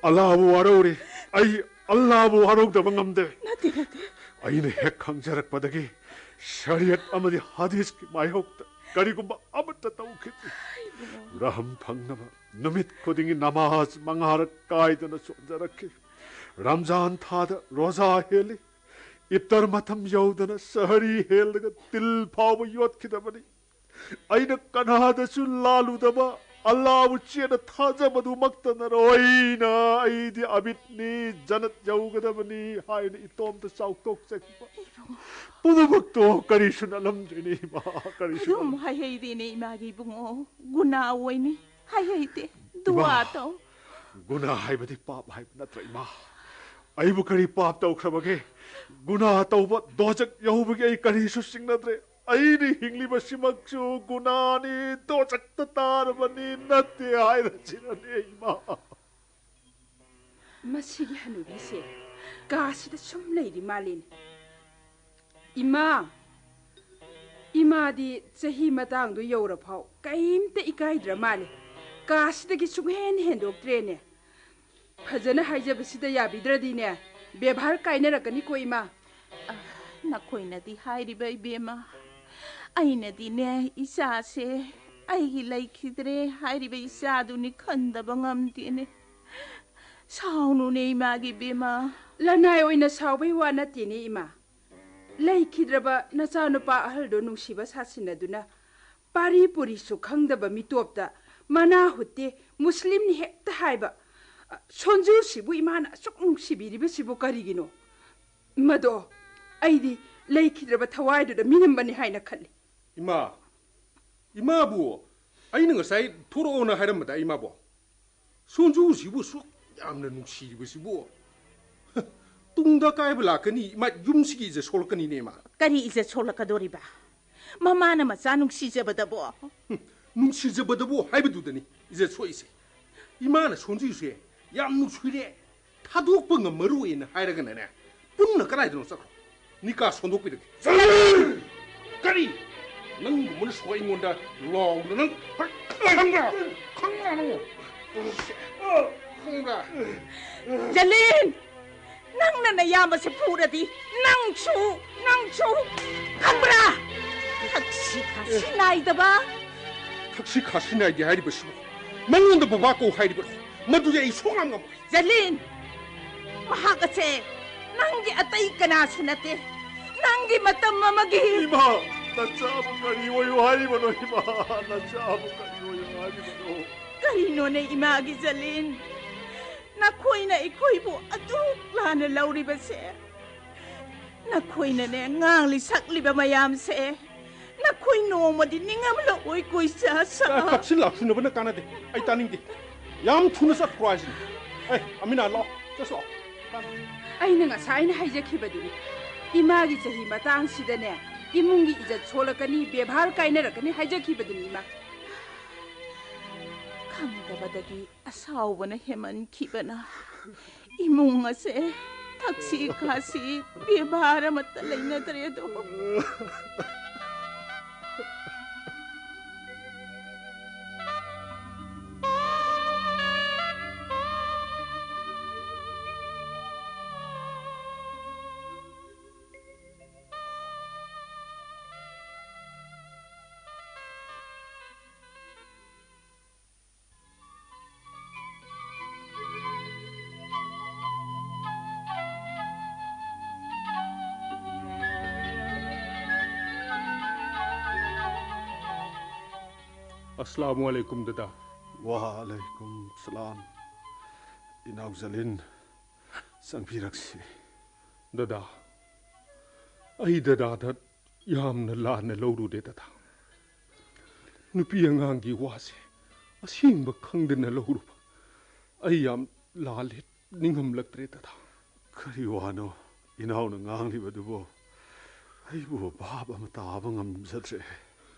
ꯑꯜꯂꯥꯕꯨ ꯋꯥꯔꯧꯔꯤ꯫ ꯑꯩ ꯑꯜꯂꯥꯕꯨ ꯋꯥꯔꯧꯗꯕ ꯉꯝꯗꯦ꯫ ꯅꯠꯇꯦ, ꯅꯠꯇꯦ꯫ ꯑꯩꯅ ꯍꯦꯛ ꯈꯪꯖꯔꯛꯄꯗꯒꯤ ꯁꯔꯤꯌꯠ ꯑꯃꯗꯤ ꯍꯗꯤꯁꯀꯤ ꯃꯥꯌꯣꯛꯇ ꯀꯔꯤꯒꯨꯝꯕ ꯑꯃꯠꯇ ꯇꯧꯈꯤꯗꯦ꯫ ꯔꯍꯝ ꯐꯪꯅꯕ ꯅꯨꯃꯤꯠ ꯈꯨꯗꯤꯡꯒꯤ ꯅꯃꯥꯖ ꯃꯉꯥꯔꯛ ꯀꯥꯏꯗꯅ ꯁꯣꯟꯖꯔꯛꯈꯤ꯫ ꯔꯝꯖꯥꯟ ꯊꯥꯗ ꯔꯣꯖꯥ ꯍꯦꯜꯂꯤ꯫ ꯏꯐꯇꯔ ꯃꯇꯝ ꯌꯧꯗꯅ ꯁꯍꯔꯤ ꯍꯦꯜꯂꯒ ꯇꯤꯜ ꯐꯥꯎꯕ ꯌꯣꯠꯈꯤꯗꯕꯅꯤ꯫ ꯑꯩꯅ ꯀꯅꯥꯗꯁꯨ ꯂꯥꯜꯂꯨꯗꯕ ꯑꯜꯂꯥꯕꯨ ꯆꯦꯠꯅ ꯊꯥꯖꯕꯗꯨꯃꯛꯇꯅꯔꯣꯏꯅ ꯑꯩꯗꯤ ꯑꯕꯤꯗꯅꯤ, ꯖꯅꯠ ꯌꯧꯒꯗꯕꯅꯤ ꯍꯥꯏꯅ ꯏꯇꯣꯝꯇ ꯆꯥꯎꯊꯣꯛꯆꯈꯤꯕ꯫ ꯄꯨꯝꯅꯃꯛꯇꯣ ꯀꯔꯤꯁꯨ ꯅꯠꯂꯝꯗ꯭ꯔꯦꯅꯦ ꯏꯃꯥ, ꯀꯔꯤꯁꯨ ꯑꯗꯨꯝ ꯅꯠꯂꯝꯗ꯭ꯔꯦ꯫ ꯍꯥꯏꯍꯩꯗꯦꯅꯦ ꯏꯃꯥꯒꯤ ꯏꯕꯨꯡꯉꯣ, ꯒꯨꯅꯥ ꯑꯣꯏꯅꯤ꯫ ꯍꯥꯏꯍꯩꯗꯦ꯫ ꯏꯃꯥ, ꯗꯨꯋꯥ ꯇꯧ꯫ ꯒꯨꯅꯥ ꯍꯥꯏꯕꯗꯤ ꯄꯥꯞ ꯍꯥꯏꯕ ꯅꯠꯇ꯭ꯔ ꯏꯃꯥ? ꯑꯩꯕꯨ ꯀꯔꯤ ꯄꯥꯞ ꯇꯧꯈ꯭ꯔꯕꯒꯦ? ꯒꯨꯅꯥ ꯇꯧꯕ ꯗꯣꯖꯛ ꯌꯧꯕꯒꯤ ꯑꯩ ꯀꯔꯤꯁꯨ ꯆꯤꯡꯅꯗ꯭ꯔꯦ꯫ ꯑꯩꯅ ꯍꯤꯡꯂꯤꯕꯁꯤꯃꯛꯁꯨ ꯒꯨꯅꯥꯅꯤ, ꯗꯣꯖꯛꯇ ꯇꯥꯔꯕꯅꯤ, ꯅꯠꯇꯦ ꯍꯥꯏꯔꯁꯤꯔꯅꯦ ꯏꯃꯥ? ꯃꯁꯤꯒꯤ ꯍꯅꯨꯕꯤꯁꯦ ꯀꯥꯁꯤꯗ ꯁꯨꯝ ꯂꯩꯔꯤ ꯃꯥꯜꯂꯤꯅꯦ꯫ ꯏꯃꯥ! ꯏꯃꯥꯗꯤ ꯆꯍꯤ ꯃꯇꯥꯡꯗꯨ ꯌꯧꯔꯐꯥꯎ ꯀꯩꯝꯇ ꯏꯀꯥꯏꯗ꯭ꯔ ꯃꯥꯜꯂꯦ꯫ ꯀꯥꯁꯤꯗꯒꯤ ꯁꯨꯡꯍꯦꯟ ꯍꯦꯟꯗꯣꯛꯇ꯭ꯔꯦꯅꯦ꯫ ꯐꯖꯅ ꯍꯥꯏꯖꯕꯁꯤꯗ ꯌꯥꯕꯤꯗ꯭ꯔꯗꯤꯅꯦ, ꯕꯦꯕꯥꯔ ꯀꯥꯏꯅꯔꯛꯀꯅꯤꯀꯣ, ꯏꯃꯥ꯫ ꯑ, ꯅꯈꯣꯏꯅꯗꯤ ꯍꯥꯏꯔꯤꯕ, ꯏꯕꯦꯝꯃ꯫ ꯑꯩꯅꯗꯤꯅꯦ, ꯏꯆꯥꯁꯦ ꯑꯩꯒꯤ ꯂꯩꯈꯤꯗ꯭ꯔꯦ ꯍꯥꯏꯔꯤꯕ ꯏꯆꯥꯗꯨꯅꯤ ꯈꯟꯗꯕ ꯉꯝꯗꯦꯅꯦ꯫ ꯁꯥꯎꯅꯨꯅꯦ, ꯏꯃꯥꯒꯤ ꯏꯕꯦꯝꯃ꯫ ꯂꯅꯥꯏ ꯑꯣꯏꯅ ꯁꯥꯎꯕꯩ ꯋꯥ ꯅꯠꯇꯦꯅꯦ, ꯏꯃꯥ꯫ ꯂꯩꯈꯤꯗ꯭ꯔꯕ ꯅꯆꯥꯅꯨꯄꯥ ꯑꯍꯜꯗꯣ ꯅꯨꯡꯁꯤꯕ ꯁꯥꯁꯤꯟꯅꯗꯨꯅ, ꯄꯥꯔꯤ ꯄꯨꯔꯤꯁꯨ ꯈꯪꯗꯕ ꯃꯤꯇꯣꯞꯇ ꯃꯅꯥ ꯍꯨꯠꯇꯦ, ꯃꯨꯁꯂꯤꯝꯅꯤ ꯍꯦꯛꯇ ꯍꯥꯏꯕ, ꯑ, ꯁꯣꯟꯖꯨꯁꯤꯕꯨ ꯏꯃꯥꯅ ꯑꯁꯨꯛ ꯅꯨꯡꯁꯤꯕꯤꯔꯤꯕꯁꯤꯕꯨ ꯀꯔꯤꯒꯤꯅꯣ? ꯃꯗꯣ ꯑꯩꯗꯤ ꯂꯩꯈꯤꯗ꯭ꯔꯕ ꯊꯋꯥꯏꯗꯨꯗ ꯃꯤꯅꯝꯕꯅꯤ ꯍꯥꯏꯅ ꯈꯜꯂꯤ꯫ ꯏꯃꯥ, ꯏꯃꯥꯕꯨ ꯑꯩꯅ ꯉꯁꯥꯏ ꯊꯣꯔꯛꯑꯣꯅ ꯍꯥꯏꯔꯝꯕꯗ, ꯏꯃꯥꯕꯨ, ꯁꯣꯟꯖꯨꯁꯤꯕꯨ ꯁꯨꯛ ꯌꯥꯝꯅ ꯅꯨꯡꯁꯤꯔꯤꯕꯁꯤꯕꯨ? ꯇꯨꯡꯗ ꯑꯀꯥꯏꯕ ꯂꯥꯛꯀꯅꯤ, ꯏꯃꯥ, ꯌꯨꯝꯁꯤꯒꯤ ꯏꯖꯠ ꯁꯣꯛꯂꯛꯀꯅꯤꯅꯦ, ꯏꯃꯥ꯫ ꯀꯔꯤ ꯏꯖꯠ ꯁꯣꯛꯂꯛꯀꯗꯣꯔꯤꯕ? ꯃꯃꯥꯅ ꯃꯆꯥ ꯅꯨꯡꯁꯤꯖꯕꯗꯕꯣ? ꯍꯨꯝ, ꯅꯨꯡꯁꯤꯖꯕꯗꯕꯣ ꯍꯥꯏꯕꯗꯨꯗꯅꯤ ꯏꯖꯠ ꯁꯣꯛꯏꯁꯦ꯫ ꯏꯃꯥꯅ ꯁꯣꯟꯖꯨꯁꯦ ꯌꯥꯝ ꯅꯨꯡꯁꯤꯔꯦ, ꯊꯥꯗꯣꯛꯄ ꯉꯝꯃꯔꯣꯏꯅ ꯍꯥꯏꯔꯒꯅꯅꯦ, ꯄꯨꯟꯅ ꯀꯗꯥꯏꯗꯅꯣ ꯆꯠꯈ꯭ꯔꯣ꯫ ꯅꯤꯀꯥ ꯁꯣꯟꯗꯣꯛꯄꯤꯔꯒꯦ꯫ ꯀꯔꯤ? ꯅꯪꯒꯨꯝꯕꯅ ꯁꯣꯛ ꯑꯩꯉꯣꯟꯗ ꯂꯥꯎꯗꯅ ꯅꯪ ꯈꯪꯕ꯭ꯔꯥ? ꯈꯪꯕ꯭ꯔꯥ ꯅꯪ? ꯈꯪꯕ꯭ꯔꯥ? ꯖꯂꯤꯟ! ꯅꯪꯅ ꯅꯌꯥꯝꯕꯁꯦ ꯐꯨꯔꯗꯤ ꯅꯪꯁꯨ, ꯅꯪꯁꯨ ꯈꯪꯕ꯭ꯔꯥ? ꯊꯛꯁꯤ ꯈꯥꯁꯤ ꯅꯥꯏꯗꯕ꯫ ꯊꯛꯁꯤ ꯈꯥꯁꯤ ꯅꯥꯏꯗꯦ ꯍꯥꯏꯔꯤꯕꯁꯤꯕꯨ? ꯃꯉꯣꯟꯗ ꯕꯕꯥ ꯀꯧ ꯍꯥꯏꯔꯤꯕ꯭ꯔꯣ? ꯃꯗꯨꯗꯤ ꯑꯩ ꯁꯨꯡꯉꯝ ꯉꯝꯃꯣꯏ꯫ ꯖꯂꯤꯟ! ꯃꯍꯥꯛ ꯑꯁꯦ ꯅꯪꯒꯤ ꯑꯇꯩ ꯀꯅꯥꯁꯨ ꯅꯠꯇꯦ꯫ ꯅꯪꯒꯤ ꯃꯇꯝ ꯑꯃꯒꯤ ꯏꯃꯥ, ꯅꯆꯥꯕꯨ ꯀꯔꯤ ꯑꯣꯏꯌꯨ ꯍꯥꯏꯔꯤꯕꯅꯣ, ꯏꯃꯥ? ꯅꯆꯥꯕꯨ ꯀꯔꯤ ꯑꯣꯏꯌꯨ ꯍꯥꯏꯔꯤꯕꯅꯣ? ꯀꯔꯤꯅꯣꯅꯦ ꯏꯃꯥꯒꯤ ꯖꯂꯤꯟ? ꯅꯈꯣꯏꯅ ꯑꯩꯈꯣꯏꯕꯨ ꯑꯗꯨꯛ ꯂꯥꯟꯅ ꯂꯧꯔꯤꯕꯁꯦ? ꯅꯈꯣꯏꯅꯅꯦ ꯉꯥꯡꯂꯤ ꯁꯛꯂꯤꯕ ꯃꯌꯥꯝꯁꯦ, ꯅꯈꯣꯏ ꯅꯣꯡꯃꯗꯤ ꯅꯤꯡꯉꯝꯂꯛꯑꯣꯏ, ꯀꯣꯏꯆꯥ ꯁꯥ꯫ ꯑ, ꯊꯛꯁꯤ ꯂꯥꯛꯁꯤꯟꯅꯕꯅ ꯀꯥꯟꯅꯗꯦ꯫ ꯑꯩ ꯇꯥꯅꯤꯡꯗꯦ꯫ ꯌꯥꯝ ꯊꯨꯅ ꯆꯠꯈ꯭ꯔꯣ ꯍꯥꯏꯁꯤꯅꯤ꯫ ꯑꯦ, ꯑꯃꯤꯅꯥ, ꯂꯥꯛꯑꯣ꯫ ꯆꯠꯁꯤ ꯂꯥꯛꯑꯣ꯫ ꯑꯩꯅ ꯉꯁꯥꯏꯅ ꯍꯥꯏꯖꯈꯤꯕꯗꯨꯅꯤ꯫ ꯏꯃꯥꯒꯤ ꯆꯍꯤ ꯃꯇꯥꯡꯁꯤꯗꯅꯦ, ꯏꯃꯨꯡꯒꯤ ꯏꯖꯠ ꯁꯣꯛꯂꯛꯀꯅꯤ, ꯕꯦꯕꯥꯔ ꯀꯥꯏꯅꯔꯛꯀꯅꯤ ꯍꯥꯏꯖꯈꯤꯕꯗꯨꯅꯤ, ꯏꯃꯥ꯫ ꯈꯪꯗꯕꯗꯒꯤ ꯑꯁꯥꯎꯕꯅ ꯍꯦꯃꯟꯈꯤꯕꯅ ꯏꯃꯨꯡ ꯑꯁꯦ ꯊꯛꯁꯤ ꯈꯥꯁꯤ ꯕꯦꯕꯥꯔ ꯑꯃꯠꯇ ꯂꯩꯅꯗ꯭ꯔꯦ ꯑꯗꯣ꯫ ꯑꯁꯂꯥꯃꯨ ꯑꯂꯩꯀꯨꯝ, ꯗꯗꯥ꯫ ꯋꯥ ꯑꯂꯩꯀꯨꯝ ꯁꯂꯥꯝ꯫ ꯏꯅꯥꯎ ꯖꯂꯤꯜ, ꯆꯪꯕꯤꯔꯛꯁꯤ꯫ ꯗꯗꯥ, ꯑꯩ ꯗꯗꯥꯗ ꯌꯥꯝꯅ ꯂꯥꯟꯅ ꯂꯧꯔꯨꯔꯦ, ꯗꯗꯥ꯫ ꯅꯨꯄꯤ ꯑꯉꯥꯡꯒꯤ ꯋꯥꯁꯦ ꯑꯁꯦꯡꯕ ꯈꯪꯗꯅ ꯂꯧꯔꯨꯕ ꯑꯩ ꯌꯥꯝ ꯂꯥꯜꯂꯦ, ꯅꯤꯡꯉꯝꯂꯛꯇ꯭ꯔꯦ, ꯗꯗꯥ꯫ ꯀꯔꯤ ꯋꯥꯅꯣ ꯏꯅꯥꯎꯅ ꯉꯥꯡꯂꯤꯕꯗꯨꯕꯣ? ꯑꯩꯕꯨ ꯚꯥꯞ ꯑꯃ ꯇꯥꯕ ꯉꯝꯖꯗ꯭ꯔꯦ꯫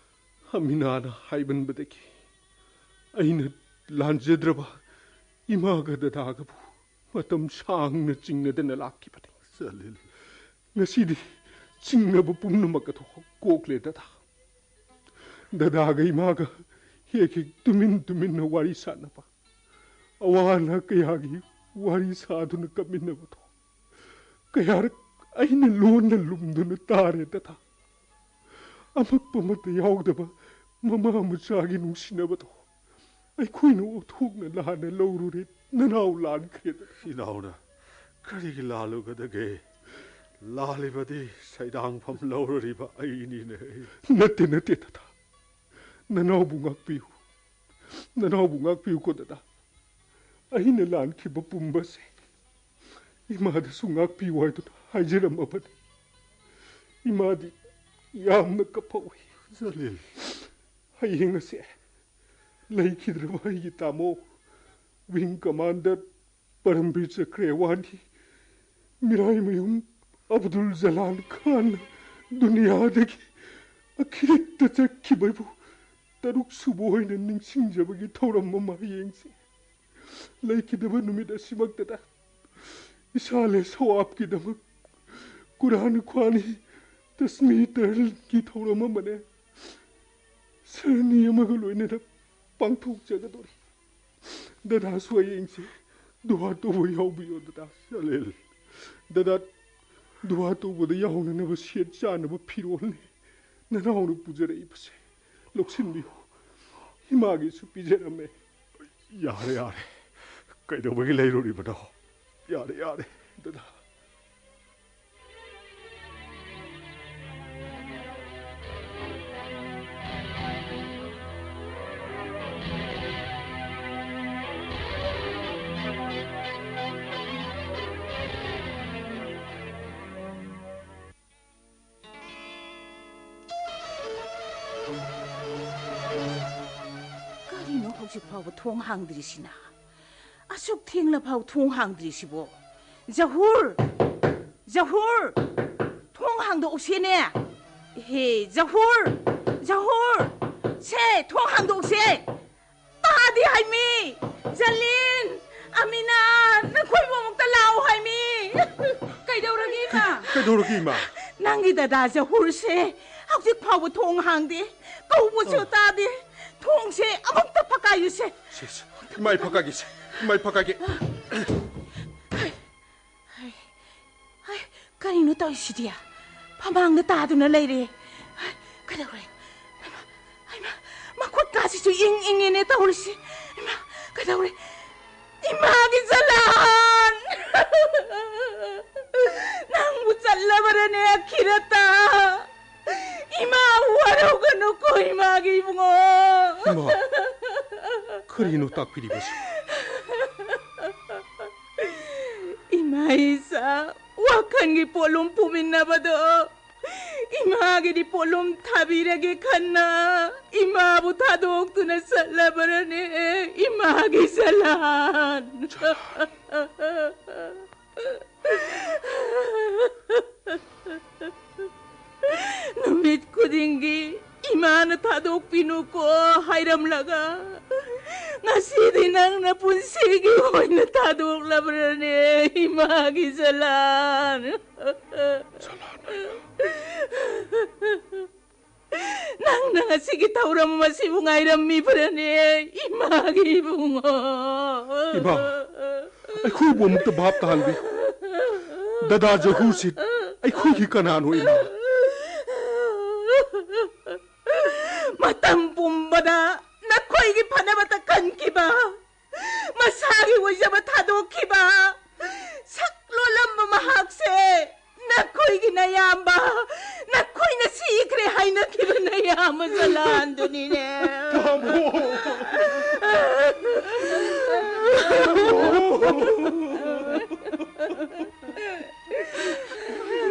ꯑꯃꯤꯅꯥꯅ ꯍꯥꯏꯃꯟꯕꯗꯒꯤ ꯑꯩꯅ ꯂꯥꯟꯖꯗ꯭ꯔꯕ ꯏꯃꯥꯒ ꯗꯗꯥꯒꯕꯨ ꯃꯇꯝ ꯁꯥꯡꯅ ꯆꯤꯡꯅꯗꯅ ꯂꯥꯛꯈꯤꯕꯅꯤ꯫ ꯖꯂꯤꯜ꯫ ꯉꯁꯤꯗꯤ ꯆꯤꯡꯅꯕ ꯄꯨꯝꯅꯃꯛ ꯑꯗꯨ ꯀꯣꯛꯂꯦ, ꯗꯗꯥ꯫ ꯗꯗꯥꯒ ꯏꯃꯥꯒ ꯍꯦꯛ ꯍꯦꯛ ꯇꯨꯃꯤꯟ ꯇꯨꯃꯤꯟꯅ ꯋꯥꯔꯤ ꯁꯥꯟꯅꯕ, ꯑꯋꯥ ꯑꯅꯥ ꯀꯌꯥꯒꯤ ꯋꯥꯔꯤ ꯁꯥꯗꯨꯅ ꯀꯞꯃꯤꯟꯅꯕꯗꯣ ꯀꯌꯥꯔꯛ ꯑꯩꯅ ꯂꯣꯟꯅ ꯂꯨꯝꯗꯨꯅ ꯇꯥꯔꯦ, ꯗꯗꯥ꯫ ꯑꯃꯛꯄ ꯑꯃꯠꯇ ꯌꯥꯎꯗꯕ ꯃꯃꯥ ꯃꯆꯥꯒꯤ ꯅꯨꯡꯁꯤꯅꯕꯗꯣ ꯑꯩꯈꯣꯏꯅ ꯑꯣꯟꯊꯣꯛꯅ ꯂꯥꯟꯅ ꯂꯧꯔꯨꯔꯦ꯫ ꯅꯅꯥꯎ ꯂꯥꯟꯈ꯭ꯔꯦ, ꯗꯗꯥ꯫ ꯏꯅꯥꯎꯅ ꯀꯔꯤꯒꯤ ꯂꯥꯜꯂꯨꯒꯗꯒꯦ? ꯂꯥꯜꯂꯤꯕꯗꯤ ꯁꯩꯗꯥꯡꯐꯝ ꯂꯧꯔꯨꯔꯤꯕ ꯑꯩꯅꯤꯅꯦ꯫ ꯅꯠꯇꯦ, ꯅꯠꯇꯦ, ꯗꯗꯥ꯫ ꯅꯅꯥꯎꯕꯨ ꯉꯥꯛꯄꯤꯌꯨ꯫ ꯅꯅꯥꯎꯕꯨ ꯉꯥꯛꯄꯤꯌꯨꯀꯣ, ꯗꯗꯥ꯫ ꯑꯩꯅ ꯂꯥꯟꯈꯤꯕ ꯄꯨꯝꯕꯁꯦ ꯏꯃꯥꯗꯁꯨ ꯉꯥꯛꯄꯤꯌꯨ ꯍꯥꯏꯗꯨꯅ ꯍꯥꯏꯖꯔꯝꯃꯕꯅꯤ꯫ ꯏꯃꯥꯗꯤ ꯌꯥꯝꯅ ꯀꯞꯍꯧꯏ꯫ ꯖꯂꯤꯜ꯫ ꯍꯌꯦꯡ ꯑꯁꯦ ꯂꯩꯈꯤꯗ꯭ꯔꯕ ꯑꯩꯒꯤ ꯇꯥꯃꯣ, ꯋꯤꯡ ꯀꯃꯥꯟꯗꯔ ꯄꯔꯝꯕꯤꯔ ꯆꯀ꯭ꯔꯦꯋꯥꯅꯤ, ꯃꯤꯔꯥꯏꯃꯌꯨꯝ ꯑꯕꯗꯨꯜ ꯖꯂꯥꯟ ꯈꯥꯟꯅ ꯗꯨꯅꯤꯌꯥꯗꯒꯤ ꯑꯈꯤꯔꯛꯇ ꯆꯠꯈꯤꯕꯕꯨ ꯇꯔꯨꯛ ꯁꯨꯕ ꯑꯣꯏꯅ ꯅꯤꯡꯁꯤꯡꯖꯕꯒꯤ ꯊꯧꯔꯝ ꯑꯃ ꯌꯦꯡꯁꯤ꯫ ꯂꯩꯈꯤꯗꯕ ꯅꯨꯃꯤꯠ ꯑꯁꯤꯃꯛꯇꯗ ꯏꯁꯥꯂꯦ ꯁꯋꯥꯕꯀꯤꯗꯃꯛ ꯀꯨꯔꯥꯟ ꯈ꯭ꯋꯥꯅꯤ, ꯇꯁꯃꯤ ꯇꯔꯜꯒꯤ ꯊꯧꯔꯝ ꯑꯃꯅꯦ ꯁꯔꯅꯤ ꯑꯃꯒ ꯂꯣꯏꯅꯅ ꯄꯥꯡꯊꯣꯛꯆꯒꯗꯧꯔꯤ꯫ ꯗꯗꯥꯁꯨ ꯍꯌꯦꯡꯁꯦ ꯗꯨꯋꯥ ꯇꯧꯕ ꯌꯥꯎꯕꯤꯌꯣ, ꯗꯗꯥ꯫ ꯖꯂꯤꯜ꯫ ꯗꯗꯥ, ꯗꯨꯋꯥ ꯇꯧꯕꯗ ꯌꯥꯎꯅꯅꯕ ꯁꯦꯠ ꯆꯥꯅꯕ ꯐꯤꯔꯣꯜꯅꯤ ꯅꯅꯥꯎꯅ ꯄꯨꯖꯔꯛꯏꯕꯁꯦ꯫ ꯂꯧꯁꯤꯟꯕꯤꯌꯨ꯫ ꯏꯃꯥꯒꯤꯁꯨ ꯄꯤꯖꯔꯝꯃꯦ꯫ ꯌꯥꯔꯦ, ꯌꯥꯔꯦ꯫ ꯀꯩꯗꯧꯕꯒꯤ ꯂꯩꯔꯨꯔꯤꯕꯅꯣ? ꯌꯥꯔꯦ, ꯌꯥꯔꯦ꯫ ꯗꯗꯥ꯫ ꯐꯥꯎꯕ ꯊꯣꯡ ꯍꯥꯡꯗ꯭ꯔꯤꯁꯤꯅ? ꯑꯁꯨꯛ ꯊꯦꯡꯂꯐꯥꯎ ꯊꯣꯡ ꯍꯥꯡꯗ꯭ꯔꯤꯁꯤꯕꯣ? ꯖꯍꯨꯔ! ꯖꯍꯨꯔ! ꯊꯣꯡ ꯍꯥꯡꯗꯣꯛꯎꯁꯦꯅꯦ! ꯍꯦ, ꯖꯍꯨꯔ! ꯖꯍꯨꯔ! ꯁꯦ, ꯊꯣꯡ ꯍꯥꯡꯗꯣꯛꯎꯁꯦ! ꯇꯥꯗꯦ ꯍꯥꯏꯃꯤ! ꯖꯂꯤꯟ! ꯑꯃꯤꯅꯥ! ꯅꯈꯣꯏꯕꯨ ꯑꯃꯨꯛꯇ ꯂꯥꯛꯑꯣ ꯍꯥꯏꯃꯤ! ꯀꯩꯗꯧꯔꯒꯦ, ꯏꯃꯥ? ꯀꯩꯗꯧꯔꯒꯦ, ꯏꯃꯥ? ꯅꯪꯒꯤ ꯗꯗꯥ ꯖꯍꯨꯔꯁꯦ ꯍꯧꯖꯤꯛ ꯐꯥꯎꯕ ꯊꯣꯡ ꯍꯥꯡꯗꯦ꯫ ꯀꯧꯕꯁꯨ ꯑ꯫ ꯇꯥꯗꯦ꯫ ꯊꯣꯡꯁꯦ ꯑꯃꯨꯛꯇ ꯐꯛꯀꯥꯏꯌꯨꯁꯦ꯫ ꯁꯦ, ꯁꯦ꯫ ꯏꯃꯥ, ꯑꯩ ꯐꯛꯀꯥꯏꯒꯦꯁꯦ꯫ ꯏꯃꯥ, ꯑꯩ ꯐꯛꯀꯥꯏꯒꯦ꯫ ꯍꯩ, ꯍꯩ, ꯀꯔꯤꯅꯣ ꯇꯧꯔꯤꯁꯤꯗꯤ? ꯐꯃꯥꯡꯗ ꯇꯥꯗꯨꯅ ꯂꯩꯔꯦ꯫ ꯍꯩ, ꯀꯩꯗꯧꯔꯦ? ꯍꯩꯃꯥ, ꯍꯩꯃꯥ, ꯃꯈꯨꯠꯀꯥꯁꯤꯁꯨ ꯏꯪ ꯏꯪꯉꯦꯅꯦ ꯇꯧꯔꯤꯁꯤ꯫ ꯏꯃꯥ, ꯀꯩꯗꯧꯔꯦ? ꯏꯃꯥꯒꯤ ꯖꯂꯥꯟ! ꯅꯪꯕꯨ ꯆꯠꯂꯕꯔꯅꯦ, ꯑꯈꯤꯔꯇ? ꯏꯃꯥ ꯋꯥꯔꯧꯒꯅꯨꯀꯣ, ꯏꯃꯥꯒꯤ ꯏꯕꯨꯡꯉꯣ꯫ ꯏꯃꯥ, ꯀꯔꯤꯅꯣ ꯇꯥꯛꯄꯤꯔꯤꯕꯁꯤ? ꯏꯃꯥ ꯏꯆꯥ ꯋꯥꯈꯜꯒꯤ ꯄꯣꯠꯂꯨꯝ ꯄꯨꯃꯤꯟꯅꯕꯗꯣ, ꯏꯃꯥꯒꯤꯗꯤ ꯄꯣꯠꯂꯨꯝ ꯊꯥꯕꯤꯔꯒꯦ ꯈꯟꯅ ꯏꯃꯥꯕꯨ ꯊꯥꯗꯣꯛꯇꯨꯅ ꯆꯠꯂꯕꯔꯅꯦ, ꯏꯃꯥꯒꯤ ꯖꯂꯥꯟ꯫ ꯅꯨꯃꯤꯠ ꯈꯨꯗꯤꯡꯒꯤ ꯏꯃꯥꯅ ꯊꯥꯗꯣꯛꯄꯤꯅꯨꯀꯣ ꯍꯥꯏꯔꯝꯂꯒ, ꯉꯁꯤꯗꯤ ꯅꯪꯅ ꯄꯨꯟꯁꯤꯒꯤ ꯑꯣꯏꯅ ꯊꯥꯗꯣꯛꯂꯕ꯭ꯔꯅꯦ, ꯏꯃꯥꯒꯤ ꯖꯂꯥꯟ? ꯖꯂꯥꯟ ꯍꯥꯏꯕ? ꯅꯪꯅ ꯉꯁꯤꯒꯤ ꯊꯧꯔꯝ ꯑꯁꯤꯕꯨ ꯉꯥꯏꯔꯝꯃꯤꯕ꯭ꯔꯅꯦ, ꯏꯃꯥꯒꯤ ꯏꯕꯨꯡꯉꯣ? ꯏꯃꯥ, ꯑꯩꯈꯣꯏꯕꯨ ꯑꯃꯨꯛꯇ ꯚꯥꯞ ꯇꯥꯍꯟꯕꯤꯌꯨ꯫ ꯗꯗꯥ ꯖꯍꯨꯔꯁꯤ ꯑꯩꯈꯣꯏꯒꯤ ꯀꯅꯥꯅꯣ, ꯏꯃꯥ? ꯃꯇꯝ ꯄꯨꯝꯕꯗ ꯅꯈꯣꯏꯒꯤ ꯐꯅꯕꯇ ꯈꯟꯈꯤꯕ, ꯃꯁꯥꯒꯤ ꯑꯣꯏꯖꯕ ꯊꯥꯗꯣꯛꯈꯤꯕ, ꯁꯛ ꯂꯣꯜꯂꯝꯕ ꯃꯍꯥꯛꯁꯦ ꯅꯈꯣꯏꯒꯤ ꯅꯌꯥꯝꯕ, ꯅꯈꯣꯏꯅ ꯁꯤꯈ꯭ꯔꯦ ꯍꯥꯏꯅꯈꯤꯕ ꯅꯌꯥꯝꯕ ꯖꯂꯥꯟꯗꯨꯅꯤꯅꯦ꯫ ꯇꯥꯃꯣ!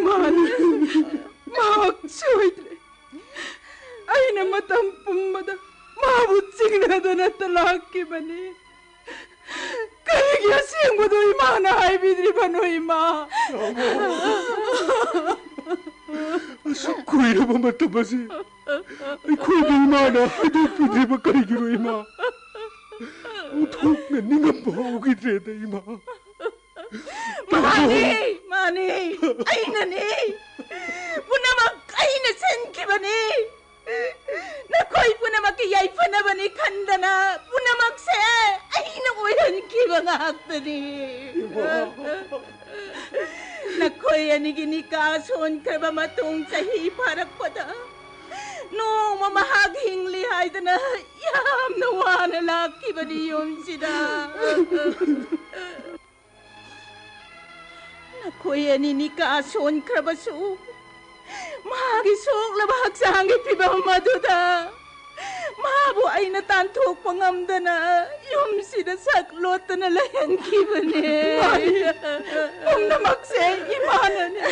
ꯃꯥꯅꯤ, ꯃꯍꯥꯛ ꯁꯣꯏꯗ꯭ꯔꯦ꯫ ꯑꯩꯅ ꯃꯇꯝ ꯄꯨꯝꯕꯗ ꯃꯥꯕꯨ ꯆꯤꯡꯅꯗꯅꯇ ꯂꯥꯛꯈꯤ꯫ ꯏꯕꯅꯤ꯫ ꯀꯔꯤꯒꯤ ꯑꯁꯦꯡꯕꯗꯣ ꯏꯃꯥꯅ ꯍꯥꯏꯕꯤꯗ꯭ꯔꯤꯕꯅꯣ, ꯏꯃꯥ? ꯑꯁꯨꯛ ꯀꯨꯏꯔꯕ ꯃꯇꯝ ꯑꯁꯤ ꯑꯩꯈꯣꯏꯕꯨ ꯏꯃꯥꯅ ꯍꯥꯏꯗꯣꯛꯄꯤꯗ꯭ꯔꯤꯕ ꯀꯔꯤꯒꯤꯅꯣ, ꯏꯃꯥ? ꯑꯣꯟꯊꯣꯛꯅ ꯅꯤꯡꯉꯝꯕ ꯍꯧꯈꯤꯗ꯭ꯔꯦꯗ, ꯏꯃꯥ꯫ ꯃꯥꯅꯤ, ꯃꯥꯅꯤ, ꯑꯩꯅꯅꯤ꯫ ꯄꯨꯝꯅꯃꯛ ꯑꯩꯅ ꯁꯤꯟꯈꯤꯕꯅꯤ꯫ ꯅꯈꯣꯏ ꯄꯨꯝꯅꯃꯛꯀꯤ ꯌꯥꯏꯐꯅꯕꯅꯤ ꯈꯟꯗꯅ ꯄꯨꯝꯅꯃꯛꯁꯦ ꯑꯩꯅ ꯑꯣꯏꯍꯟꯈꯤꯕ ꯉꯥꯛꯇꯅꯤ꯫ ꯏꯃꯥ꯫ ꯅꯈꯣꯏ ꯑꯅꯤꯒꯤ ꯅꯤꯀꯥ ꯁꯣꯟꯈ꯭ꯔꯕ ꯃꯇꯨꯡ ꯆꯍꯤ ꯐꯥꯔꯛꯄꯗ ꯅꯣꯡꯃ ꯃꯍꯥꯛ ꯍꯤꯡꯂꯤ ꯍꯥꯏꯗꯅ ꯌꯥꯝꯅ ꯋꯥꯅ ꯂꯥꯛꯈꯤꯕꯅꯤ ꯌꯨꯝꯁꯤꯗ꯫ ꯅꯈꯣꯏ ꯑꯅꯤ ꯅꯤꯀꯥ ꯁꯣꯟꯈ꯭ꯔꯕꯁꯨ, ꯃꯥꯒꯤ ꯁꯣꯛꯂꯕ ꯍꯛꯆꯥꯡꯒꯤ ꯐꯤꯕꯝ ꯑꯗꯨꯗ ꯃꯥꯕꯨ ꯑꯩꯅ ꯇꯥꯟꯊꯣꯛꯄ ꯉꯝꯗꯅ ꯌꯨꯝꯁꯤꯗ ꯁꯛ ꯂꯣꯠꯇꯅ ꯂꯩꯍꯟꯈꯤꯕꯅꯦ꯫ ꯃꯥꯅꯤ꯫ ꯄꯨꯝꯅꯃꯛꯁꯦ ꯏꯃꯥꯅꯅꯦ꯫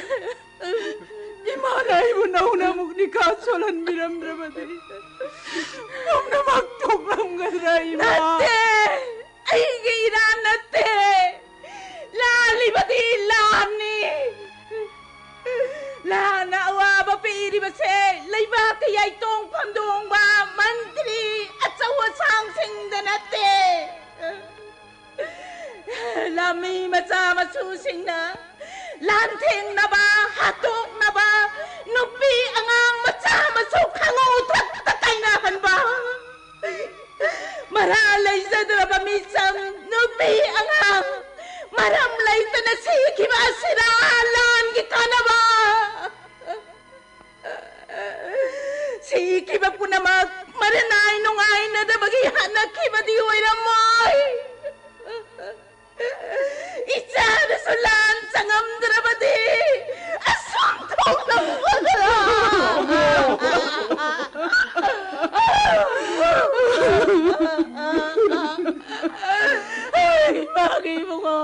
ꯏꯃꯥꯅ ꯑꯩꯕꯨ ꯅꯧꯅ ꯑꯃꯨꯛ ꯅꯤꯀꯥ ꯁꯣꯜꯍꯟꯕꯤꯔꯝꯗ꯭ꯔꯕꯗꯤ ꯄꯨꯝꯅꯃꯛ ꯊꯣꯛꯂꯝꯒꯗ꯭ꯔꯥ, ꯏꯃꯥ? ꯅꯠꯇꯦ! ꯑꯩꯒꯤ ꯏꯔꯥꯟ ꯅꯠꯇꯦ! ꯂꯥꯜꯂꯤꯕꯗꯤ ꯂꯥꯟꯅꯤ! ꯂꯥꯟꯅ ꯑꯋꯥꯕ ꯄꯤꯔꯤꯕꯁꯦ ꯂꯩꯕꯥꯛꯀꯤ ꯌꯥꯏꯇꯣꯡ ꯐꯝꯗꯣꯡꯕ ꯃꯟꯇ꯭ꯔꯤ ꯑꯆꯧ ꯑꯁꯥꯡꯁꯤꯡꯗ ꯅꯠꯇꯦ! ꯂꯥꯟꯃꯤ ꯃꯆꯥ ꯃꯁꯨꯁꯤꯡꯅ ꯂꯥꯟꯊꯦꯡꯅꯕ, ꯍꯥꯠꯇꯣꯛꯅꯕ, ꯅꯨꯄꯤ ꯑꯉꯥꯡ ꯃꯆꯥ ꯃꯁꯨ ꯈꯪꯉꯧ ꯊꯛꯇ ꯀꯥꯏꯅꯍꯟꯕ, ꯃꯔꯥ ꯂꯩꯖꯗ꯭ꯔꯕ ꯃꯤꯆꯝ ꯅꯨꯄꯤ ꯑꯉꯥꯡ ꯃꯔꯝ ꯂꯩꯇꯅ ꯁꯤꯈꯤꯕ ꯑꯁꯤꯔꯥ ꯂꯥꯟꯒꯤ ꯀꯥꯟꯅꯕ? ꯁꯤꯈꯤꯕ ꯄꯨꯝꯅꯃꯛ ꯃꯔꯅꯥꯏ ꯅꯨꯡꯉꯥꯏꯅꯗꯕꯒꯤ ꯍꯠꯅꯈꯤꯕꯗꯤ ꯑꯣꯏꯔꯝꯃꯣꯏ꯫ ꯏꯆꯥꯗꯁꯨ ꯂꯥꯟ ꯆꯪꯉꯝꯗ꯭ꯔꯕꯗꯤ ꯑꯁꯨꯝ ꯊꯣꯛꯂꯝꯒꯗ꯭ꯔꯥ? ꯏꯃꯥꯒꯤ ꯏꯕꯨꯡꯉꯣ꯫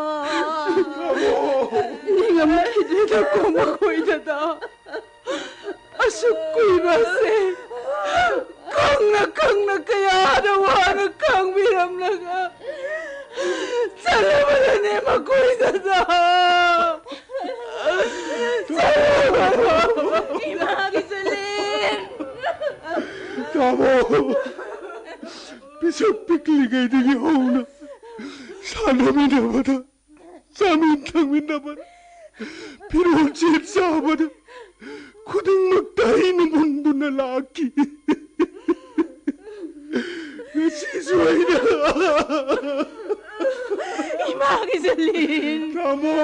ꯅꯤꯡꯉꯝꯈꯤꯗꯦꯗꯀꯣ ꯃꯈꯣꯏꯗꯗ꯫ ꯑꯁꯨꯛ ꯀꯨꯏꯕ ꯑꯁꯦ ꯈꯣꯡ ꯅꯪꯅ ꯈꯪꯅ ꯀꯌꯥꯗ ꯋꯥꯅ ꯈꯥꯡꯕꯤꯔꯝꯂꯒ ꯆꯠꯂꯕꯗꯅꯦ ꯃꯈꯣꯏꯗ꯫ ꯏꯃꯥꯒꯤ ꯆꯂꯦꯟ! ꯇꯥꯃꯣ, ꯄꯤꯁꯛ ꯄꯤꯛꯂꯤꯉꯩꯗꯒꯤ ꯍꯧꯅ ꯁꯥꯟꯅꯃꯤꯟꯅꯕꯗ, ꯆꯥꯃꯤꯟ ꯊꯛꯃꯤꯟꯅꯕꯗ, ꯐꯤꯔꯣꯜ ꯆꯦ ꯆꯥꯕꯗ ꯈꯨꯗꯤꯡꯃꯛꯇ ꯑꯩꯅ ꯃꯨꯟꯗꯨꯅ ꯂꯥꯛꯈꯤ꯫ ꯉꯁꯤꯁꯨ ꯑꯩꯅ ꯏꯃꯥꯒꯤ ꯆꯂꯦꯟ! ꯇꯥꯃꯣ!